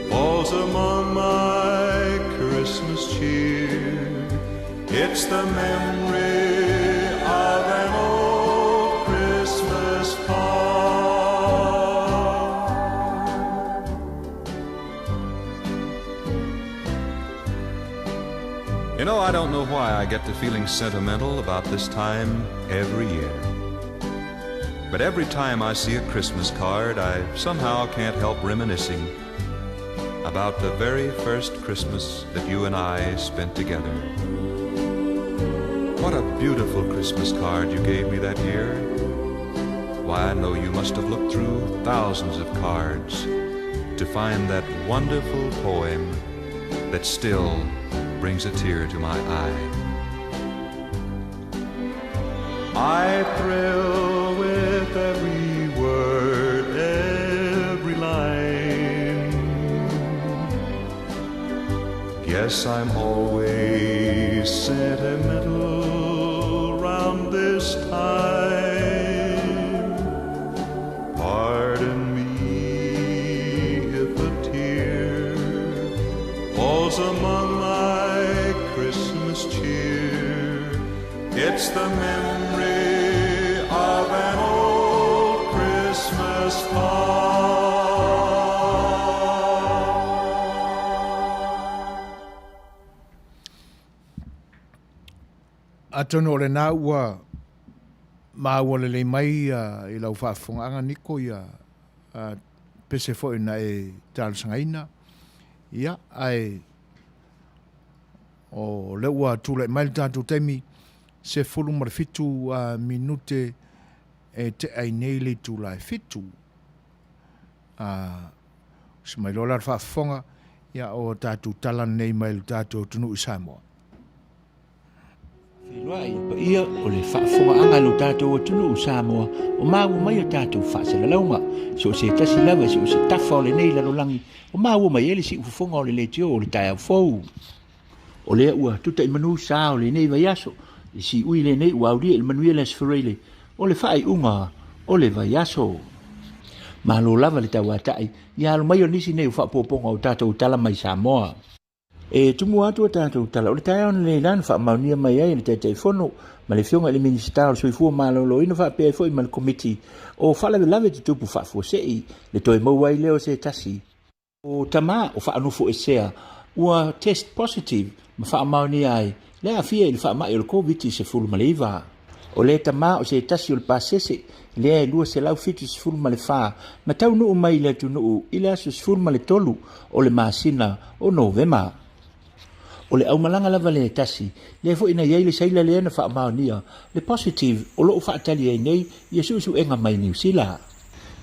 falls among my Christmas cheer. It's the memory of an old Christmas card. You know, I don't know why I get to feeling sentimental about this time every year. But every time I see a Christmas card, I somehow can't help reminiscing about the very first Christmas that you and I spent together. What a beautiful Christmas card you gave me that year. Why, I know you must have looked through thousands of cards to find that wonderful poem that still brings a tear to my eye. I thrill with every word, every line. Guess I'm always sentimental round this time. Pardon me if a tear falls among my Christmas cheer. It's the memory of an old Christmas card. Atonu o lena ua maua lelei mai i lau faafofogaaga Niko ia pese foi na e talosagaina, ia ae o lea ua tulai mai le tatou taimi 17 minute e tea ai nei le itula e 7. Usi mai loa la le faafofoga, ia o tatou tala nei mai le tatou atunuu i Samoa. Feiloai i le paia o le faafofogaaga i lo tatou atunuu o Samoa o maua mai a tatou faasalalauga. So o se tasi lava i so o se tafa o lenei lalolagi o maua mai ai le siufofoga o le leitio o le taeao fou. O lea ua tuta i manu sa o lenei vaiaso, i siui lenei ua aulia i le manuia le Aso Faraile o le faaiuga o le vaiaso. Malo lava le tauatai ia alo mai o nisi nei o faaopoopoga o tatou tala mai Samoa. E tumu atu a tatou tala, o le taeao nei la na faamaonia mai ai e le Taitaifono ma le Afioga i le Minisita o le Soifua Maloloina faapea ai foi ma le Komiti o Faalavelave Tutupu Faafuasei le toe maua ai lea o se tasi o tama o faanofoesea ua test positive ma faamaonia ai le aafia i le faamai o le Koviti-19. O le tama o se tasi o le pasese lea e 274 na taunuu mai i le atunuu i le aso 13 o le masina o Novema. O le aumalaga lava lea e tasi, lea foi na i ai le saila lea na faamaonia le positive o lo o faatali ai nei ia suesuega mai Niu Sila.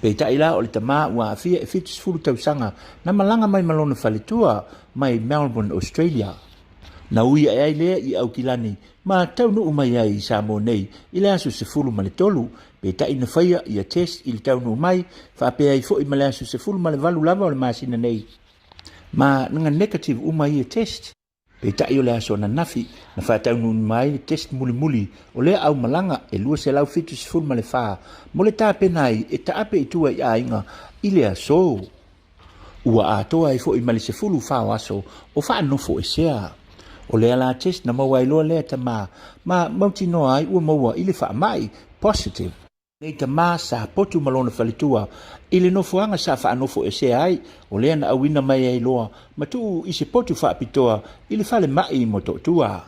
Peitai la o le tama ua aafia e 70 tausaga na malaga mai ma lona faletua mai Melbourne, Australia. Na ui ae ai lea i Aukilani ma taunuu mai ai i Samoa nei i le aso 13, peitai na faia ia test i le taunuu mai, faapea ai foi ma le aso 18 lava o le masina nei. Ma na negative uma ia test. Peitai o le aso ananafi na faataunuuina ai le test mulimuli o lea aumalaga e 274 mo le tapena ai e taape i tua i aiga i le aso. Ua atoa ai foi ma le 14 o aso o faanofoesea. O lea la test na maua ai loa lea tama ma mautinoa ai ua maua i le faamai, positive. Nei tama sa potu ma lona faletua i le nofoaga sa faanofoesea ai, o lea na auina mai ai loa ma tuu i se potu faapitoa i le falemai i Motootua.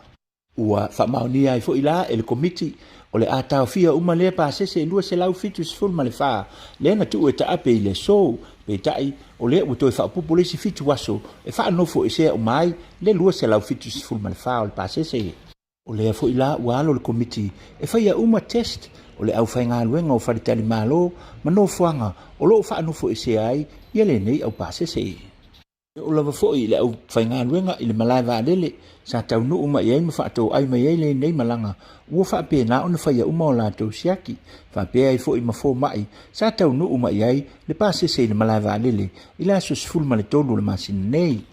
Ua faamaonia ai foi la e le Komiti o le a taofia uma lea pasese e 274 lea na tuu e taape i le aso, peitai o lea ua toe faaopoopo le isi fitu aso e faanofoesea uma ai le 274 o le pasese. O lea foi la ua alo le Komiti e faia uma test o le aufaigaluega o faletalimalo ma nofoaga o lo o faanofoesea ai ia lenei aupasese. E oo lava foi i le aufaigaluega i le malae vaalele sa taunuu mai ai ma faatoai mai ai lenei malaga, ua faapena ona faia uma o latou siaki, faapea ai foi ma fomai sa taunuu mai ai le pasese i le malae vaalele i le aso 13 o le masina nei.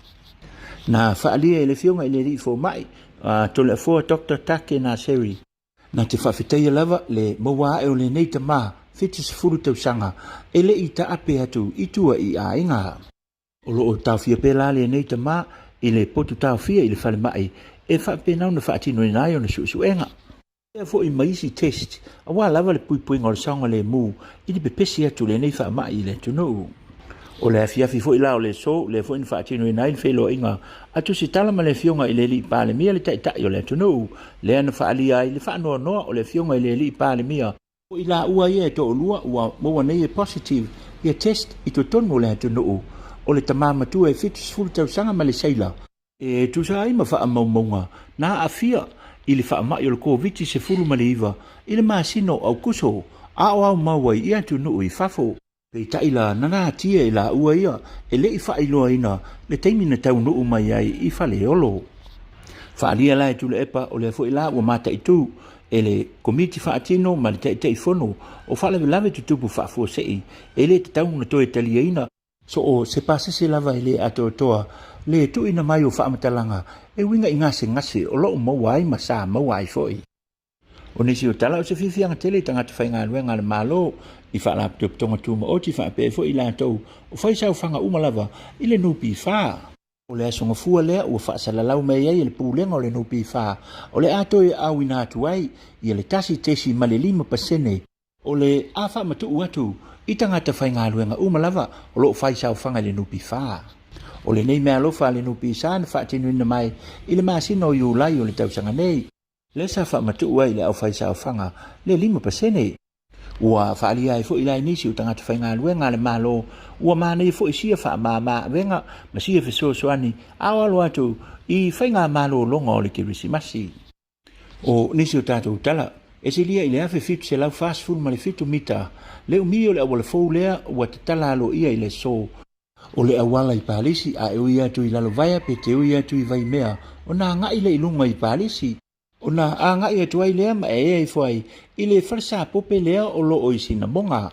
Na faaalia e le Afioga i le Alii Fomai a Toleafoa Doctor Take Naseri, na te faafetaia lava le maua ae o lenei tama 70 tausaga e le i taape atu i tua i aiga. O lo o taofia pea la lenei tama i le potu taofia i le falemai e faapena ona faatinoina ai ona suesuega. Faapea foi ma isi test aua lava le puipuiga o le saogalemu i le pepesi atu o lenei faamai i le atunuu. O le afiafi foi la o le aso lea foi na faatinoina ai le feiloaiga a Tusitala ma le Afioga i le Alii Palemia le Taitai o le atunuu, lea na faaalia ai le faanoanoa o le Afioga i le Alii Palemia, O i laua ia e toalua ua maua nei e positive ia test i totonu o le atunuu, o le tama matua e 70 tausaga ma le seila, E tusa ai ma faamaumauga na aafia i le faamai o le Koviti-19 i le masina o Aukuso a o aumau ai i atunuu i fafo. Peitai la, na natia e laua ia e le i faailoaina le taimi na taunuu mai ai i Faleolo. Faaalia la e Tuilaepa o lea foi la ua mataitu e le Komiti Faatino ma le Taitaifono o Faalavelave Tutupu Faafuasei e le tatau ona toe taliaina So o se pasese lava e le atoatoa le tuuina mai o faamatalaga e uiga i gasegase o lo o maua ai ma sa maua ai foi. O nisi o tala o se fiafiaga tele i tagata faigaluega a le Malo i Faalapotopotoga Tumaoti faapea ai foi i latou o fai saofaga uma lava i le NPF. O le aso Gafua lea ua faasalalau mai ai e le Pulega o le NPF o le a toe auina atu ai ia le 1.5% O le a faamatuu atu i tagata faigaluega uma lava o lo o fai saofaga i le NPF. O lenei meaalofa a le NPF na faatinoina mai i le masina o Iulai o le tausaga nei, lea sa faamatuu ai i le aufaisaofaga le 5%. Ua faaalia ai foi la i nisi o tagata faigaluega a le Malo ua manaia foi sia faamama avega ma sia fesoasoani a o alo atu i faigamalologa o le Kerisimasi. O nisi o tatou tala, e silia i le 1747 mita le umi o le auala fou lea ua tatala aloaia i le aso. O le auala i Palisi a e ui atu i Lalovaea pe te ui atu i Vaimea ona agai lea i luga i Palisi, ona agai atu ai lea ma e ea ifo ai i le falesapope lea o lo o i Sinamoga.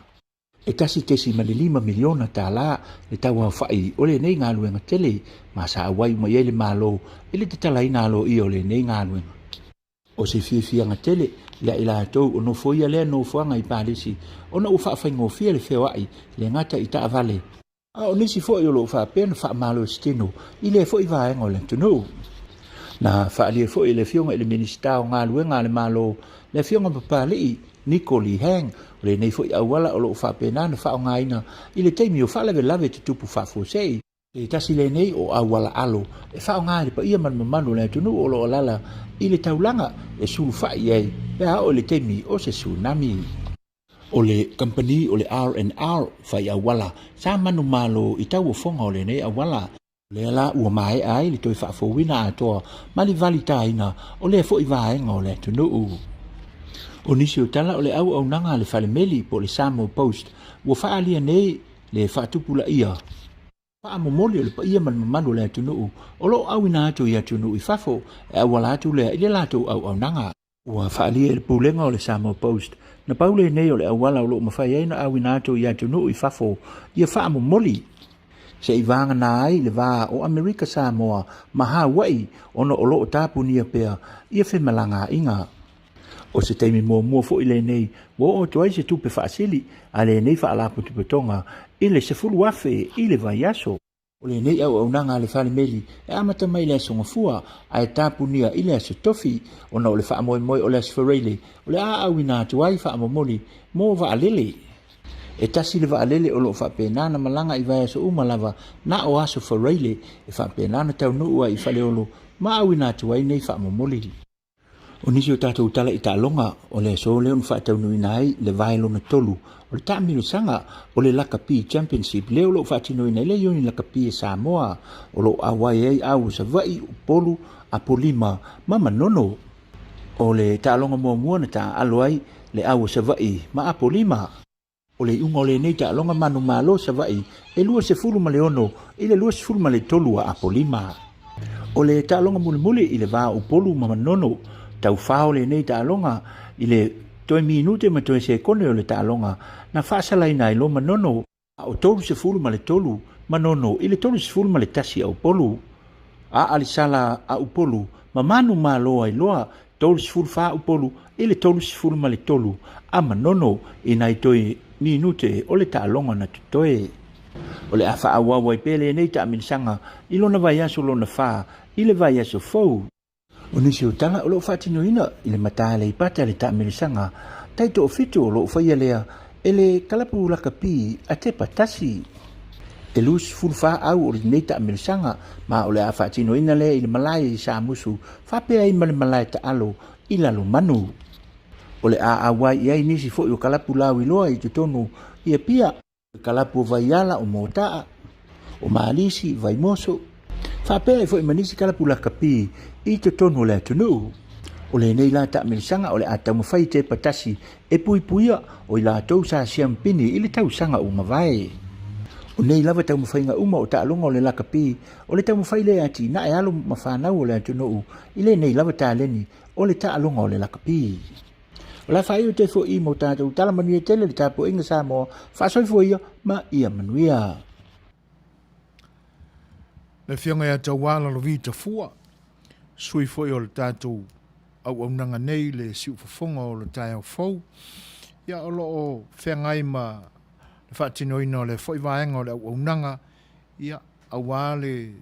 E $1.5 miliona tala le tauaofai o lenei galuega tele ma sa auai uma i ai le Malo i le tatalaina aloaia o lenei galuega. O se fiafiaga tele ia i latou o nofoia lea nofoaga i Palisi ona ua faafaigofie le feoai le gata i taavale, A o nisi foi o lo o faapea ona faamalositino i lea foi vaega o le atunuu. Na faaalia foi e le Afioga i le Minisita o Galuega a le Malo, le Afioga Papali'i Niko Lee Hang, o lenei foi auala o lo o faapena ona faaaogaina i le taimi o faalavelave tutupu faafuasei. Se tasi lenei o auala alo e faaaoga e le paia ma le mamalu o le atunuu o lo o alaala i le taulaga e sulufai i ai pe a oo i le taimi o se tsunami. O le kamupani o le R&R fai auala sa manumalo i tauofoga o lenei auala. O lea la ua maea ai le toe faafouina atoa ma le valitaina o lea foi vaega o le atunuu. O nisi o tala o le auaunaga a le falemeli po o le Samoa Post ua faaalia nei le faatupulaia faamomoli o le paia ma le mamalu o le atunuu o lo o auina atu i atunuu i fafo e auala atu lea i le latou auaunaga. Ua faaalia e le Pulega o le Samoa Post, na pau lenei o le auala o lo o mafai ai ona auina atu i atunuu i fafo ia faamomoli se i vagana ai le va o Amerika Samoa ma Hawaii ona o lo o tapunia pea ia femalagaaiga. O se taimi muamua foi lenei ua oo atu ai se tupe faasili a lenei faalapotopotoga i le $10,000 i le vaiaso. O lenei auaunaga a le fale meli e amata mai i le Aso Gafua ae tapunia i le Aso Tofi ona o le faamoemoe o le Aso Faraile o le a auina atu ai faamomoli mo vaalele. E tasi le vaalele o lo o faapena ona malaga i vaiaso uma lava na o Aso Faraile e faapena ona taunuu ai i Faleolo ma auina atu ai nei faamomoli. O nisi o tatou tala i taaloga o le aso lea ona faataunuuina ai le vae lona tolu o le taamilosaga o le Lakapi Championship lea o lo o faatinoina i le Iuni Lakapi a Samoa o lo o auai ai au o Savaii, Upolu, Apolima ma Manono. O le taaloga muamua na taaalo ai le au o Savaii ma Apolima. O le iuga o lenei taaloga manumalo Savaii e 26 i le 23 a Apolima. O le taaloga mulimuli i le va o Upolu ma Manono, taufao lenei taaloga i le toe minute ma toe sekone o le taaloga na faasalaina ai loa Manono, a o 33 Manono i le 31 a Upolu. A alisala a Upolu ma manumalo ai loa 34 Upolu i le 33 a Manono i nai toe minute o le taaloga na totoe. O le a faaauau ai pea lenei taamilisaga i lona vaiaso lona fa i le vaiaso fou. O nisi o tala o lo o faatinoina i le mata Aleipata le taamilisaga taitoafitu o lo o faia lea e le kalapu lakapi a Tepa Tasi. E 24 au o lenei taamilisaga ma o le a faatinoina lea i le malae i Samusu faapea ai ma le malae taalo i Lalomanu. O le a auai i ai nisi foi o kalapu lauiloa i totonu i Apia, o le kalapu o Vaiala, o Motaa, o Malisi, Vaimoso, faapea ai foi ma nisi kalapu lakapi i totonu o le atunuu. O lenei la taamilisaga o le a taumafai i Tepa Tasi e puipuia o i latou sa siampini i le tausaga ua mavae. O nei lava taumafaiga uma o taaloga o le lakapi o le taumafai lea e atinae alo ma fanau o le atunuu i lenei lava taleni o le taaloga o le lakapi. O le a faaiu te fo'i mo tatou tala manuia tele le tapuaiga Samoa, faasoifua ia ma ia manuia. Le Afioga ia Tauala Lovi Tafua, sui foi o le tatou auaunaga nei le siufofoga o le taeao fou, ia o lo o feagai ma le faatinoina o lea foi vaega o le auaunaga, ia aua le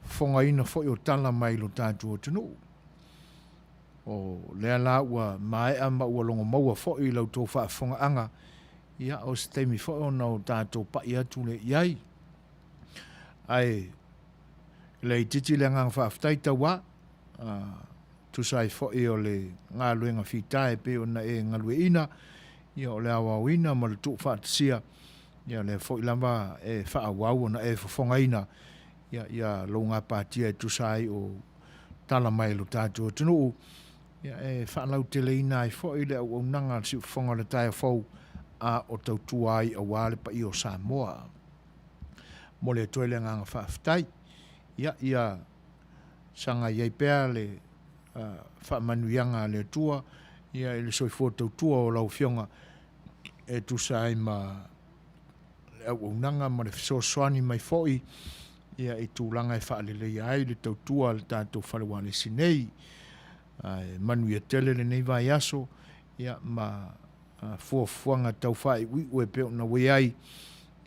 fofogaina foi o tala mai lo tatou atunuu. O lea la ua maea ma ua logomaua foi i la outou faafofogaaga, ia o se taimi foi ona o tatou pai atu lea i ai. Ae le itiiti le agaga faafetai tauā, tusa ai foi o le galuega fita e pei ona e galueaiina, ia o le aoaoina ma le tuufaatasia, ia lea foi lava e faaauau ona e fofogaina, ia, ia lou gapatia e tusa ai o tala mai lo tatou atunuu, ia e faalauteleina ai foi le auaunaga a le Siufofoga o le Taeao Fou a o tautua ai aua le paia o Samoa. Momoli atu ai le agaga faafetai. Ia, ia sagai ai pea le faamanuiaga a le Atua ia i le soifua tautua o lau Afioga e tusa ai ma le auaunaga ma le fesoasoani mai foi ia i tulaga e faaleleia ai le tautua a le tatou fale ualesi nei. Ae manuia tele lenei vaiaso ia ma fuafuaga tau faaiuiu e pei ona ua i ai,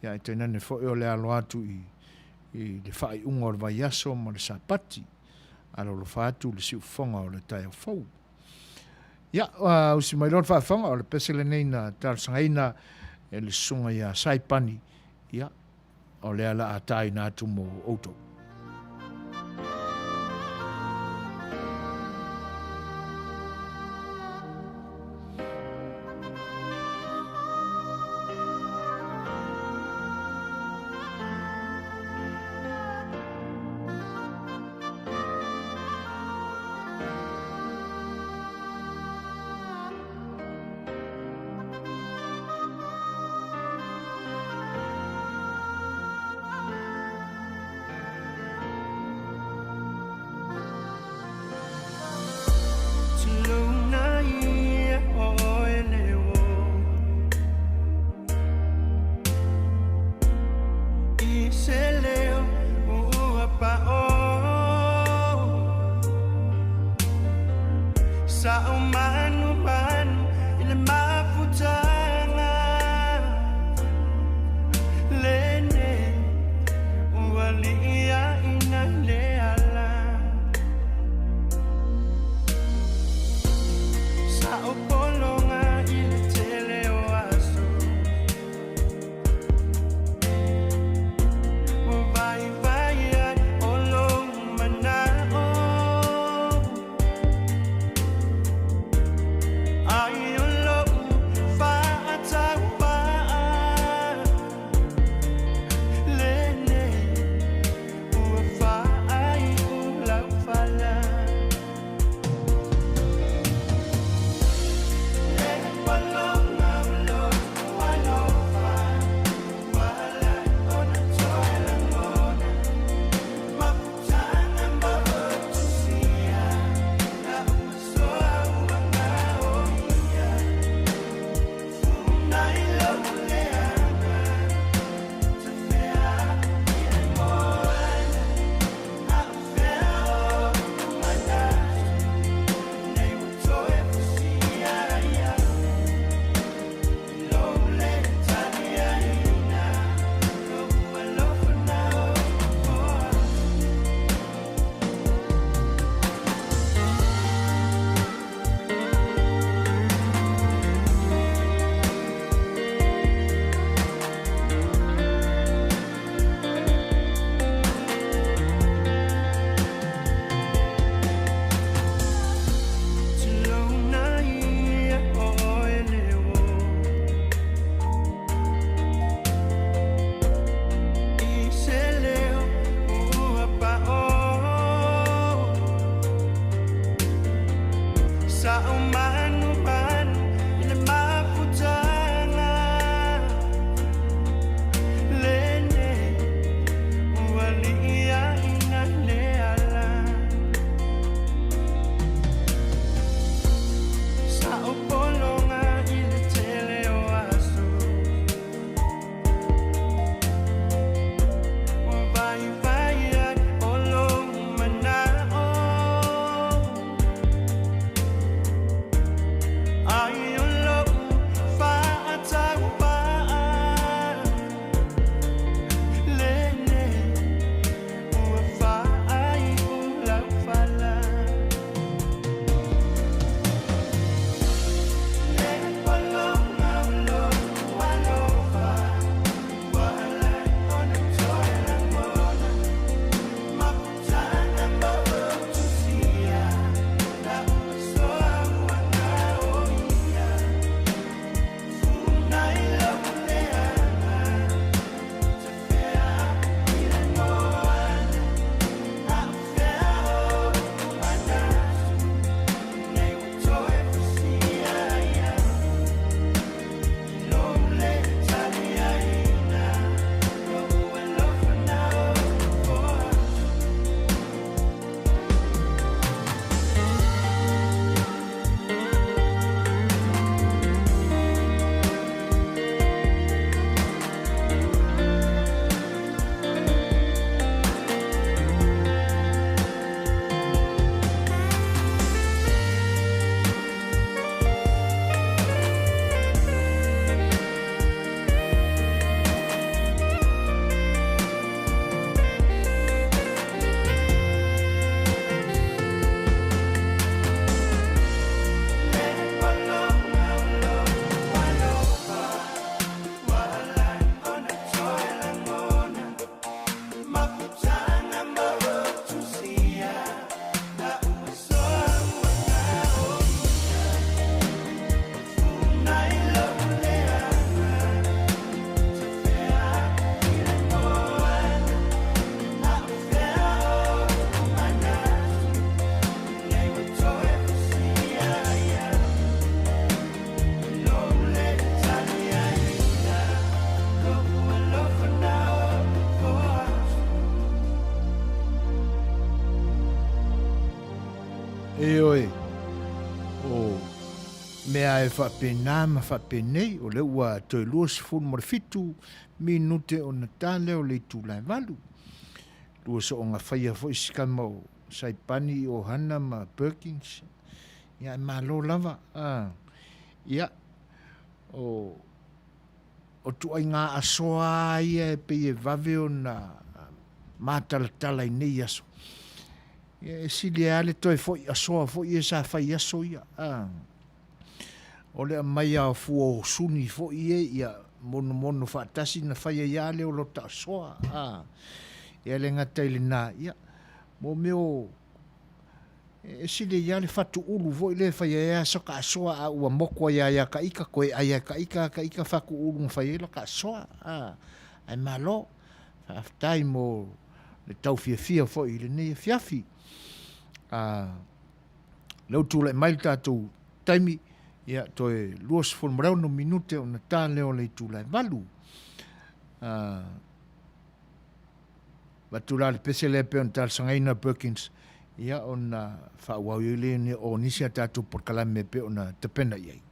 ia ae tainane foi o le alo atu i i le faaiuga o le vaiaso ma le Sapati. Alolofa atu le siufofoga o le taeao fou. Ia, usi mai loa le faafofoga, o le pese lenei na talosagaina e le susuga ia Saipani, ia, o lea la a tāina atu mo outou. Ioe, o mea e faapena ma faapenei, o lea ua toe 27 minute ona ta lea o le itula e valu. Lua soonga faia foi si kama o Saipani i Ohana ma Perkins. Ia, e malo lava. A, ia, o, o tuaiga asoa lava ia e pei e vave ona matalatala i nei aso. Ia, e sili ai lava le toe foi asoa foi ia sa fai aso ia. A, o le aumai lava o fua o suni foi ia, ia monomono faatasi na fai ai lava lea o lota asoa. A, ia le gata i lena, ia, mo mea o E sili ai lava le fatu ulu foi lea e fai ai lava soka asoa a ua moku ai lava ia ka ika, koe ai lava e ka ika ka ika fatu ulu na fai ai laka asoa. A, ae malo, faafetai mo le taufiafia foi i lenei afiafi. A, lea ua tulai mai le tatou taimi, ia toe 26 minute ona ta lea o le itula e 8. A, Avatu la le pese lea pei ona talosagaina Perkins, ia ona faaauau ai lea o nisi a tatou polokalame pei ona tapena i ai.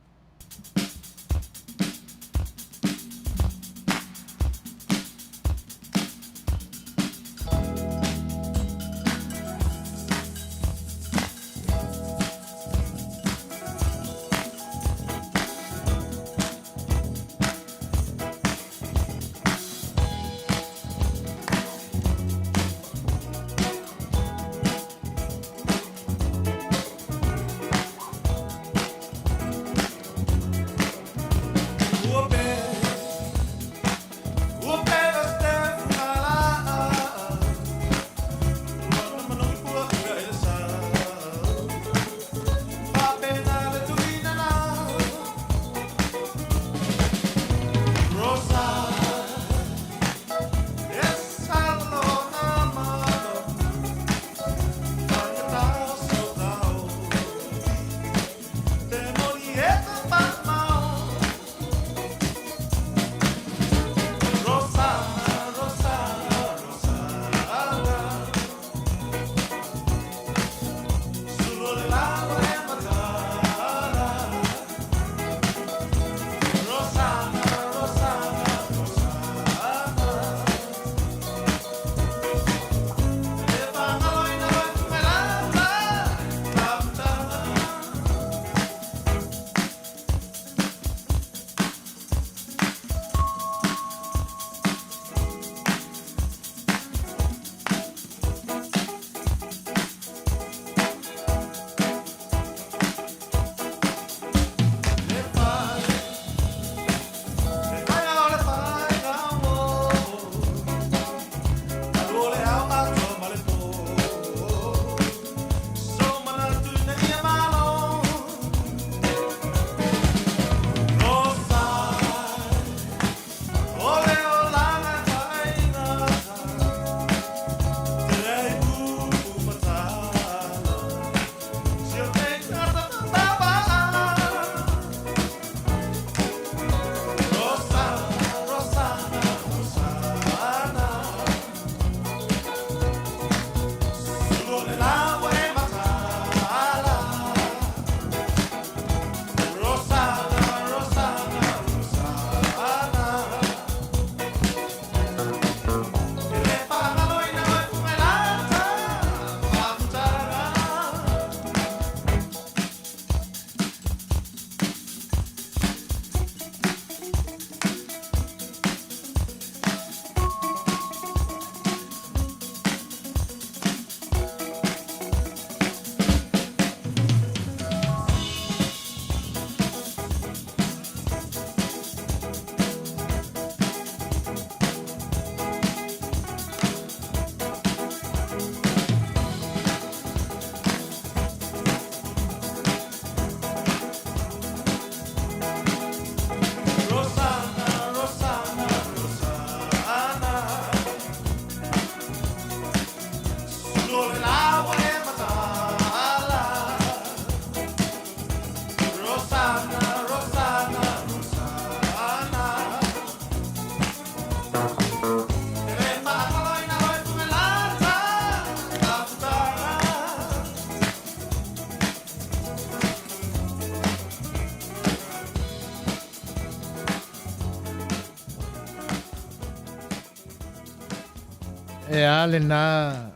E a lena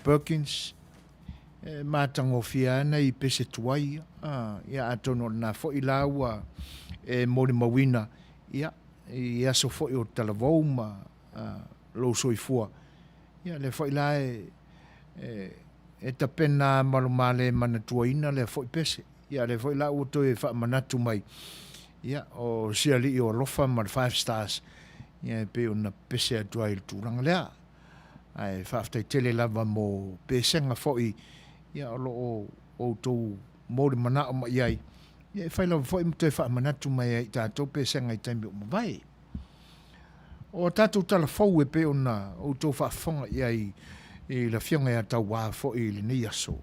Perkins? E matagofie lava nai pese tuai ia. Ia atonu o lena foi la ua e molimauina ia i aso foi o talavou ma lou soifua. Ia lea foi la e e tapena ma lo male manatuaina lea foi pese. Ia lea foi la ua toe faamanatu mai ia o si alii o alofa ma le Five Stars ia e pei ona pese atu ai i le tulaga lea. Ae faafetai tele lava mo pesega foi ia o lo o outou molimanao mai ai, ia e fai lava foi ma toe faamanatu mai ai i tatou pesega i taimi ua mavae. O a tatou tala fou e pei ona outou faafofoga i ai i le Afioga ia Tauā foi i lenei aso,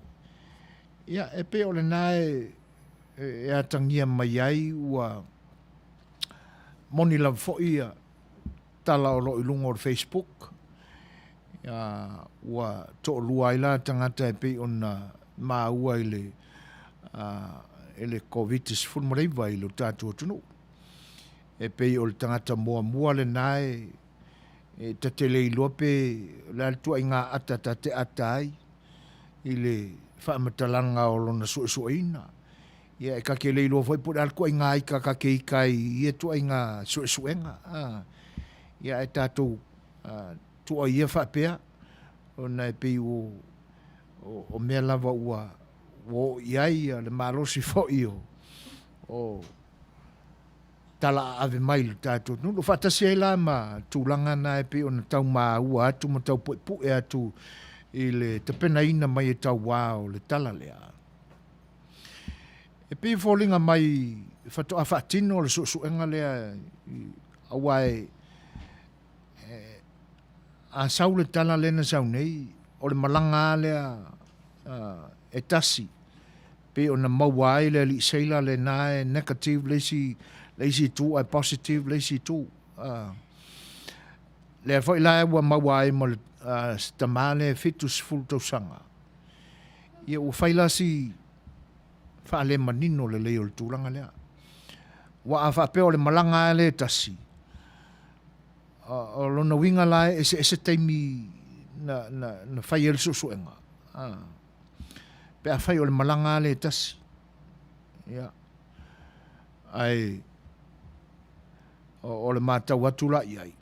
ia e pei o lena e, e atagia mai ai ua moni lava foi ia tala o lo o i luga o le Facebook, ua toalua ai la tagata e pei ona maua i le i le Koviti-19 i lo tatou atunuu. E pei o le tagata muamua lena e e ta te le iloa pe o le a le tuaiga ata ta te ata ai i le faamatalaga o lona suesueina. Ia e ta te le iloa foi po o le a le tuaiga ika ta te ika ai i ia tuaiga suesuega. Ia ae tatou tua ia faapea ona e pei o, o mea lava ua, ua oo i ai le malosi foi o, o tala aave mai i le tatou atunuu. Faatasi ai la ma tulaga na e pei ona tau maua atu ma tau puepue atu i le tapenaina mai e Tauā o le tala lea. E pei e foliga mai faatoa faatino le suesuega lea aua e, a sau le tala lea na sau nei, o le malaga lava lea e tasi, pei ona maua ai le alii seila lena e negative le isi, le isi itu ae positive le isi itu. Lea foi la ua maua ai ma le tama lea e 70 tausaga. Ia ua fai la si faalemanino lelei o le tulaga lea. Ua a faapea o le malaga lava lea e tasi, o lona uiga la e eseese taimi na, na, na fai ai le suesuega. Pe a fai o le malaga lava lea e tasi. Ia. Ae o, o le matau atu la i ai,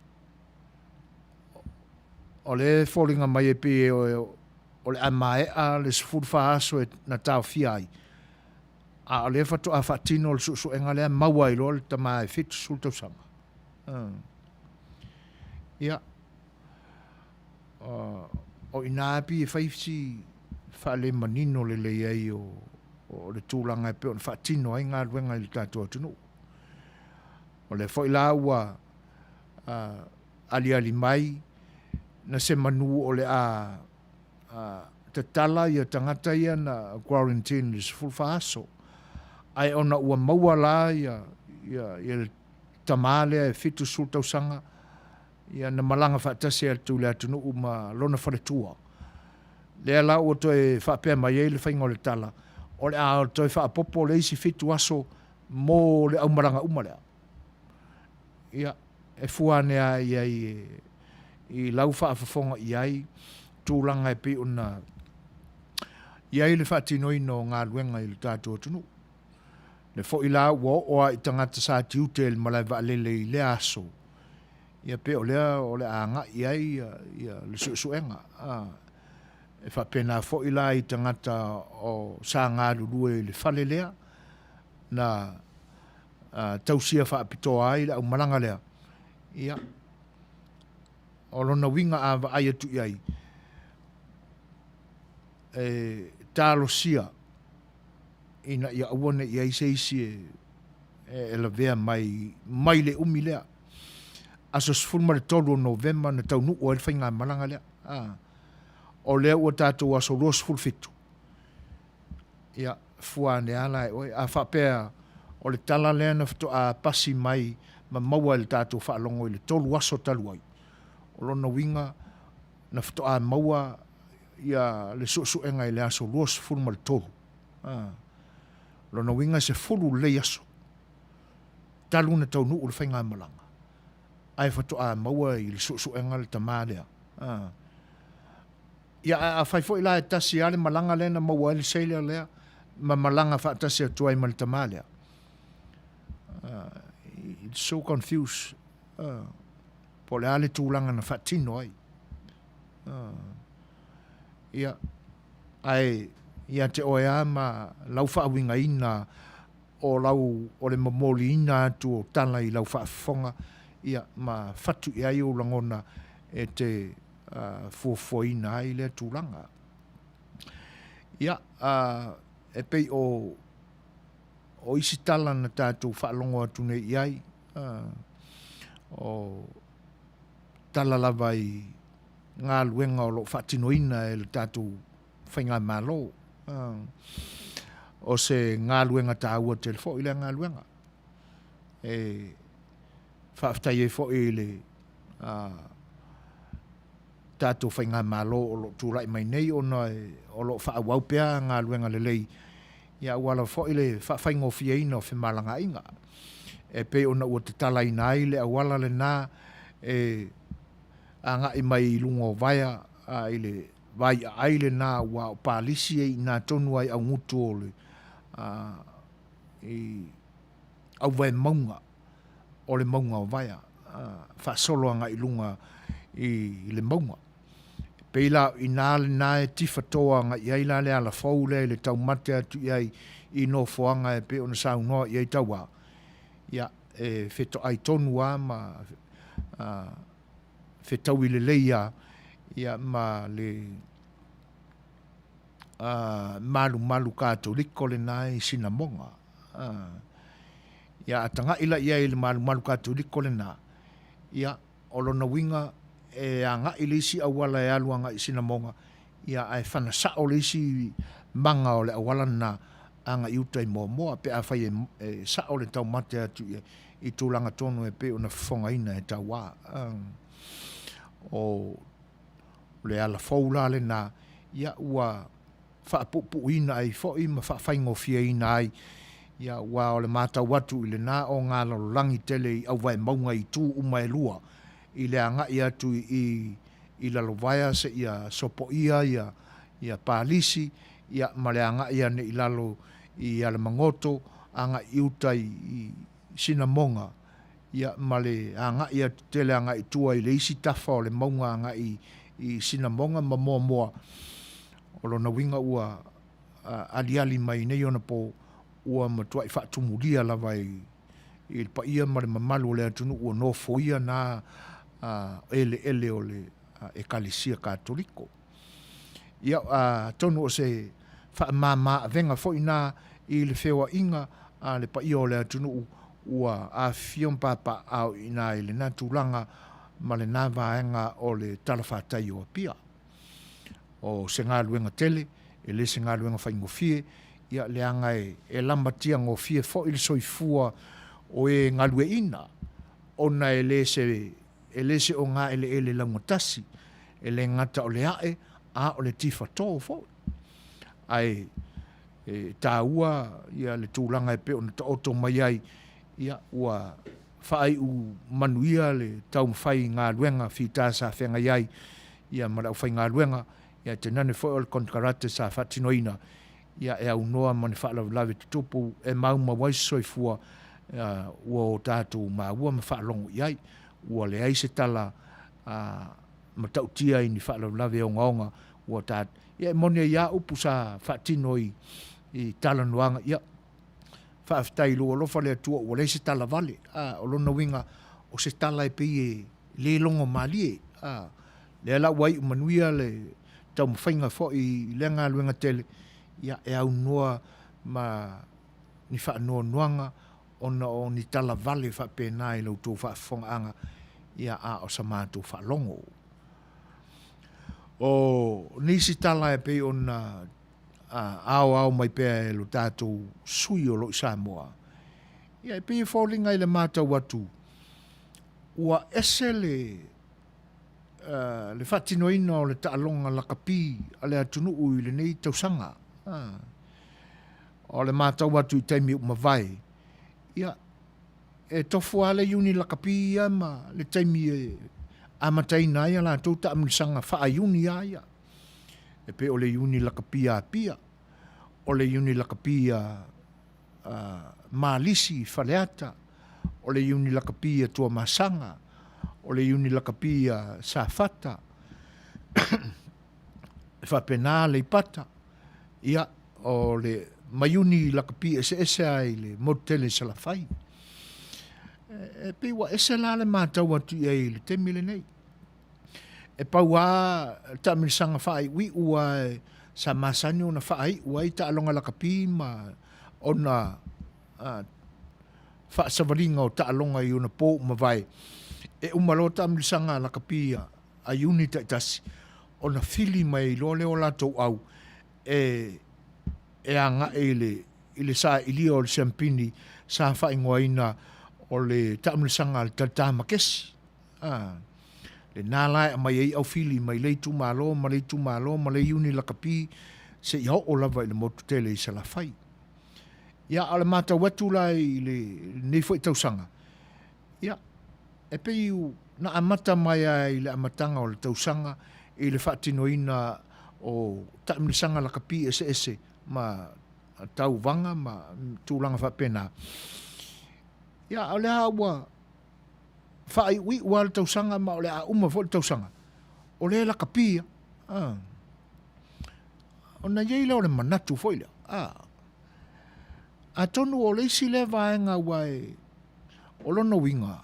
o lea e foliga mai e pei o, o le a maea le 14 aso e na taofia ai, a o lea faatoa faatino le suesuega lea, maua ai loa le tama e 70 tausaga. Ia, o i ina pei e fai si faalemanino lelei ai o, o le tulaga e pei ona faatino ai galuega i le tatou atunuu. O lea foi la ua uh, aliali mai na se manu o le a tatala ia tagata ia na quarantine i le 14 aso. Ae ona ua maua la ia, ia, ia le tama lea e 70 tausaga, ia na malaga faatasi atu i le atunuu ma lona faletua. Lea la ua toe faapea mai ai le faiga o le tala, o le a toe faaopoopo le isi 7 aso mo le aumalaga uma lea. Ia, e fua ane lava i ai i lau faafofoga i ai tulaga e pei ona i ai le faatinoina o galuega i le tatou atunuu. Le foi la ua oo lava i tagata sa tiute i le malae vaalele i lea aso, ia pei o lea o le a agai i ai ia le suesuega. E faapena foi la i tagata o sa galulue i le fale lea na tausia faapitoa ai le aumalaga lea, ia, o lona uiga a vaai atu i ai, e talosia ina ia aua ne i ai se isi e, e lavea mai, mai le umi lea. Aso 13 o Novema na taunuu ai le faigamalaga lea. A, o lea ua tatou aso 27. Ia, fua ane lava la e oe. A faapea o le tala lea na faatoa pasi mai ma maua i le tatou faalogo i le tolu aso talu ai, o lona uiga na faatoa maua ia le suesuega i le aso 23. A, lona uiga e sefulu lelei aso talu na taunuu le faigamalaga, ae faatoa maua i le suesuega le tama lea. A. Ia, ae afai foi la e tasi lava le malaga lea na maua ai le sailor lea ma malaga faatasi atu ai ma le tama lea. It's so confused. Po o le a le tulaga na faatino ai. Ia, ae ia te oe lava ma lau faauigaina o lau, o le momoliina atu o tala i lau faafofoga, ia, ma fatu i ai ou lagona e te fuafuaina ai lea tulaga. Ia, e pei o, o isi tala na tatou faalogo atu nei i ai, o tala lava i galuega o lo o faatinoina e le tatou Faigamalo. O se galuega taua tele foi lea galuega. E faafetai ai foi i le tatou Faigamalo o lo o tulai mai nei ona o lo o faaauau pea galuega lelei ia aua lava foi le faafaigofieina o femalagaaiga. E pei ona ua tatalaina ai le auala lena e agai mai i luga o Vaea i le vai aai lena aua o Palisi e i ina tonu lava i augutu o le i auvae mauga o le mauga o Vaea, faasolo agai i luga i le mauga. E pei la o i ina lena e tifatoa agai i ai la le ala fou lea i le taumate atu i ai i nofoaga e pei ona saunoa i ai Tauā, ia, e fetoai tonu lava ma fetaui lelei lava ia ma le malumalu Katoliko lena i Sinamoga. Ia, a tagai la i ai i le malumalu Katoliko lena, ia, o lona uiga e agai le isi auala e alu agai i Sinamoga, ia, ae fana sao le isi maga o le auala lena agai uta i Moamoa pe afai e sao le taumate atu i ai i tulaga tonu e pei ona fofogaina e Tauā. O le ala fou la lena, ia, ua faapuupuuina ai foi ma faafaigofieina ai, ia, aua o le matau atu i lena oga lalolagi tele i auvaemauga i itu uma e lua, i le agai atu i i Lalovaea seia sopoia ia ia Palisi, ia, ma le agai ane i lalo i Alamagoto, agai i uta i Sinamoga, ia, ma le agai atu tele agai i tua i le isi tafa o le mauga agai i Sinamoga ma Moamoa. O lona uiga ua aliali mai nei ona po ua matuai faatumulia lava i le paia ma le mamalu o le atunuu ua nofoia na eleele o le Ekalesia Katoliko. Ia, atonu o se faamama avega foi na i le feoaiga a le paia o le atunuu ua afifio ma papaaao i ina i lena tulaga ma lena vaega o le talafatai o Apia. O se galuega tele, e le se galuega faigofie, ia leaga e lamatia gofie foi le soifua o e galueaiina ona e le se e le se ogaeleele laugatasi, e le gata o le ae, a o le tifato foi. Ae e taua ia le tulaga e pei ona taoto mai ai, ia ua faaiu manuia le taumafai i galuega fita sa feagai ai ia ma le aufaigaluega, ia tainane foi o le konekarate sa faatinoina, ia e aunoa ma ni faalavelave tutupu e maumau ai se soifua ua o tatou maua ma faalogo i ai. Ua leai se tala matautia i ni faalavelave ogaoga ua ta, ia e moni ai lava upu sa faatino i i talanoaga, ia faafetai i lou alofa le Atua ua leai se tala vale. A, o lona uiga o se tala e pei e le logo malie. A, lea la ua iu manuia le taumafaiga foi i lea galuega tele, ia e aunoa ma ni faanoanoaga ona o ni tala vale faapena i la outou faafofogaaga, ia a o sa matou faalogo. O nisi tala e pei ona aoao mai pea e lo tatou sui o lo o i Samoa, ia e pei e foliga i le matau atu, ua ese le le faatinoina o le taaloga lakapi a le atunuu i lenei tausaga. O le matau atu i taimi ua mavae, ia, e tofu lava le iuni lakapi ia ma le taimi e amataina ai a latou taamilosaga faa-iuni lava ia. E pei o le iuni lakapi a Apia, o le iuni lakapi a Malisi i Faleata, o le iuni lakapi a Tuamasaga, o le iuni lakapi a Safata, e faapena Aleipata, ia, o le ma iuni lakapi eseese lava i le motu tele i Salafai. E pei ua ese la le matau atu i ai i le taimi lenei. E pau lava le taamilosaga faaiuiu lava sa masani ona faaiu ai taaloga lakapi ma ona faasavaliga o taaloga i ona po ua mavae, e uma loa taamilosaga lakapi a Iuni taitasi ona fili mai loa lea o latou au e agai i le sailia o le siampini sa faaigoaina o le taamilosaga a le Talita Makesi. A, lena la e aumai ai aufili mai le itumalo ma le itumalo ma le iuni lakapi seia oo lava i le motu tele i Salafai. Ia, a o le matau atu la i lenei foi tausaga, ia, e pei na amata mai lava i le amataga o le tausaga i le faatinoina o taamilosaga lakapi eseese ma tauvaga ma tulaga faapena. Ia, o lea ua faaiuiu lava le tausaga ma o le a uma foi le tausaga, o lea e lakapi lava. Ah. Ona i ai lea o le manatu foi lea. Ah. Atonu o le isi lea vaega aua e, o lona uiga,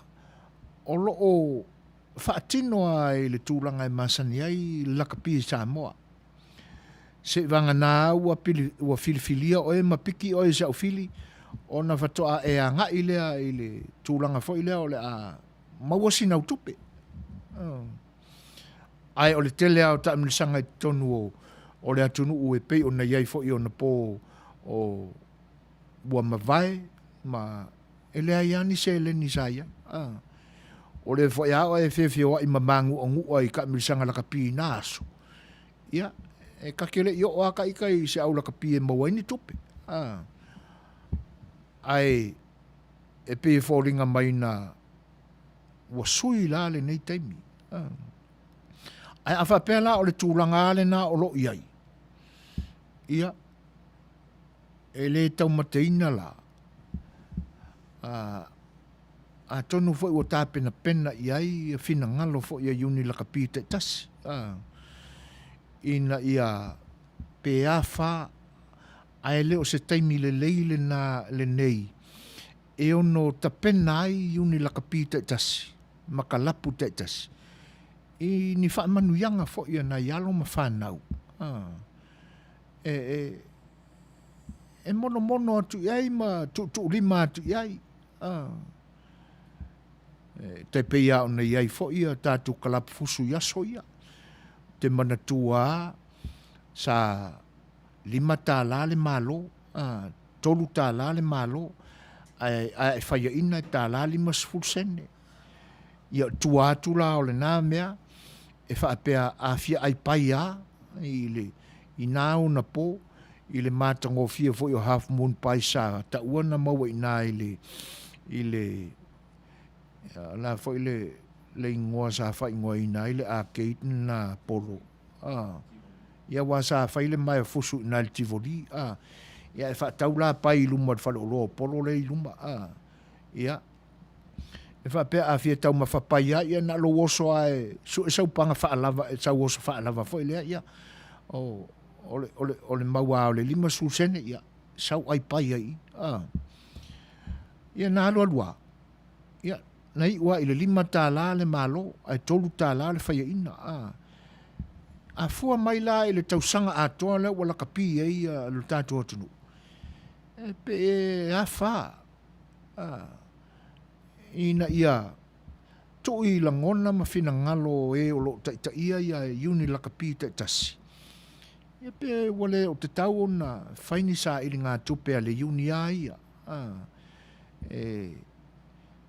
o lo o faatino lava i le tulaga e masani ai le lakapi i Samoa. Seiavagana ua pili, ua filifilia oe ma piki oe i se aufili, ona faatoa e agai lea i le tulaga foi lea o le a maua sina au tupe. Ae o le tele lava o taamilosaga i totonu o, o le atunuu e pei ona i ai foi ona po o ua mavae ma e leai lava ni seleni sa i ai. O lea foi lava oe e feofeoai ma magu'agu'a i taamilosaga lakapi i na aso, ia, e ta te le i oo lava ta ita i se au lakapi e maua ai ni tupe. A, ae e pei e foliga mai na ua sui la lenei taimi. A, ae a faapea la o le tulaga lava lena o lo o i ai, ia, e le taumateina la, a, atonu foi ua tapenapena i ai finagalo foi a iuni lakapi taitasi, a, ina ia pe afa ae le o se taimi lelei lena lenei e ono tapena ai iuni lakapi taitasi ma kalapu taitasi i ni faamanuiaga foi a nai alo ma fanau, a, e, e, e monomono atu i ai ma tuutuulima atu i ai. A. E tai pei lava ona i ai foi a tatou kalapu fusu i aso ia. Ou te manatua lava sa $5 le malo, a, $3 le malo, ae a e faiaina e $1.50 sene. Ia, o tua atu la o lena mea, e faapea a fia ai pai lava i le, i na ona po, i le matagofie foi o Half Moon Pie sa taua na maua i ina i le, i le, o le a foi le, le igoa sa faaigoaina ai le arcade lena polo, a, ia aua sa fai le maea fusu i ina i le Tivoli, a, ia e faatau la pai i luma o le faleoloa o polo lea i luma, a, ia, E faapea a fia taumafa pai lava, ia na o lou oso lava e sue sau paga faalava, sau oso faalava foi lea, ia, o, o le, o le, o le mau lava o le 50 sene, ia, sau ai pai ai i. A. Ia na alualu lava, ia, na iu lava i le $5 le malo, ae $3 le faiaina. A. A fua mai la i le tausaga atoa lea ua lakapi ai lo tatou atunuu, e pe e afa ina ia tuu i lagona ma finagalo o e o lo o taitaia ia iuni lakapi taitasi, ia pe ua le o tatau ona fai ni sailigatupe a le iuni lava ia,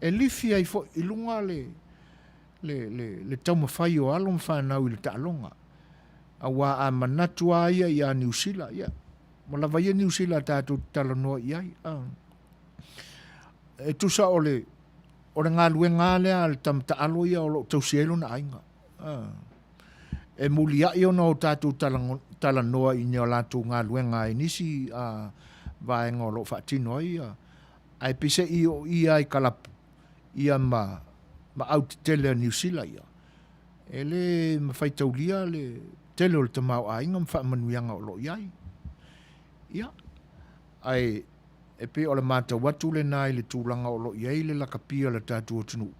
e lifi ai foi i luga le, le, le, le taumafai o alo ma fanau i le taaloga. Aua a manatu lava ia ia Niu Sila, ia, ua lava ia Niu Sila tatou te talanoa i ai. E tusa o le, o le galuega lava lea a le tama taalo ia o lo o tausi ai lona aiga. E muliai ona o tatou talanoa i ni a latou galuega i nisi vaega o lo o faatino ai, ae peiseai o i lava i kalapu ia ma ma au tetele a Niu Sila ia, e le mafai taulia le tele o le tamaoaiga ma faamanuiaga o lo o i ai. Ia, ae e pei o le matau atu lena i le tulaga o lo o i ai le lakapi a le tatou atunuu,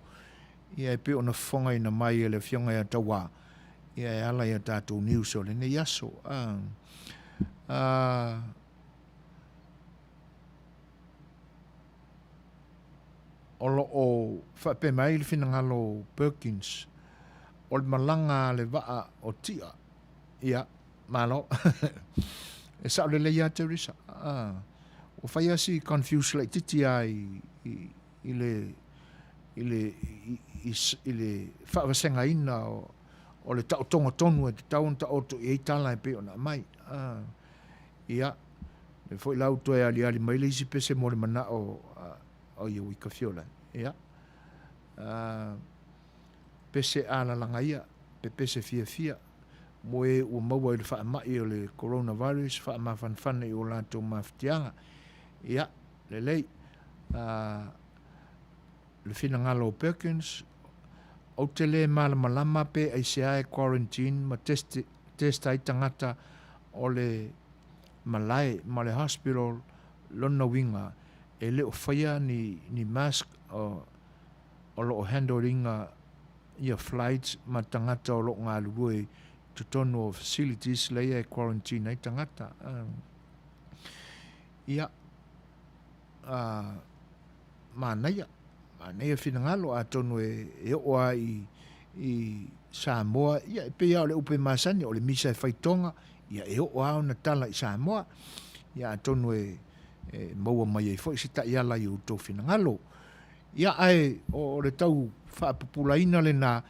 ia e pei ona fofogaina mai e le Afioga ia Tauā, ia e ala i a tatou news o lenei aso. A, a, o lo o faapea mai le finagalo o Perkins, o le malaga a le vaa o Tia, ia, malo. E sao lelei lava Teresa. Ah, ua fai lava si confuse laitiiti lava i, i, i le, i le, i, i, i le faavasegaina o, o le taotoga tonu e tatau ona taoto i ai tala e pei ona aumai. Ah, ia, lea foi la ua toe aliali mai le isi pese mo le manao o ia Uikafiola. Ia, pese alalaga ia, pe pese fiafia, mo e ua maua i le faamai o le coronavirus, faamafanafana i o latou mafatiaga. Ia, lelei. Le finagalo o Perkins, Ou te le malamalama pe aisea e quarantine ma test, test ai tagata o le malae ma le hospital lona uiga e le o faia ni, ni mask o, o lo o handle ina ia flights ma tagata o lo o galulue i totonu o facilities leia e quarantine ai tagata. Ia, manaia, manaia finagalo atonu e, e oo lava i, i Samoa, ia e pei lava o le upu e masani, o le misa e faitoga, ia e oo lava ona tala i Samoa. Ia atonu e, e maua mai ai foi se taiala i outou finagalo. Ia ae o le tau faapupulaina lena,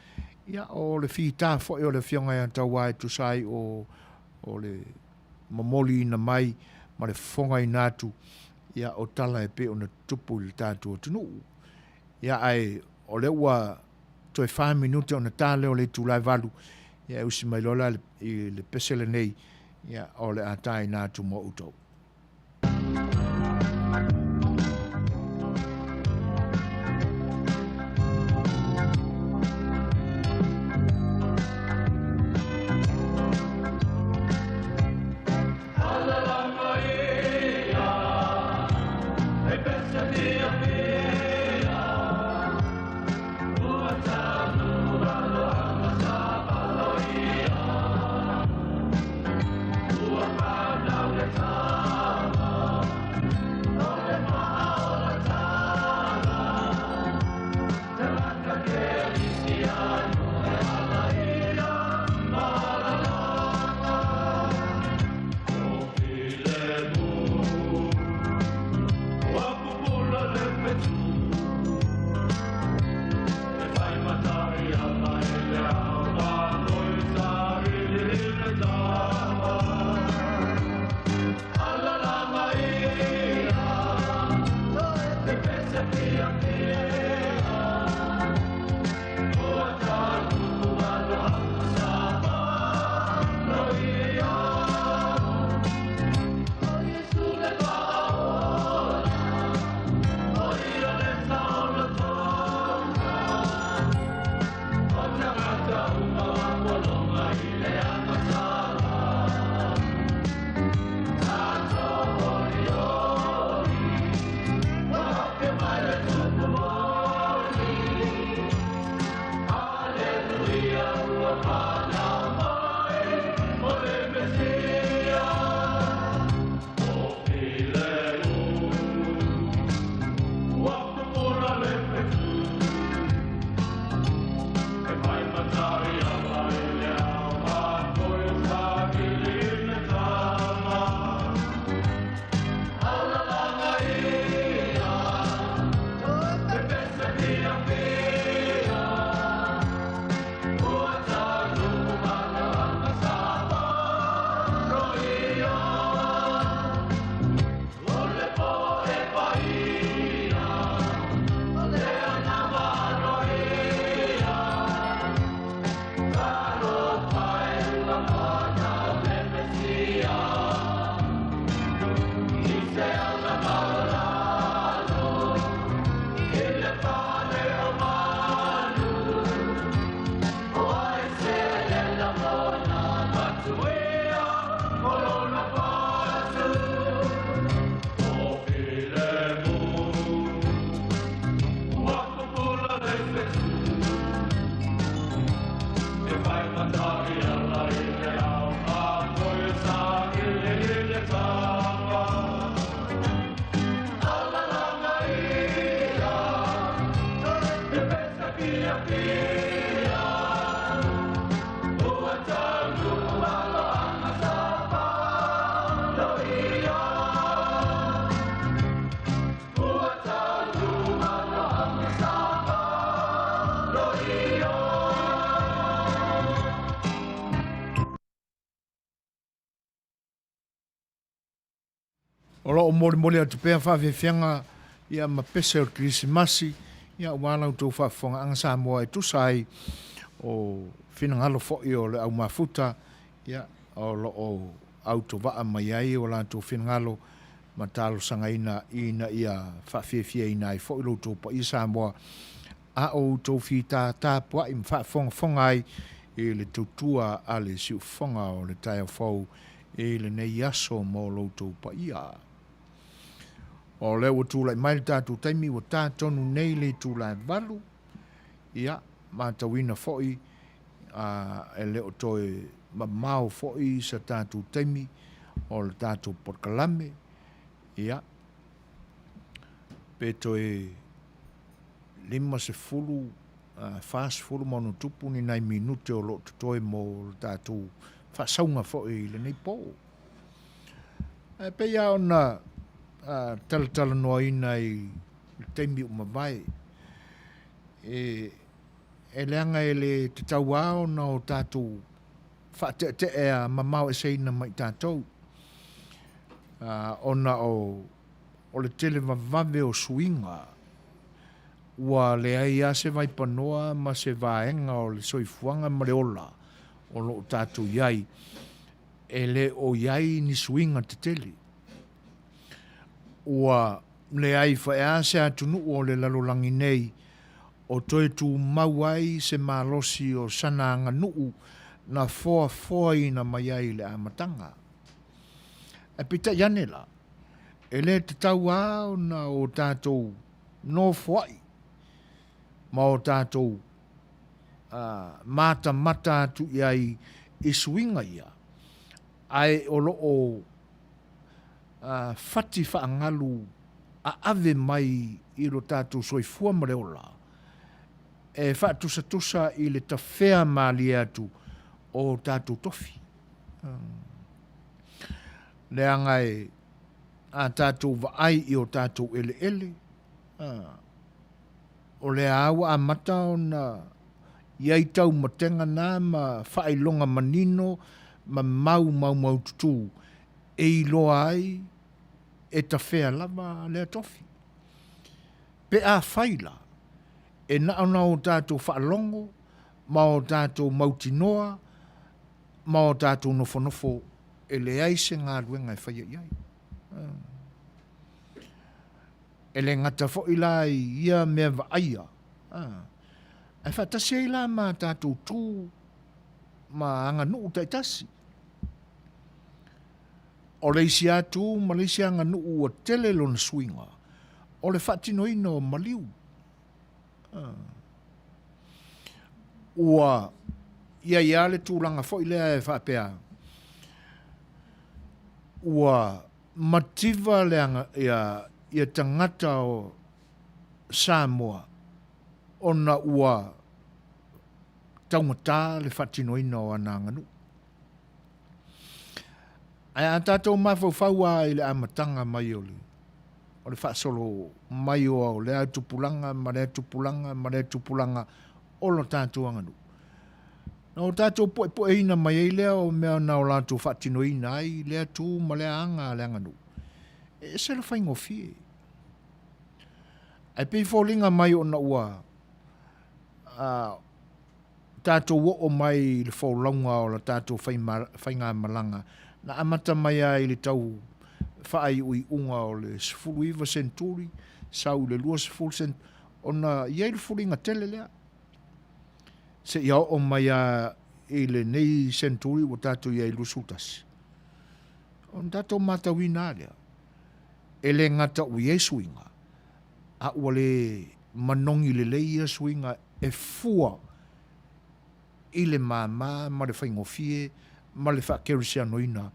ia o le fita foi o le Afioga ia Tauā e tusa ai o, o le momoliina mai ma le fofogaina atu ia o tala e pei ona tutupu i le tatou atunuu. Ia ae o lea ua toe 4 minute ona ta lea o le itula e 8, ia e usi mai loa la i le pese lenei, ia o le a taina atu mo outou. lo o molimoli atu pea faafiafiaga ia ma pese o le Kerisimasi ia aua la outou faafofogaaga Samoa e tusa ai o finagalo foi o le au mafuta ia o lo o autovaa mai ai o latou finagalo ma talosagaina ina ia faafiafiaina ai foi lo outou paia Samoa a o outou fita tapuai ma faafogafoga ai i le tautua a le siufofoga o le taeao fou i lenei aso mo lo outou paia. O lea ua tulai mai le tatou taimi ua ta tonu nei le itula e 8, ia, matauina foi e le o toe mamao foi sa tatou taimi o le tatou polokalame, ia, pe toe 50, 40 ma ono tupu ni nai minute o lo o totoe mo le tatou faasauga foi i lenei po. Ae pei lava ona talatalanoaina i le taimi ua mavae, e leaga e le tatau lava ona o tatou faateetea mamao eseina mai tatou, ona o le tele vavave o suiga ua leai lava se vaipanoa ma se vaega o le soifuaga ma le ola o lo o tatou i ai. E le o i ai ni suiga tetele. Ua leai faeā se atunuu o le lalolagi nei o toe tumau ai se malosi o sana aganuu na foafoaina mai ai i le amataga. Ae peitai ane la, e le tatau lava ona o tatou nofoai ma o tatou matamata atu i ai i suiga ia, ae o lo o fati faagalu aave mai i lo tatou soifua ma le ola, e faatusatusa i le tafea malie atu o tatou tofi. Leaga e a tatou vaai i o tatou eleele, o lea lava ua amata ona i ai taumatega na ma faailoga manino ma mau maumaututu e iloa ai e tafea lava lea tofi. Pe afai la, e na ona o tatou faalogo ma o tatou mautinoa ma o tatou nofonofo e leai se galuega e faia i ai. E le gata foi la i ia mea vaaia, ae faatasi ai la ma tatou tu ma aganuu taitasi. O le isi lava tu ma le isi aganuu ua tele lona suiga, o le faatinoina o maliu. Ua i ai lava le tulaga foi lea e faapea, ua mativa le aga, ia, ia tagata o Samoa ona ua taugata le faatinoina o ana aganuu. Ae a tatou mafaufau lava i le amataga mai o le, o le faasolo mai o lea tupulaga ma lea tupulaga ma lea tupulaga o lo tatou aganuu, Na o tatou poepoeina mai ai lea o mea na o latou faatinoina ai lea tu ma lea aga a le aganuu, e ese le faigofie. Ae pei e foliga mai ona ua a, tatou oo mai i le folauga o la tatou faigamalaga, na amata mai lava i le tau faaiuiuga o le 19 seneturi, sau i le 20 seneturi, ona i ai le fuliga tele lea. seia oo mai lava i lenei century ua tatou i ai 21, ona tatou matauina lava lea, e le gata ua i ai suiga, a ua le manogi lelei ia suiga e fua i le mama ma le faigofie ma le faakerisianoina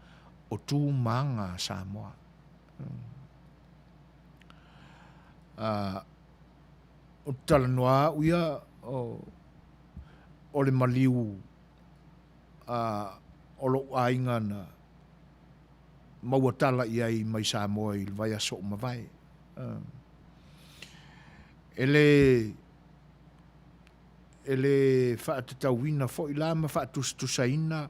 o tu ma aga a Samoa. Ou te talanoa au ia o le maliu o lou aiga na maua tala i ai mai Samoa i le vaiaso ua mavae. E le e le faatatauina foi la ma faatusatusaina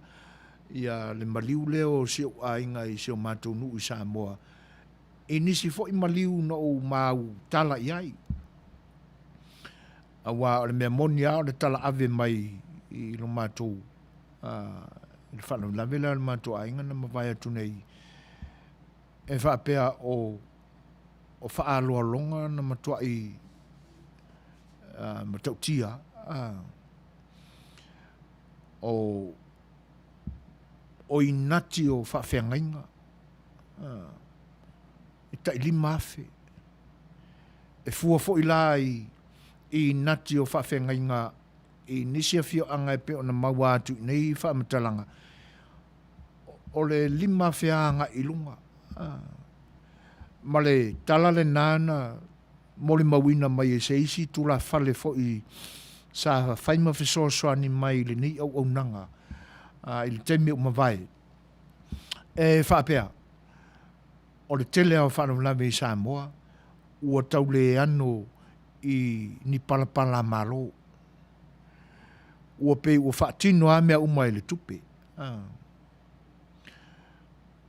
ia le maliu lea o si ou aiga i si o matou nuu i Samoa. I nisi foi maliu na ou mau tala i ai. Aua o le mea moni lava o le tala ave mai i lo matou i le faalavelave lea o le matou aiga na mavae atu nei e faapea o o faaaloaloga na matuai matautia o o inati o faafeagaiga e tai 5,000. E fua foi la i inati o faafeagaiga i nisi afioaga e pei ona maua atu i nei faamatalaga, o le 5,000 agai i luga. Ma le tala lena na molimauina mai e se isi tulafale foi sa fai ma fesoasoani mai i lenei auaunaga i le taimi ua mavae, e faapea, o le tele lava o faalavelave i Samoa ua tau le ano i ni palapala a Malo. Ua pei ua faatino lava mea uma e le tupe.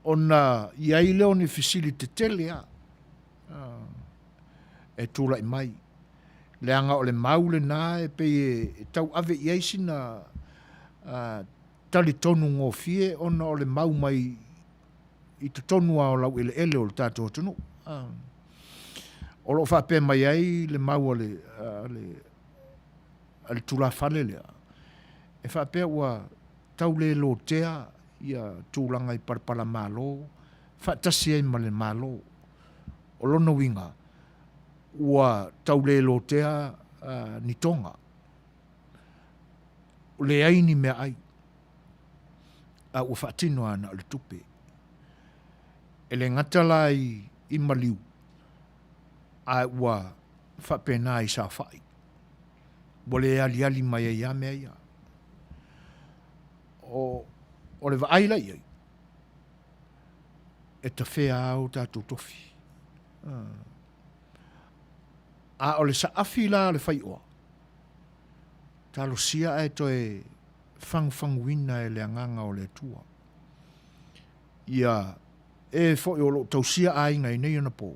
Ona i ai lea o ni fesili tetele lava e tulai mai, leaga o le mau lena e pei e tauave i ai sina talitonu gofie ona o le mau mai i totonu lava o laueleele o le tatou atunuu. O lo o faapea mai ai le mau a le, a le, a le tulafale lea, e faapea ua tau le lotea ia tulaga i palapala malo faatasi ai ma le Malo. O lona uiga, ua tau le lotea ni toga, leai ni meaai, a ua faatino lava na o le tupe. E le gata la i maliu, ae ua faapena i saofai. Ua le aliali mai ai lava mea ia. O, o le vaai la i ai, e tafea lava o tatou tofi. A o le saafi la a le faioa, talosia ae toe fagufaguina e le Agaga o le Atua. Ia e foi o lo o tausia aiga i nei ona po,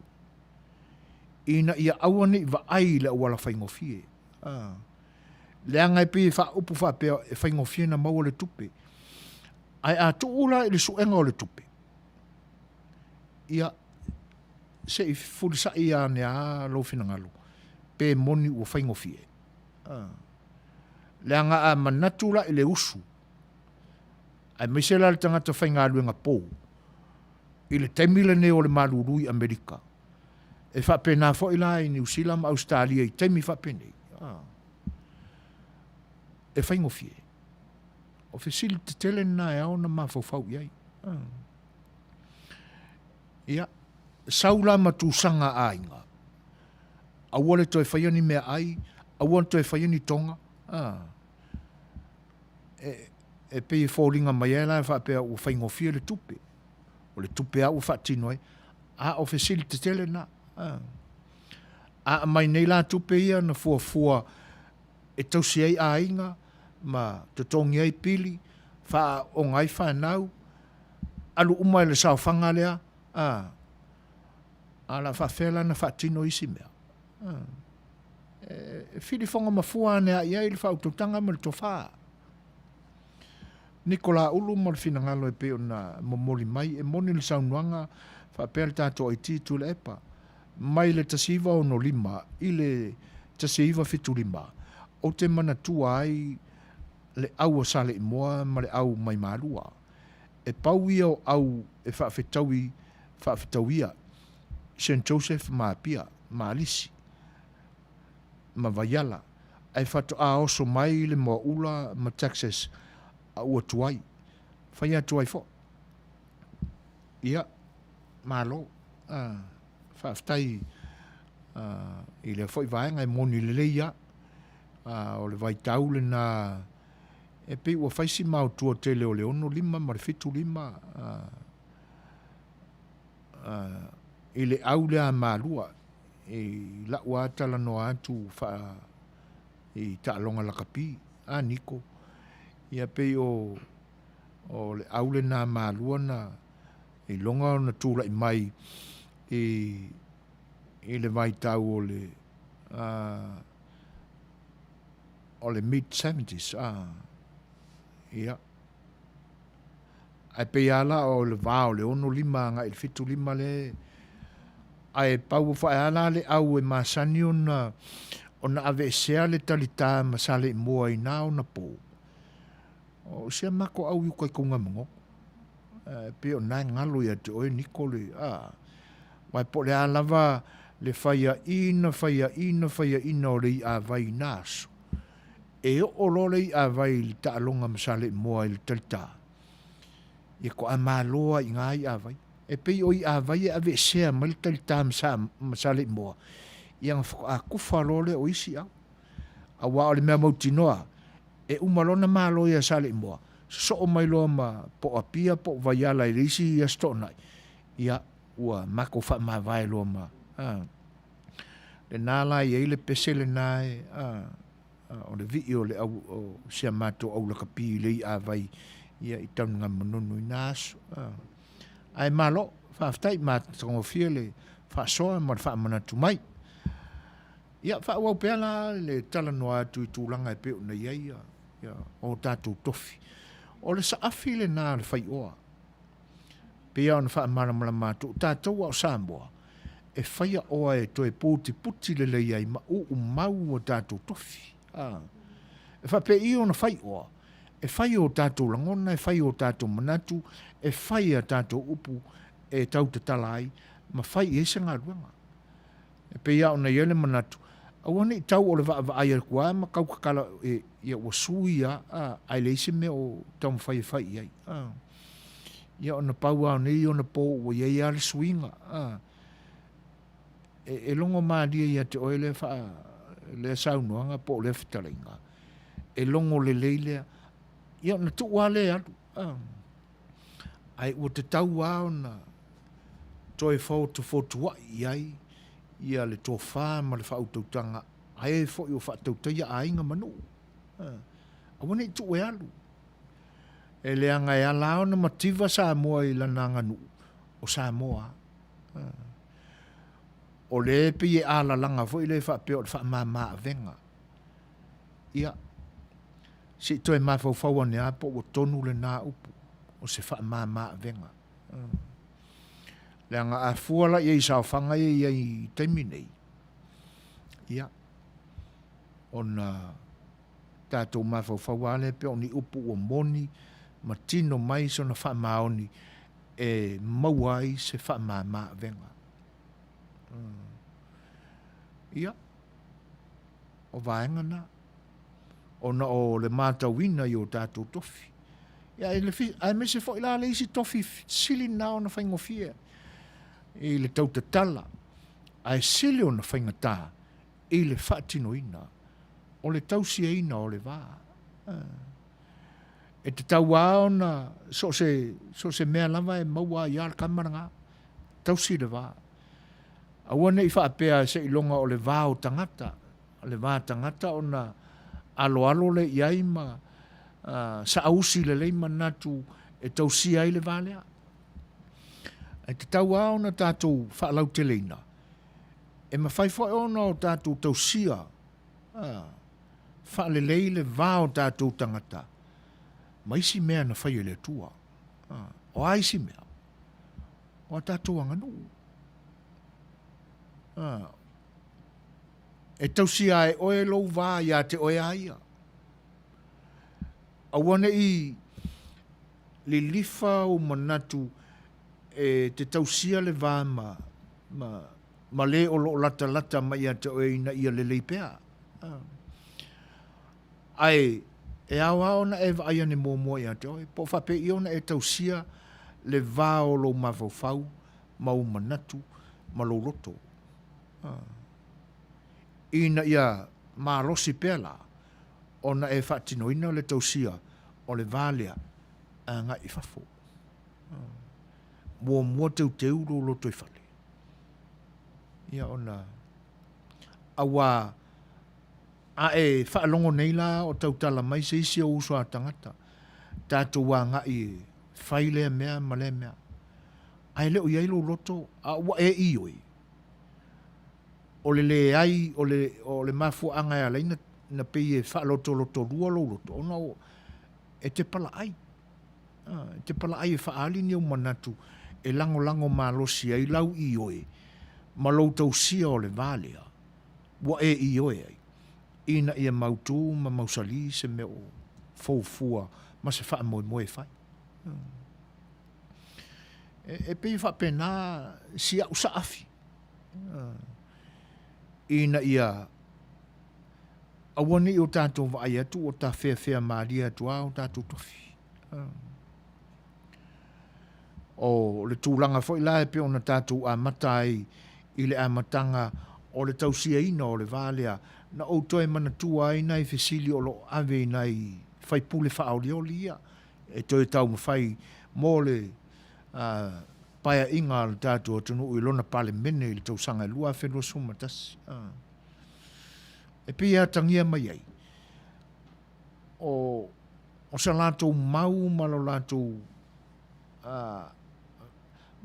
ina ia aua ne i vaai i le auala faigofie. Leaga e pei e faaupu faapea e faigofie ona maua le tupe. Ae a tuu la i le suega o le tupe, ia, se i fefulisai ane lava lou finagalo, pe moni ua faigofie. Leaga a manatu la i le usu, aemaise la le tagata faigaluega pou, i le taimi lenei o le malulu i Amerika, e faapena foi la i Niu Sila ma Ausetalia i taimi faapenei, e faigofie. O fesili tetele lena e ao ona mafaufau i ai. Ia, sau la ma tusaga a aiga, aua le toe faia ni meaai, aua le toe faia ni toga. E, e pei e foliga mai ai la e faapea ua faigofie le tupe. O le tupe lava ua faatino ai. A o fesili tetele na. A aumai nei la tupe ia na fuafua e tausi ai aiga ma totogi ai pili, faaaoga ai fanau, alu uma i le saofaga lea, a, a o le a faapefea la ona faatino isi mea? A, e filifoga mafua ane lava i ai le faautautaga ma le tofa. Nikolā Ulu ma le finagalo e pei ona momoli mai, e moni le saunoaga faapea le tatou IT Tuilaepa. Mai le 1965 i le 1975, ou te manatua ai le au a Saleimoa ma le au mai Malua. E pau ia o au e faafetaui faafetauia Saint Joseph ma Apia, ma Alisi, ma Vaiala, ae faatoa oso mai le Moaula ma Texas a ua tuai. Fai atu ai foi. Ia, malo. Faafetai i lea foi vaega e moni lelei lava. O le vaitau lena e pei ua fai si maotua tele o le 65 ma le 75 i le au lea a Malua i la'u lava talanoa atu faa i taaloga lakapi a Niko ia pei o o le au lena a Malua na iloga ona tulai mai. I, i le vaitau o le, o le mid seventies, a, ia. Ae pei lava la o le va o le 65 agai i le 75 lea, ae pau fae lava la le au e masani ona ona aveesea le talita ma Saleimoa i na ona po. O si a matou au i uka i Taugamagogo. E pei o na e galo ia te oe Niko le, a, aua po o le a lava le faiaina, faiaina, faiaina o le i'a vai i na aso. E oo loa le i'a vai i le taaloga ma Saleimoa i le talita, ia to'a malo lava i ina i'a vai. E pei o i'a vai e aveesea mai le talita ma Saleimoa, ia ona faatoa tufa loa lea o isi au. Aua o le mea mautinoa, e uma loa ona malo ia Saleimoa, sosoo mai loa ma po o Apia po o Vaiala i le isi Aso Toonai, ia ua matou faamavae loa ma, a. Lena la e i ai le pese lena e, a, o le vii o le au, o si a matou au lakapi i le i'a vai ia i Tanugamanono i na aso. A. Ae malo, faafetai, matagofie le faasoa ma le faamanatu mai. Ia, faaauau pea la le talanoa atu i tulaga e pei ona i ai ia, o tatou tofi. O le saafi lena a le faioa. Pei lava ona faamalamalama atu, o tatou a o Samoa, e faia oa e toe putiputi lelei ai ma uumau o tatou tofi. A. E faapei ona fai oa, e fai o tatou lagona, e fai o tatou manatu, e fai a tatou upu e tautatala ai, ma fai i ai se galuega. E pei lava ona i ai le manatu, aua ne i tau o le vaavaai atu lava ma tau tatala, e, ia ua sui lava, a, ae leai se mea o taumafai e fai i ai. A. Ia ona pau lava o nei ona po ua i ai lava le suiga. A. E, e logo malie ia te oe lea, faa, lea saunoaga po o lea fetalaiga. E logo lelei lea. Ia ona tuu lava lea e alu. A. Ae ua tatau lava ona toe fotufotua'i i ai ia le tofa ma le faautautaga a e foi o faatautaia aiga ma nuu. Aua ne i tuu e alu. E leaga e ala lava ona mativa Samoa i lana aganuu, o Samoa lava. O lea e pei e alalaga foi lea faapea o le faamama avega. Ia, se i toe mafaufau ane lava po ua tonu lena upu, o se faamama avega. Leaga a fua la i ai i saofaga ia e i ai i taimi nei, ia, ona tatou mafaufau lava lea pei o ni upu ua moni ma tino mai sona faamaoni e maua ai se faamama avega. Ia, o vaega na. Ona o le matauina i o tatou tofi. Ia, aemaise foi la le isi tofi sili na ona faigofie i le tautatala, ae sili ona faigata i le faatinoina o le tausiaina o le va. E tatau lava ona so o se, so o se mea lava e maua ai lava le kama lena, tausi le va. Aua ne i faapea seiloga o le va o tagata, le va tagata ona aloalo lea i ai ma saausi lelei manatu e tausia ai le va lea. Ae tatau lava ona tatou faalauteleina, e mafai foi ona o tatou tausia faalelei le va o tatou tagata ma isi mea na fai e le Atua. O a isi mea? O a tatou aganuu. E tausia e oe lou va iā te oe a ia. Aua ne i lilifa ou manatu e te tausia le va ma, ma, ma le o lo o latalata mai ia te oe ina ia lelei pea. Ae e ao lava ona e vaai ane muamua ia te oe, po o faapei ona e tausia le va o lou mafaufau ma ou manatu ma lou loto. Ina ia malosi pea la ona e faatinoina le tausia o le va lea agai i fafo. Muamua teuteu lou lotoifale. Ia ona auā a e faalogo nei la o tautala mai se isi o uso a tagata, tatou agai e fai lea mea ma lea mea. Ae le o i ai lou loto, a ua e ioe, o le leai o le, o le mafuaaga e ala ai na, na pei e faalotolotolua lou loto, ona o, e te palaai. E te palaai e faaali ni ou manatu e lagolago malosi ai lau ioe ma lou tausia o le va lea ua e ioe ai, ina ia mautu ma mausali se mea o fuafua ma se faamoemoe e fai. E, e pei e faapena si au saafi, ina ia aua ne i o tatou vaai atu ua tafeafea malie atu lava o tatou tofi. O le tulaga foi la e pei ona tatou amata ai i le amataga o le tausiaina o le va lea, na ou toe manatua ai nai fesili o lo o ave i nai faipule faaolioli ia e toe taumafai mo le paeaiga a le tatou atunuu i lona Palemene i le tausaga e 2021. E pei e atagia mai ai, o, o sa latou mau ma lo latou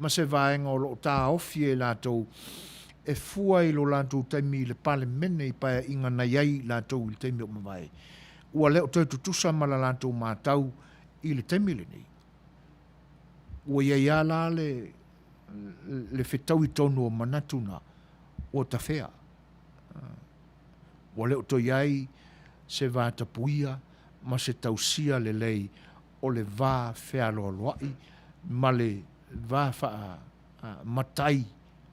ma se vaega o lo o taofi e latou e fua i lo latou taimi i le Palemene i paeaiga na i ai i latou i le taimi o mavae, ua le o toe tutusa ma la latou matau i le taimi lenei. Ua i ai lava la le, le fetaui tonu o manatu na ua tafea. Ua le o toe i ai se vatapuia ma se tausia lelei o le va fealoaloai ma le va faa matai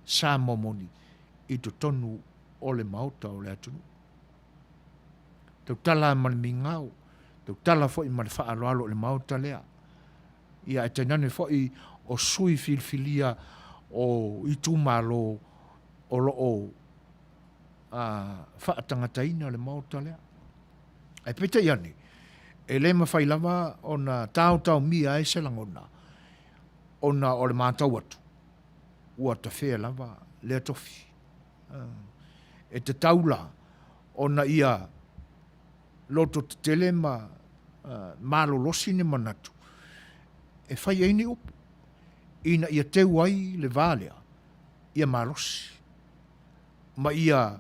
Samoa moni i totonu o le Maota o le atunuu. Tautala ma le migao, tautala foi ma le faaaloalo i le Maota lea. Ia ae tainane foi o sui filifilia o itumalo o lo o faatagataina le Maota lea. Ae peitai ane, e le mafai lava ona taotaomia ai se lagona, ona o le matau atu, ua tafea lava lea tofi. E tatau la ona ia loto tetele ma malolosi ni manatu e fai ai ni upu, ina ia teu ai le va lea, ia malosi, ma ia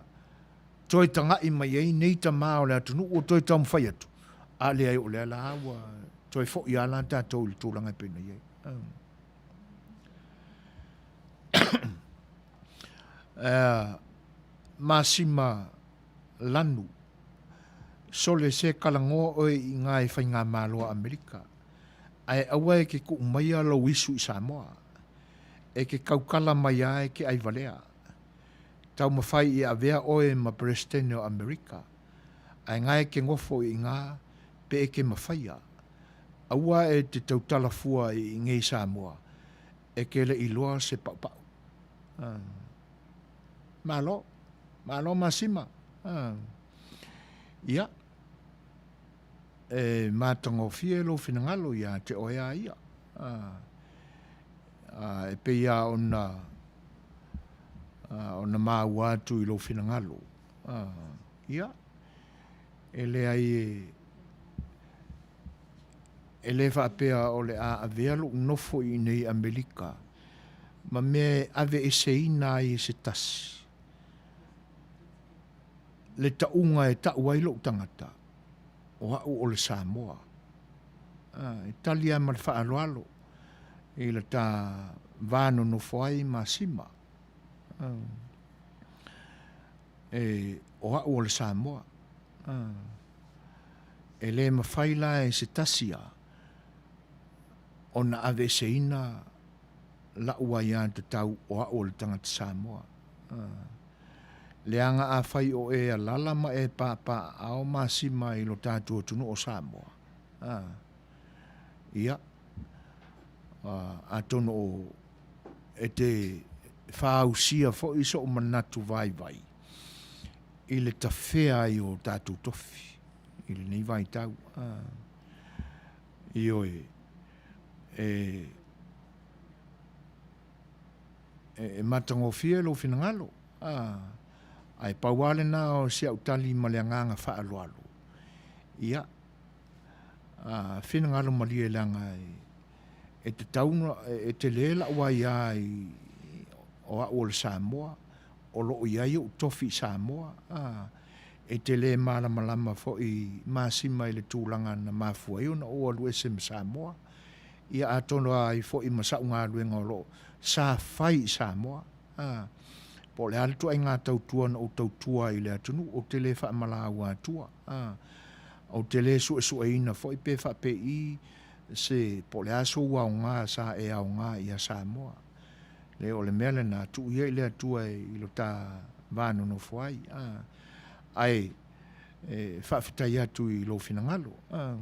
toe taga'i mai ai nei tamā o le atunuu ua toe taumafai atu, a leai o lea la ua toe fo'i lava la tatou i le tulaga e pei ona i ai. Masima Lanu, Sole se kalagoa oe i ngā i Faigamalo a Amerika, ae aua e ke kuʻu maia lou isu i Samoa. E ke kaukala mai a e ke aivalea. Taumafai i avea oe ma Peresetene o Amerika, ae ngae ke gofo i ngā pe e ke mafaia. Aua e te tautala fua i ngei Samoa, e ke le iloa se paupau. Malo. Malo Masima. Ia. E matagofie lou finagalo ia te oe a ia. E pei lava ona ona maua atu i lou finagalo. Ia, e leai e, e le faapea o le a avea lou nofo i inei i Amerika ma mea e aveeseina ai e se tasi le tauga e tau ai lou tagata, o au o le Samoa. E tali lava ma le faaaloalo i le ta va nonofo ai ma Sima. E, o au o le Samoa. E le mafai la e se tasi a ona aveeseina la'u aiatatau o au o le tagata Samoa. Leaga afai o e alala ma e pāpāaao masima i lo tatou atunuu o Samoa, ia, atonu o e te fāusia foi so'u manatu vaivai i le tafea ai o tatou tofi i lenei vaitau. Ioe, e e matagofie lou finagalo, a, ae pau lava lena o si au tali ma le agaga faaaloalo. Ia, a, finagalo malie leaga e, E tatau ona, e tele la'u aia i, o a'u o le Samoa, o lo'o i ai o'u tofi i Samoa, a, e te lē malamalama foi masima i le tulaga na mafua ai ona ou alu ese ma Samoa, ia atonu ai foi ma sa'u galuega o lo'o sa fai i Samoa, a, po o le a le ituaiga tautua na ou tautua ai i le atunuu, ou te lē faamalaua atua, a, ou te lē suesueina foi pe faapei se, po o le a sou aoga sa e aoga ia Samoa. Le o le mea lena, tuu ia i le Atua i lo ta va nonofo ai, a, ae e faafetai atu i lou finagalo, a,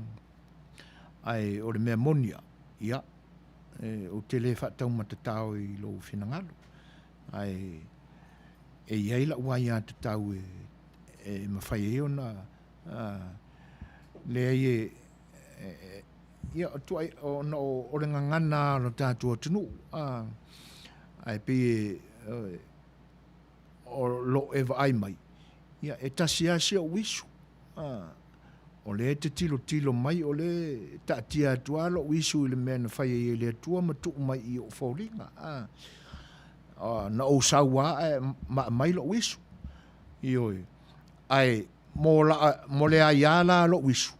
ae o le mea moni a, ia, e, ou te le faataumatatao i lou finagalo, ae e i ai la'u aiatatau e, e mafai ai ona, a, leai e, e, ia, tuai, ona o, o le gagana o lo tatou atunuu, a, ae pei e, e, o lo e vaai mai, ia, e tasi lava si ou isu, a, o lea e te tilotilo mai, o lea e taatia atu lava lou isu i le mea na fai ai e le Atua ma tuu mai i ou foliga, a, a, na ou sau lava ae ma aumai lou isu, ioe, ae mo, la, mo le aia la lou isu,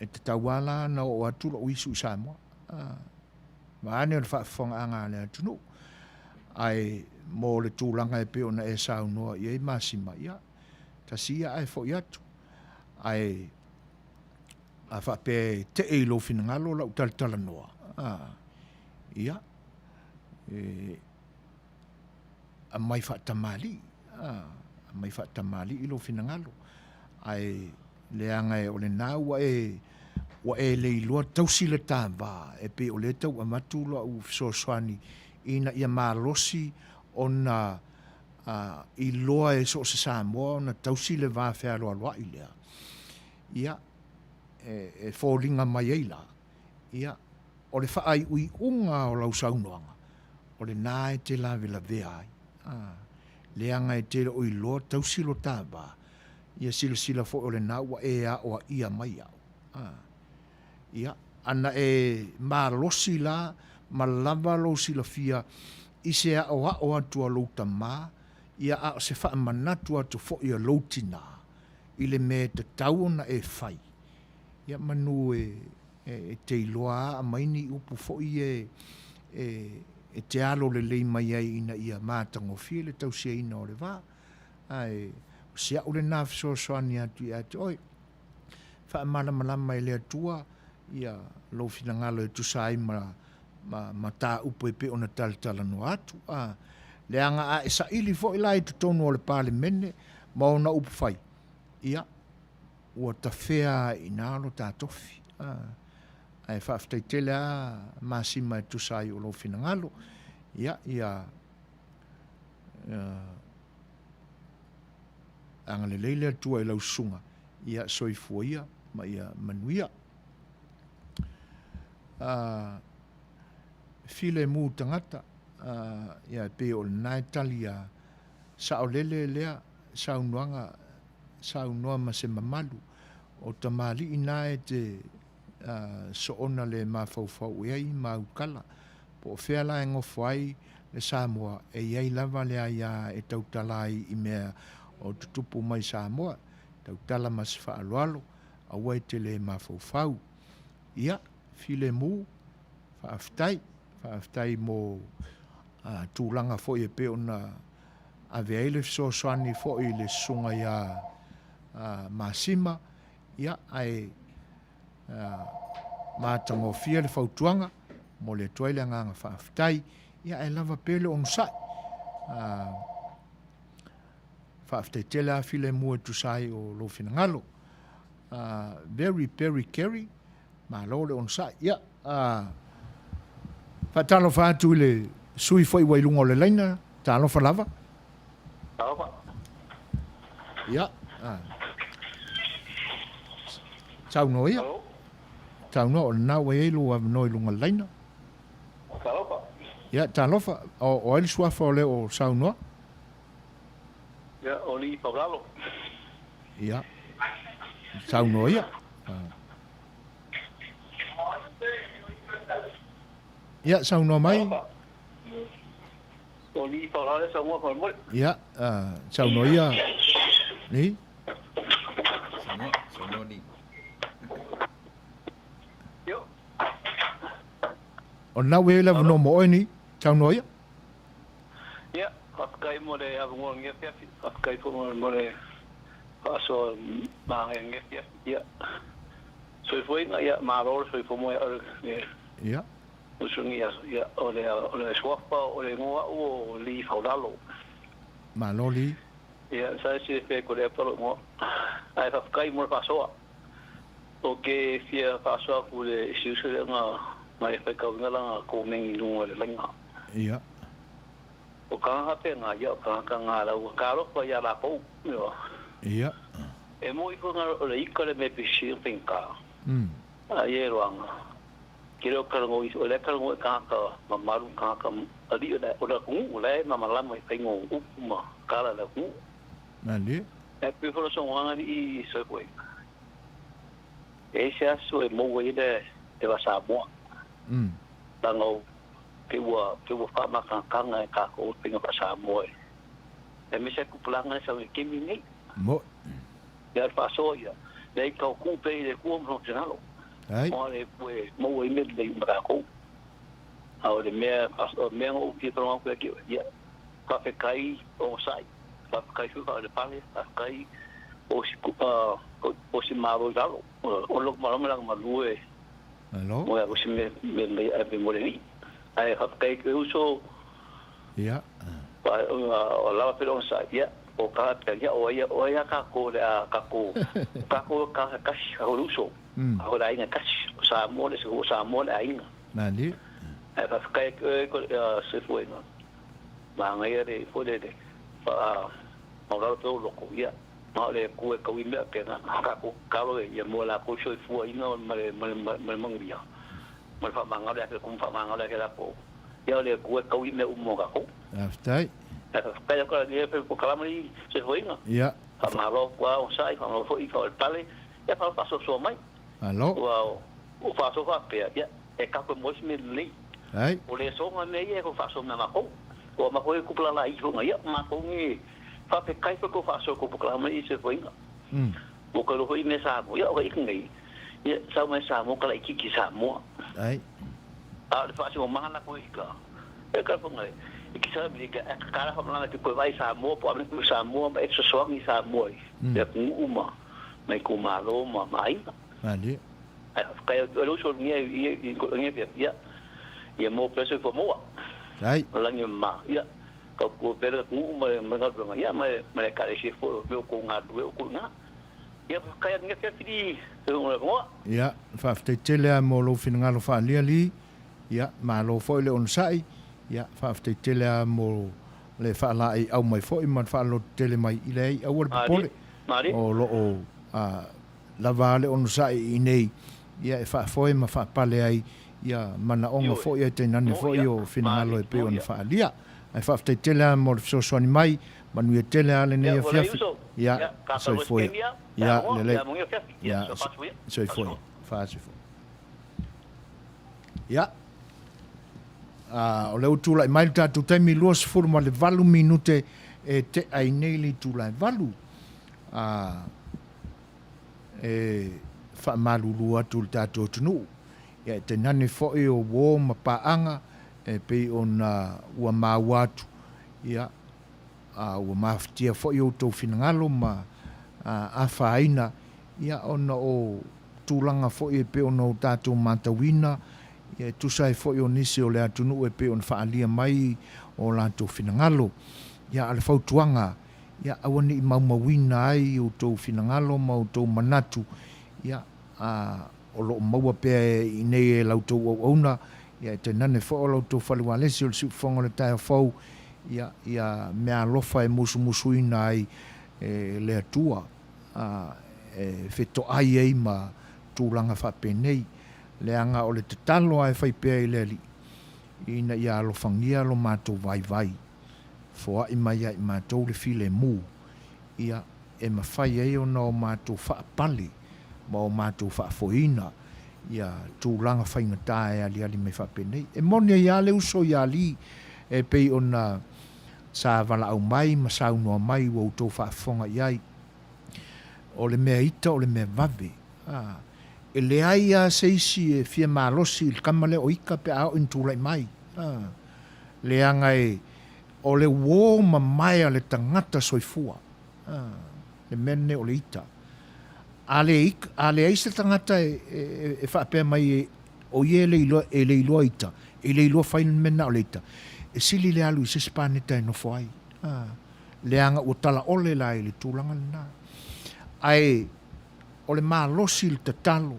E tatau lava la ona oo atu lou isu i Samoa, vaeane o le faafofogaaga a le atunuu. Ae mo le tulaga e pei ona e saunoa i ai Masima, ia, tasi ia ae foi atu. Ae a faapea e tee i lou finagalo lau talatalanoa, ia, e aumai faatamalii, aumai faatamalii lou finagalo. Ae leaga o lena ua e ua e le iloa tausi le ta va, e pei o lea e tau avatu lau fesoasoani ina ia malosi ona iloa e so o se Samoa ona tausi le va fealoaloai lea. Ia, e foliga mai ai la, ia, o le faaiuiuga o lau saunoaga, o lena e te lavelavea ai. Leaga e te le o iloa tausi lo ta va, ia silasila foi o lena ua e aoaia mai au. A. Ia, ana e malosi la ma lava lou silafia i se aoao atu a lou tamā, ia a o se faamanatu atu foi a lou tinā i le mea e tatau ona e fai, ia manu e, e te iloa a aumai ni upu foi ia e, e te alo lelei mai ai ina ia matagofie le tausiaina o le va. Ae o si a'u lena fesoasoani atu ia te oe. Faamalamalama e le Atua ia lou finagalo e tusa ai ma, ma mataupu e pei ona talatalanoa atu. A, leaga a e saili foi la i totonu o le Palemene ma ona upu fai, ia, ua tafea ai i ina lo ta tofi. A, ae faafetai tele lava Masima e tusa ai o lou finagalo. Ia, ia, agalelei le Atua i lau susuga, ia soifua ia ma ia manuia. Filemu tagata, ia e pei o lena e tali a saolele lea saunoaga, saunoa ma se mamalu, o tamalii na e te soona le mafaufau i ai ma aukala, Po o fea la e gofo ai le Samoa, e i ai lava le aia e tautala ai i mea o tutupu mai Samoa, tautala ma se faaaloalo, aua e te le mafaufau. Ia, filemu, faafetai, faafetai mo tulaga foi e pei ona ave ai le fesoasoani foi i le susuga ia Masima, ia, ae matagofie le fautuaga, momoli atu ai le agaga faafetai, ia ae lava pea le onosai. Faafetai tele lava Filemu e tusa ai o lou finagalo. Very Perry Kerry, malo le onosai. Ia, faatalofa atu i le sui foi ua i luga o le laina, talofa lava. Talofa. Ia, saunoa ia. Saunoa, o lena ua i ai lou avanoa i luga o le laina. Talofa. Ia, talofa. O ai le suafa o lea o saunoa? Ia, o Lii Paulalo. Ia, saunoa ia. Ia, saunoa mai. O Lee Faulalo e saunoa faamolemole. Ia, saunoa ia Lee. Saunoa, saunoa Lee. Io. O lena ua i ai le avanoa mo oe Lee. Saunoa ia. Ia, faafetai mo le avanoa i lenei afiafi. Faafetai foi mo le faasoa manaia i lenei afiafi. Ia, soifuaina, ia, malo le soifua moe au i Ia. Uso lenei aso. Ia, o le, o le suafa o le igoa au o Lee Faulalo. Malo Lee. Ia, sa e silafia e ko le apa lou igoa. Ae faafetai mo le faasoa. Ou te fia faasoa atu i le isi uso lea na na e faitauina lana komeni i luga o le laina. Ia. O tagata pena, ia o tagata na lau talofa ia lakou, ioe. Ia. E moi foi na o le ika le mea pisi o faigata. A ia e loaga, ke le o talanoa i, o lea e talanoa i tagata mamalu, tagata alii o le, o le atunuu, o la e malamalama i faiga o upu ma tala a le atunuu. Malie. E pei foi o le saunoaga alii i soifuaina, e i ai se aso e maua ai le eva Samoa. Leaga o Pei ua, pei ua faamatagataga e tatou le faiga faa-Samoa e, aemaise ai tupulaga e sau i le taimi lenei. Moe. Ia, o le faasoa ia, leai tau tuu pea i le Atua ma Lona finagalo. Ai. Aua le Atua e maua ai mea lelei uma tatou. A o le mea, o le mea na ou fia talanoa atu ia te oe, ia, faafetai onosai, faafetai foi faapalepale, faafetai o si, o si Malo i lalo. O lou malamalama leaga malu e Malo. Mo ia si me me me e me mo le ni. Ai ha kai ke uso. Ia. Pa o lava pe on sa ia o ka pe ia o ia o ia ka ko le a ka ko ka ko ka ka ka o uso. A o la inga kasi sa mo le sa mo le ainga. Nani. Ai fa kai ke ko se foi no. Ma ngai le fo le le pa ma lalo pe o loko ia. Ma o le Atua e tau i mea pena, a kakou tatalo e ia mo lakou soifuaina ma le ma le ma le manuia, ma le faamagalo ia ke kumu faamagalo ia ke lakou. Ia o le Atua e tau i mea uma mo kakou. Faafetai. Ae faafetai atu la ia polokalame i soifuaina. Ia. Faamalo atu lava onosai, faamalo foi i faaolepale, ia faamalo faasoasoa mai. Malo. Ua o faasoa faapea, ia e tatou e moe se mea lelei. Ai. O le soga mea ia e faasoa mea matou. Ua matou e tupulaga isi foi ia, matou ni Faafetai foi tou faasoa tou polokalame i se foiga. Ua toe iloa foi i mea Samoa. Ia o ika nei, ia sau mai Samoa ka laitiiti i Samoa. Ai. A o le faasinomaga latou ika, e ka fonga i ki sa Amerika, e ka kala whamalanga ki koe vai Samoa, po Amerika i Samoa, ma e fesoasoani i Samoa i le atunuu ma ma itumalo ma ma aiga. Malie. Ae faafetai atu ai le uso lenei i i i ia ia mo pea soifua maua. Ai. Lagi ma ia Tautua pea le atunuu ma le galuega, ia ma le Ekalesia foi o mea o tou galulue o tou i ina. Ia, faafetai atu nei afiafi i le avanoa. Ia, faafetai tele lava mo lou finagalo faaliali. Ia, malo foi le onosai. Ia, faafetai tele lava mo le faalaeiau mai foi ma le faalototele mai i le aua le popole. O lo o lava lava le onosai i inei, ia, e faafoe ma faapale ai ia manaoga foi ae tainane foi o finagalo e pei ona faaalia. Ae faafetai tele lava mo le fesoasoani mai, manuia tele lava lenei afiafi. Ia, soifua ia. Ia, lelei. Ia, soifua ia. Faasoifua. Ia, o lea ua tulai mai le tatou taimi 28 minute e tea ai nei le itula e 8. E faamalulu atu i le tatou atunuu, ia e tainane foi o uo ma paaga e pei ona ua maua atu, ia, a ua mafatia foi outou finagalo ma afaina, ia, ona o tulaga foi e pei ona o tatou matauina, ia, e tusa ai foi o nisi o le atunuu e pei ona faaalia mai o latou finagalo. Ia, a o le fautuaga, ia aua ne i maumauina ai outou finagalo ma outou manatu, ia, a o lo o maua pea i inei e la outou auauna, ia e tainane foi o la outou fale ualesi o le siufofoga o le taeao fou, ia, ia meaalofa e musumusuina ai e le Atua, a e fetoai ai ma tulaga faapenei, leaga o le tatalo lava e fai pea i le Alii, ina ia alofagia lo matou vaivai. foai mai ia i matou le filemu, ia, e mafai ai ona o matou faapale ma o matou faafoeina. ia tulaga faigata e aliali mai faapenei. E moni ai lava le uso ia Lee e pei ona sa valaau mai ma saunoa mai ua outou faafofoga i ai. O le mea ita o le mea vave. A, e leai lava se isi e fia malosi i le tama lea o Ika pe a oo ina tulai mai. A, leaga e, o le uo mamae a le tagata soifua. A, le mea lenei o le ita. A le, a leai se tagata e, e, e faapea mai e, o ia e le iloa, e le iloa ita, e le iloa fai le mea lena o le ita, e sili le alu i se isi paneta e nofo ai. A, leaga ua talaole la i le tulaga lena. Ae o le malosi i le tatalo,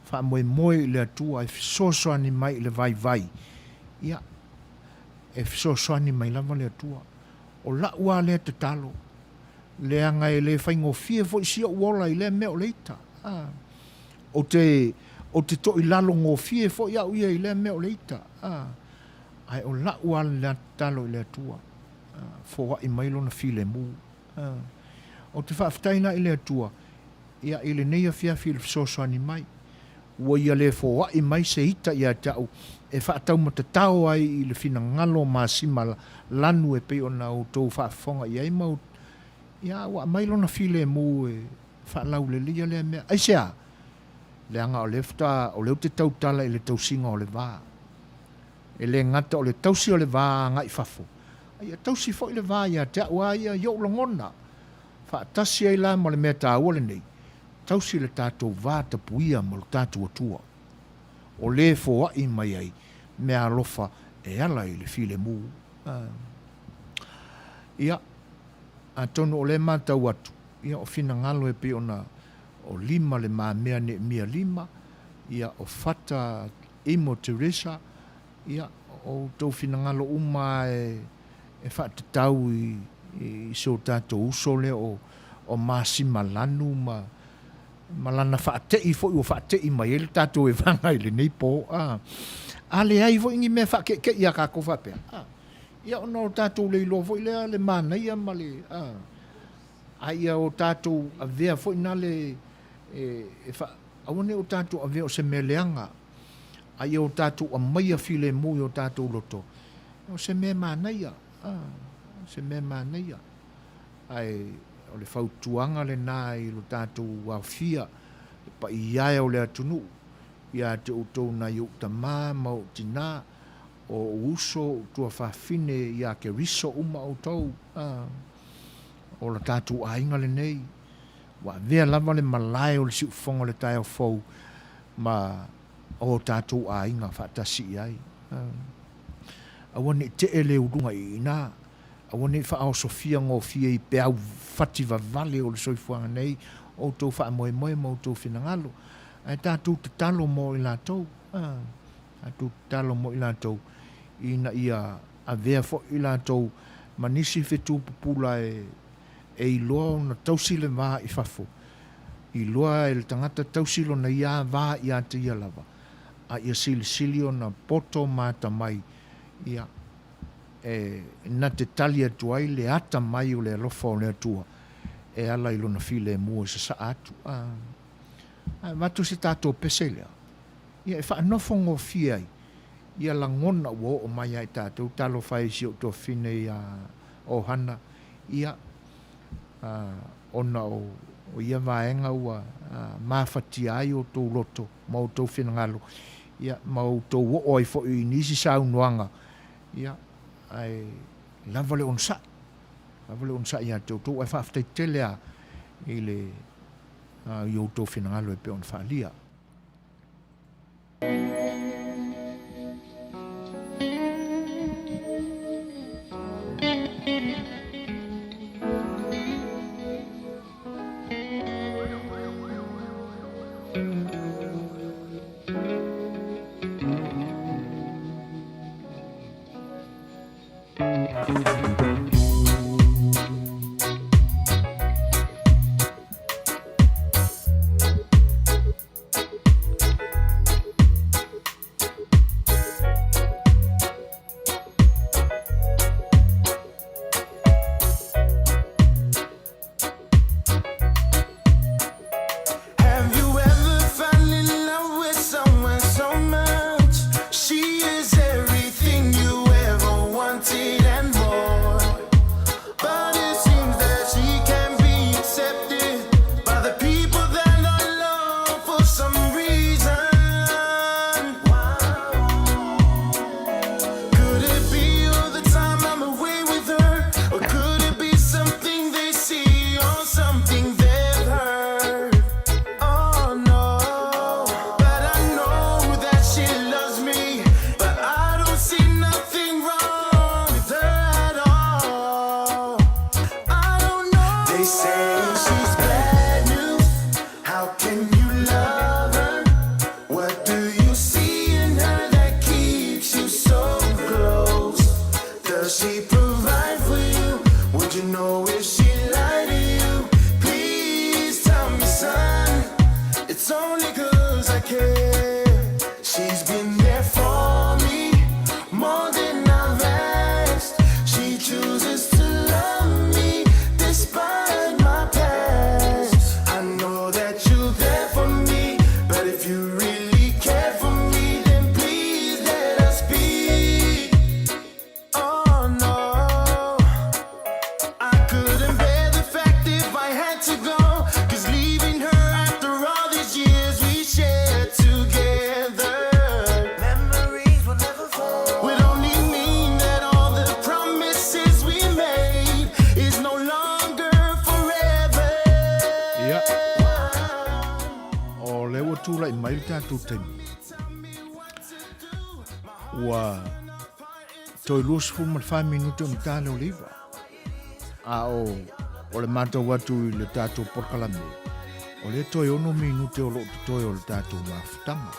faamoemoe i le Atua e fesoasoani mai i le vaivai, ia, e fesoasoani mai lava le Atua. O la'u a lea tatalo, leaga e le faigofie foi si o'u ola i lea mea o le ita. A, ou te, ou te to'ilalo gofie foi a'u ia i lea mea o le ita. A, ae o la'u a lea tatalo i le Atua, a, foa'i mai Lona filemu. A, ou te faafetai la i le Atua, ia, i lenei afiafi i le fesoasoani mai. Ua ia le foa'i mai se ita ia te a'u e faataumatatao ai i le finagalo o masima lanu e pei ona outou faafofoga i ai ma ia ua aumai lona filemu e faalauleleia lea mea. Aisea? Leaga o lea faatoa, o lea ou te tautala i le tausiga o le va. E le gata o le tausi o le va agai fafo, a ia tausi foi le va ia te a'u a ia i o'u lagona. Faatasi ai la ma le mea taua lenei, Tausi le tatou va tapuia ma lo tatou Atua, o le foai mai ai meaalofa e ala i le filemu. Ia, atonu o lea e matau atu, ia o finagalo e pei ona o Lima le mamea Neemia Lima, ia o Fata Imo Teresa, ia o outou finagalo uma e e faatatau i i si o tatou uso lea o o Masimalanu ma ma lana faate'i foi ua faate'i mai ai le tatou evaga i lenei po, a. A leai foi ni mea faake'ke'i a tatou faapea, a, ia ona o tatou le iloa foi lea le manaia ma le, a, a ia o tatou avea foi na le e, e faa, aua ne i o tatou avea o se mea leaga, a ia o tatou aumaia filemu i o tatou loto, O se mea manaia, a, o se mea manaia. Ae o le fautuaga lena i lo tatou aofia, le paia e o le atunuu, ia te outou nai ou tama ma ou tina, o ou uso, ou tuafafine ia Keriso uma outou, a, o la tatou aiga lenei, ua avea lava le malae o le siufofoga o le taeao fou ma o tatou aiga faatasi i ai. Aua ne i tee le uluga i ina, aua ne i faaosofia gofie i peau fati vavale o le soifuaga nei outou faamoemoe ma outou finagalo, ae tatou tatalo mo i latou, tatou tatalo mo i latou ina ia avea foi i latou ma nisi fetu pupula e e iloa ona tausi le va i fafo, iloa e le tagata tausi lona ia va ia te ia lava, a ia silisili ona poto ma atamai, ia, e na te tali atu ai le atamai o le alofa o le Atua e ala i lona filemu e sasaa atu. A, a avatu se tatou pese lea, ia e faanofo gofie ai ia lagona ua oo mai ia i tatou, talofa e i si ou tuafafine ia Ohana, ia, ona o ia vaega ua mafatia ai outou loto ma outou finagalo, ia, ma outou oo ai foi i nisi saunoaga, ia, ae lava le onosai, lava le onosai ia te outou, ae faafetai tele lava i le, i outou finagalo e pei ona faaalia. They say she's bad news. How can you love her? What do you see in her that keeps you so close? Does she provide for you? Would you know if she lied to you? Please tell me, son. It's only 'cause I care. She's been there for me more than I've asked. She chooses to love me despite my past. I know that you're there for me, but if you really care for me, then please let us be. Oh no. I couldn't bear the fact if I had to go. 'Cause leaving her after all these years we shared together. Memories will never fade. Would only mean that all the promises we made is no longer forever. Ia, o lea ua tulai mai le tatou taimi. Ua toe 24 minute ona ta lea o le 9. A o, o le matau atu i le tatou polokalame, o lea toe 6 minute o loo totoe o le tatou mafutaga.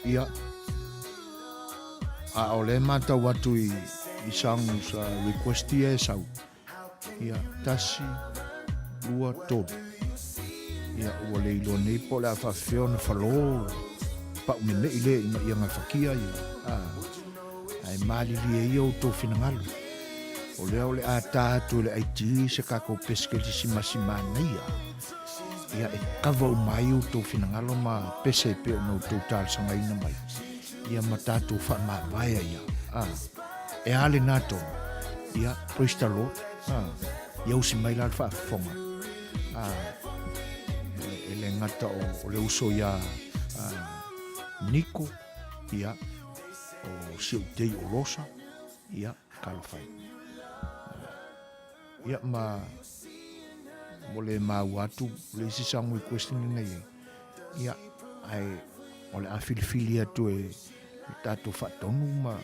Ia, a o lea matau atu i, i songs uh, request ia e sau. Ia, tasi, lua, tolu. Ia, ua le iloa nei po o le a faafefea ona falo pau meme'i lea ina ia gafatia ia. A, ae malilie ia outou finagalo. O lea o le a ta atu e le IT se tatou pesikeli simasi manaia. Ia, e kava uma ai outou finagalo ma pese e pei ona outou talosagaina mai. Ia ma tatou faamavae ia. A, e a lena tonu. Ia, praise the Lord. A, ia usi mai la le faafofoga. A, e, e le gata o, o le uso ia a, Niko, ia, o si ou tei o Losa, ia, talofa e. Ia, ma mo le maua atu le isi song request lenei e. Ia, ae o le a filifili atu e le tatou faatonu ma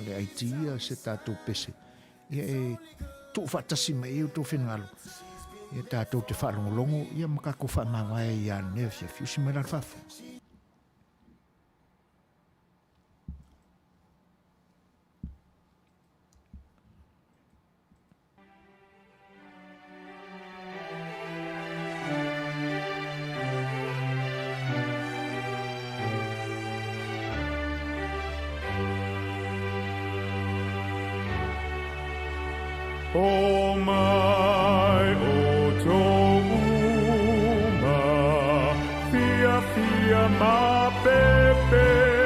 le IT ia se tatou pese. Ia e tuufaatasi mai ai outou finagalo. Ia tatou te faalogologo ia ma tatou faamavae ia lenei afiafi. Usi mai la le faafofoga. O mai outou uma, fia fia ma pepese,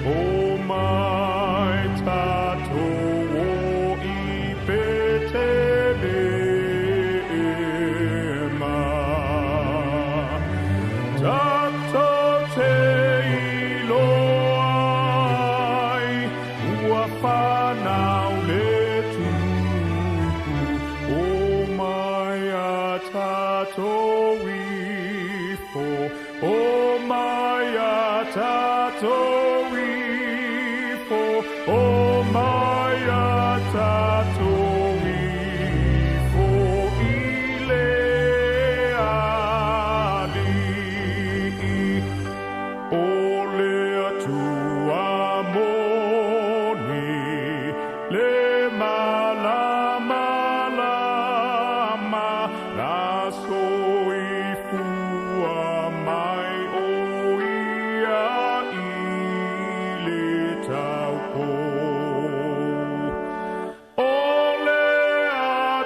o mai tatou o i Petelema. Tatou te iloa ai, ua whanau le tupu, o mai a tatou ifo, o mai a tatou ifo, o mai a tatou ifo i le alii. O le Atua moni, le malamalama, na soifua mai o ia i le taupou. O le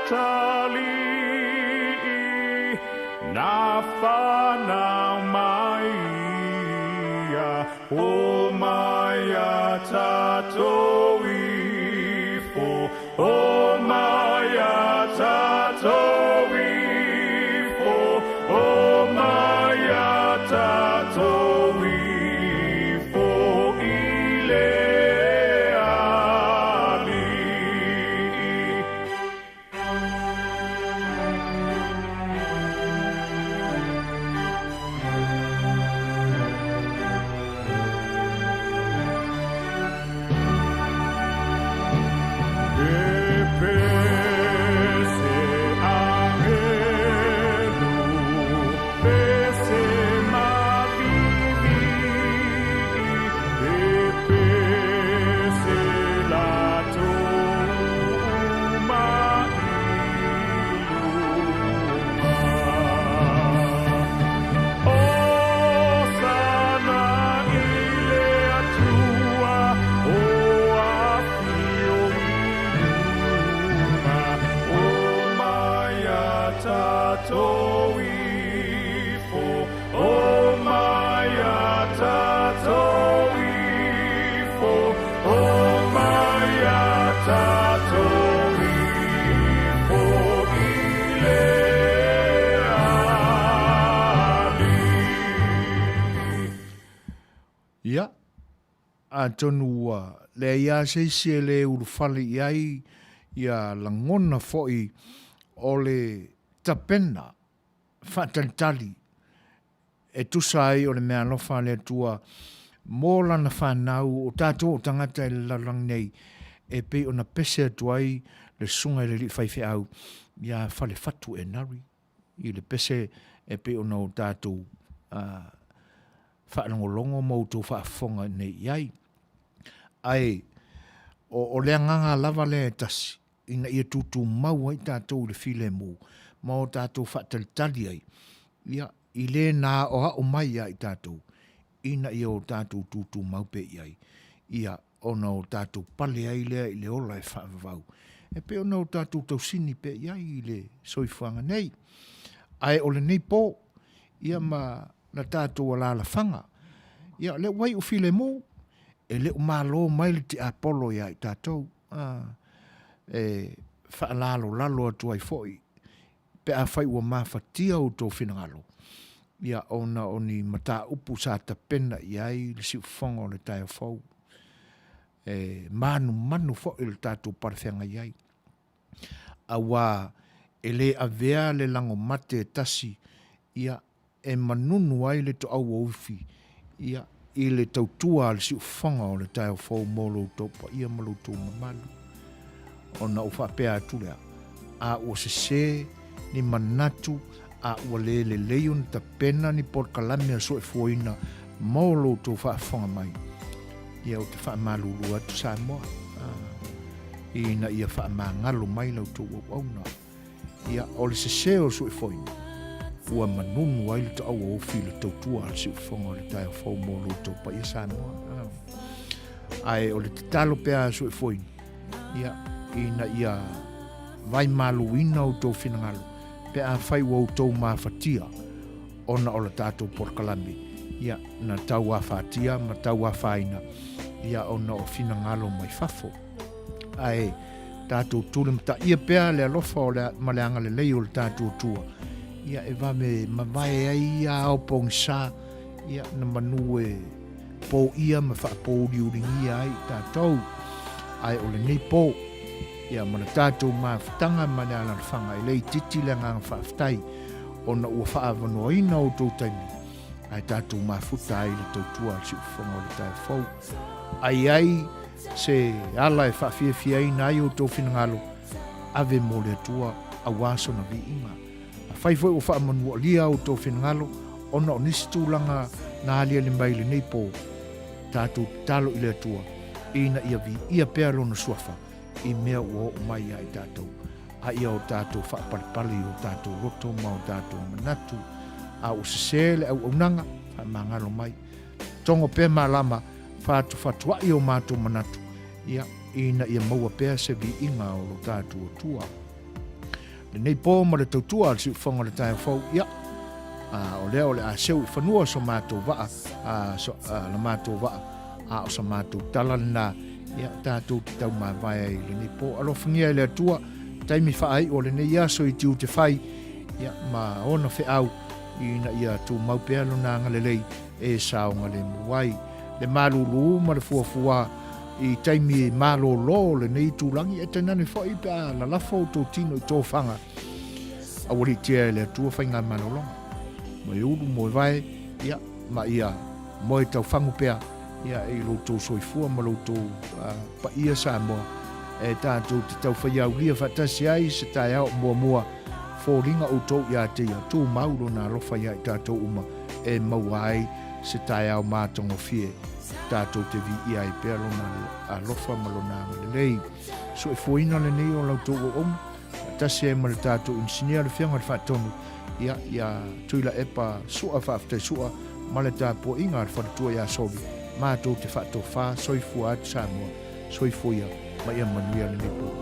atalii, na whanau mai ia, o mai a tatou ifo, o mai a tatou ifo, o mai a tatou ifo i le alii. Atonu ua leai lava se isi e le ulufale i ai ia lagona foi o le tapena faatalitali e tusa ai o le meaalofa a le Atua mo Lana fanau, o tatou o tagata i le lalolagi nei, e pei ona pese atu ai le Susuga i le Alii Faifeau ia Falefatu Enari i le pese e pei ona o tatou faalogologo ma outou faafofoga nei i ai. Ae o le agaga lava lea e tasi, ina ia tutumau ai tatou i le filemu ma o tatou faatalitali ai, ia, i le na aoao mai ia i tatou, ina ia o tatou tutumau pea i ai, ia, ona o tatou pale ai lea i le ola e faavavau, e pei ona o tatou tausini pea i ai i le soifuaga nei. Ae o lenei po, ia ma la tatou alaalafaga, ia, lea ua iu filemu, e le o malo mai le tiapolo ia i tatou, a, e faalalolalo atu ai foi pe afai ua mafatia outou finagalo, ia, ona o ni mataupu sa tapena i ai le siufofoga o le taeao fou, e manumanu foi le tatou palefeagai ai, auā e le avea le lagomate e tasi, ia, e manunu ai le toauoufi ia i le tautua a le siufofoga o le taeao fou mo lo outou paia ma lo outou mamalu. Ona ou faapea atu lea, a ua sese ni manatu a ua le lelei ona tapena ni polokalame a soifuaina mo lo outou faafofoga mai, ia ou te faamalulu atu Samoa, ina ia faamagalo mai la outou auauna. Ia, o le sese o le soifoina, ua manunu ai le taua ofi i le tautua a le siufofoga o le taeao fou mo lo outou paia Samoa. Ae o le tatalo pea a soifoina, ia, ina ia vaimaluina outou finagalo, pe afai ua outou mafatia ona o le tatou polokalame, ia, na tauafatia ma tauafaina, ia, ona o finagalo mai fafo. Ae, tatou tulimataia pea le alofa o le, ma le agalelei o le tatou Atua, ia e vave mavae ai ia ao pogisa, ia na manu e pōia ma faapōuliuligia ai i tatou. Ae o lenei pō, ia ma le tatou mafutaga ma le alalafaga e le itiiti le agaga faafetai ona ua faaavanoaina outou taimi ae tatou mafuta ai i le tautua a le siufofoga o le taeao fou. Ai ai se ala e faafiafiaina ai outou finagalo, ave mo le Atua auā sona viiga. Afai foi ua faamanualia outou finagalo ona o nisi tulaga na aliali mai i lenei pō, tatou tatalo i le Atua ina ia viia pea Lona suafa i mea ua oo mai ia i tatou, a ia o tatou faapalepale i o tatou loto ma o tatou manatu. A ua sesē le auaunaga, faamagalo mai. Togo pea malama, Whātuwhatuaʻi o mātou manatu, ia, ina ia maua pea se viiga o lo tātou Atua. Lenei pō ma le tautua a le siufofoga o le taeao fou, ia, a, o lea o le a seu i fanua so mātou vaa, a, so, a, la mātou vaa, a o sa mātou tala lenā, ia, tātou te taumāvae ai i lenei pō. Alofangia e le Atua, taimi whaaiʻu o lenei aso i tiute whai, ia, ma ona wheau, ina ia tūmau pea lona agalelei e saogalemu ai le malūlū ma le fuafuā i taimi malōlō o lenei itulagi, e tainane foi pe a lalafo outou tino i tofaga aualiitia e le Atua faigamalologa. Moe ulu, moe vae, ia, ma ia moe taufagu pea, ia, i lo outou soifua ma lo outou paia Samoa, e tatou te tauwhaiaulia faatasi ai se taeao muamua foliga outou ia te ia, tumau lona alofa ia i tatou uma e maua ai se taeao matagofie tatou te viia ai pea lona alofa ma lona agalelei. Soifuaina lenei o la outou auauna, faatasi ai ma le tatou inisinia le Afioga i le Faatonu, ia, ia Tuilaepa Sua Faafetai Sua ma le tapuaiga a le faletua ia Soli, matou te faatofa soifua atu Samoa. Soifua ia ma ia manuia lenei po.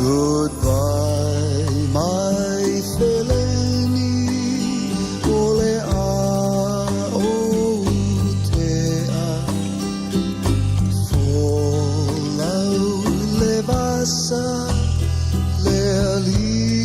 Goodbye my feleni o le a o tea Folau le vasa le alii.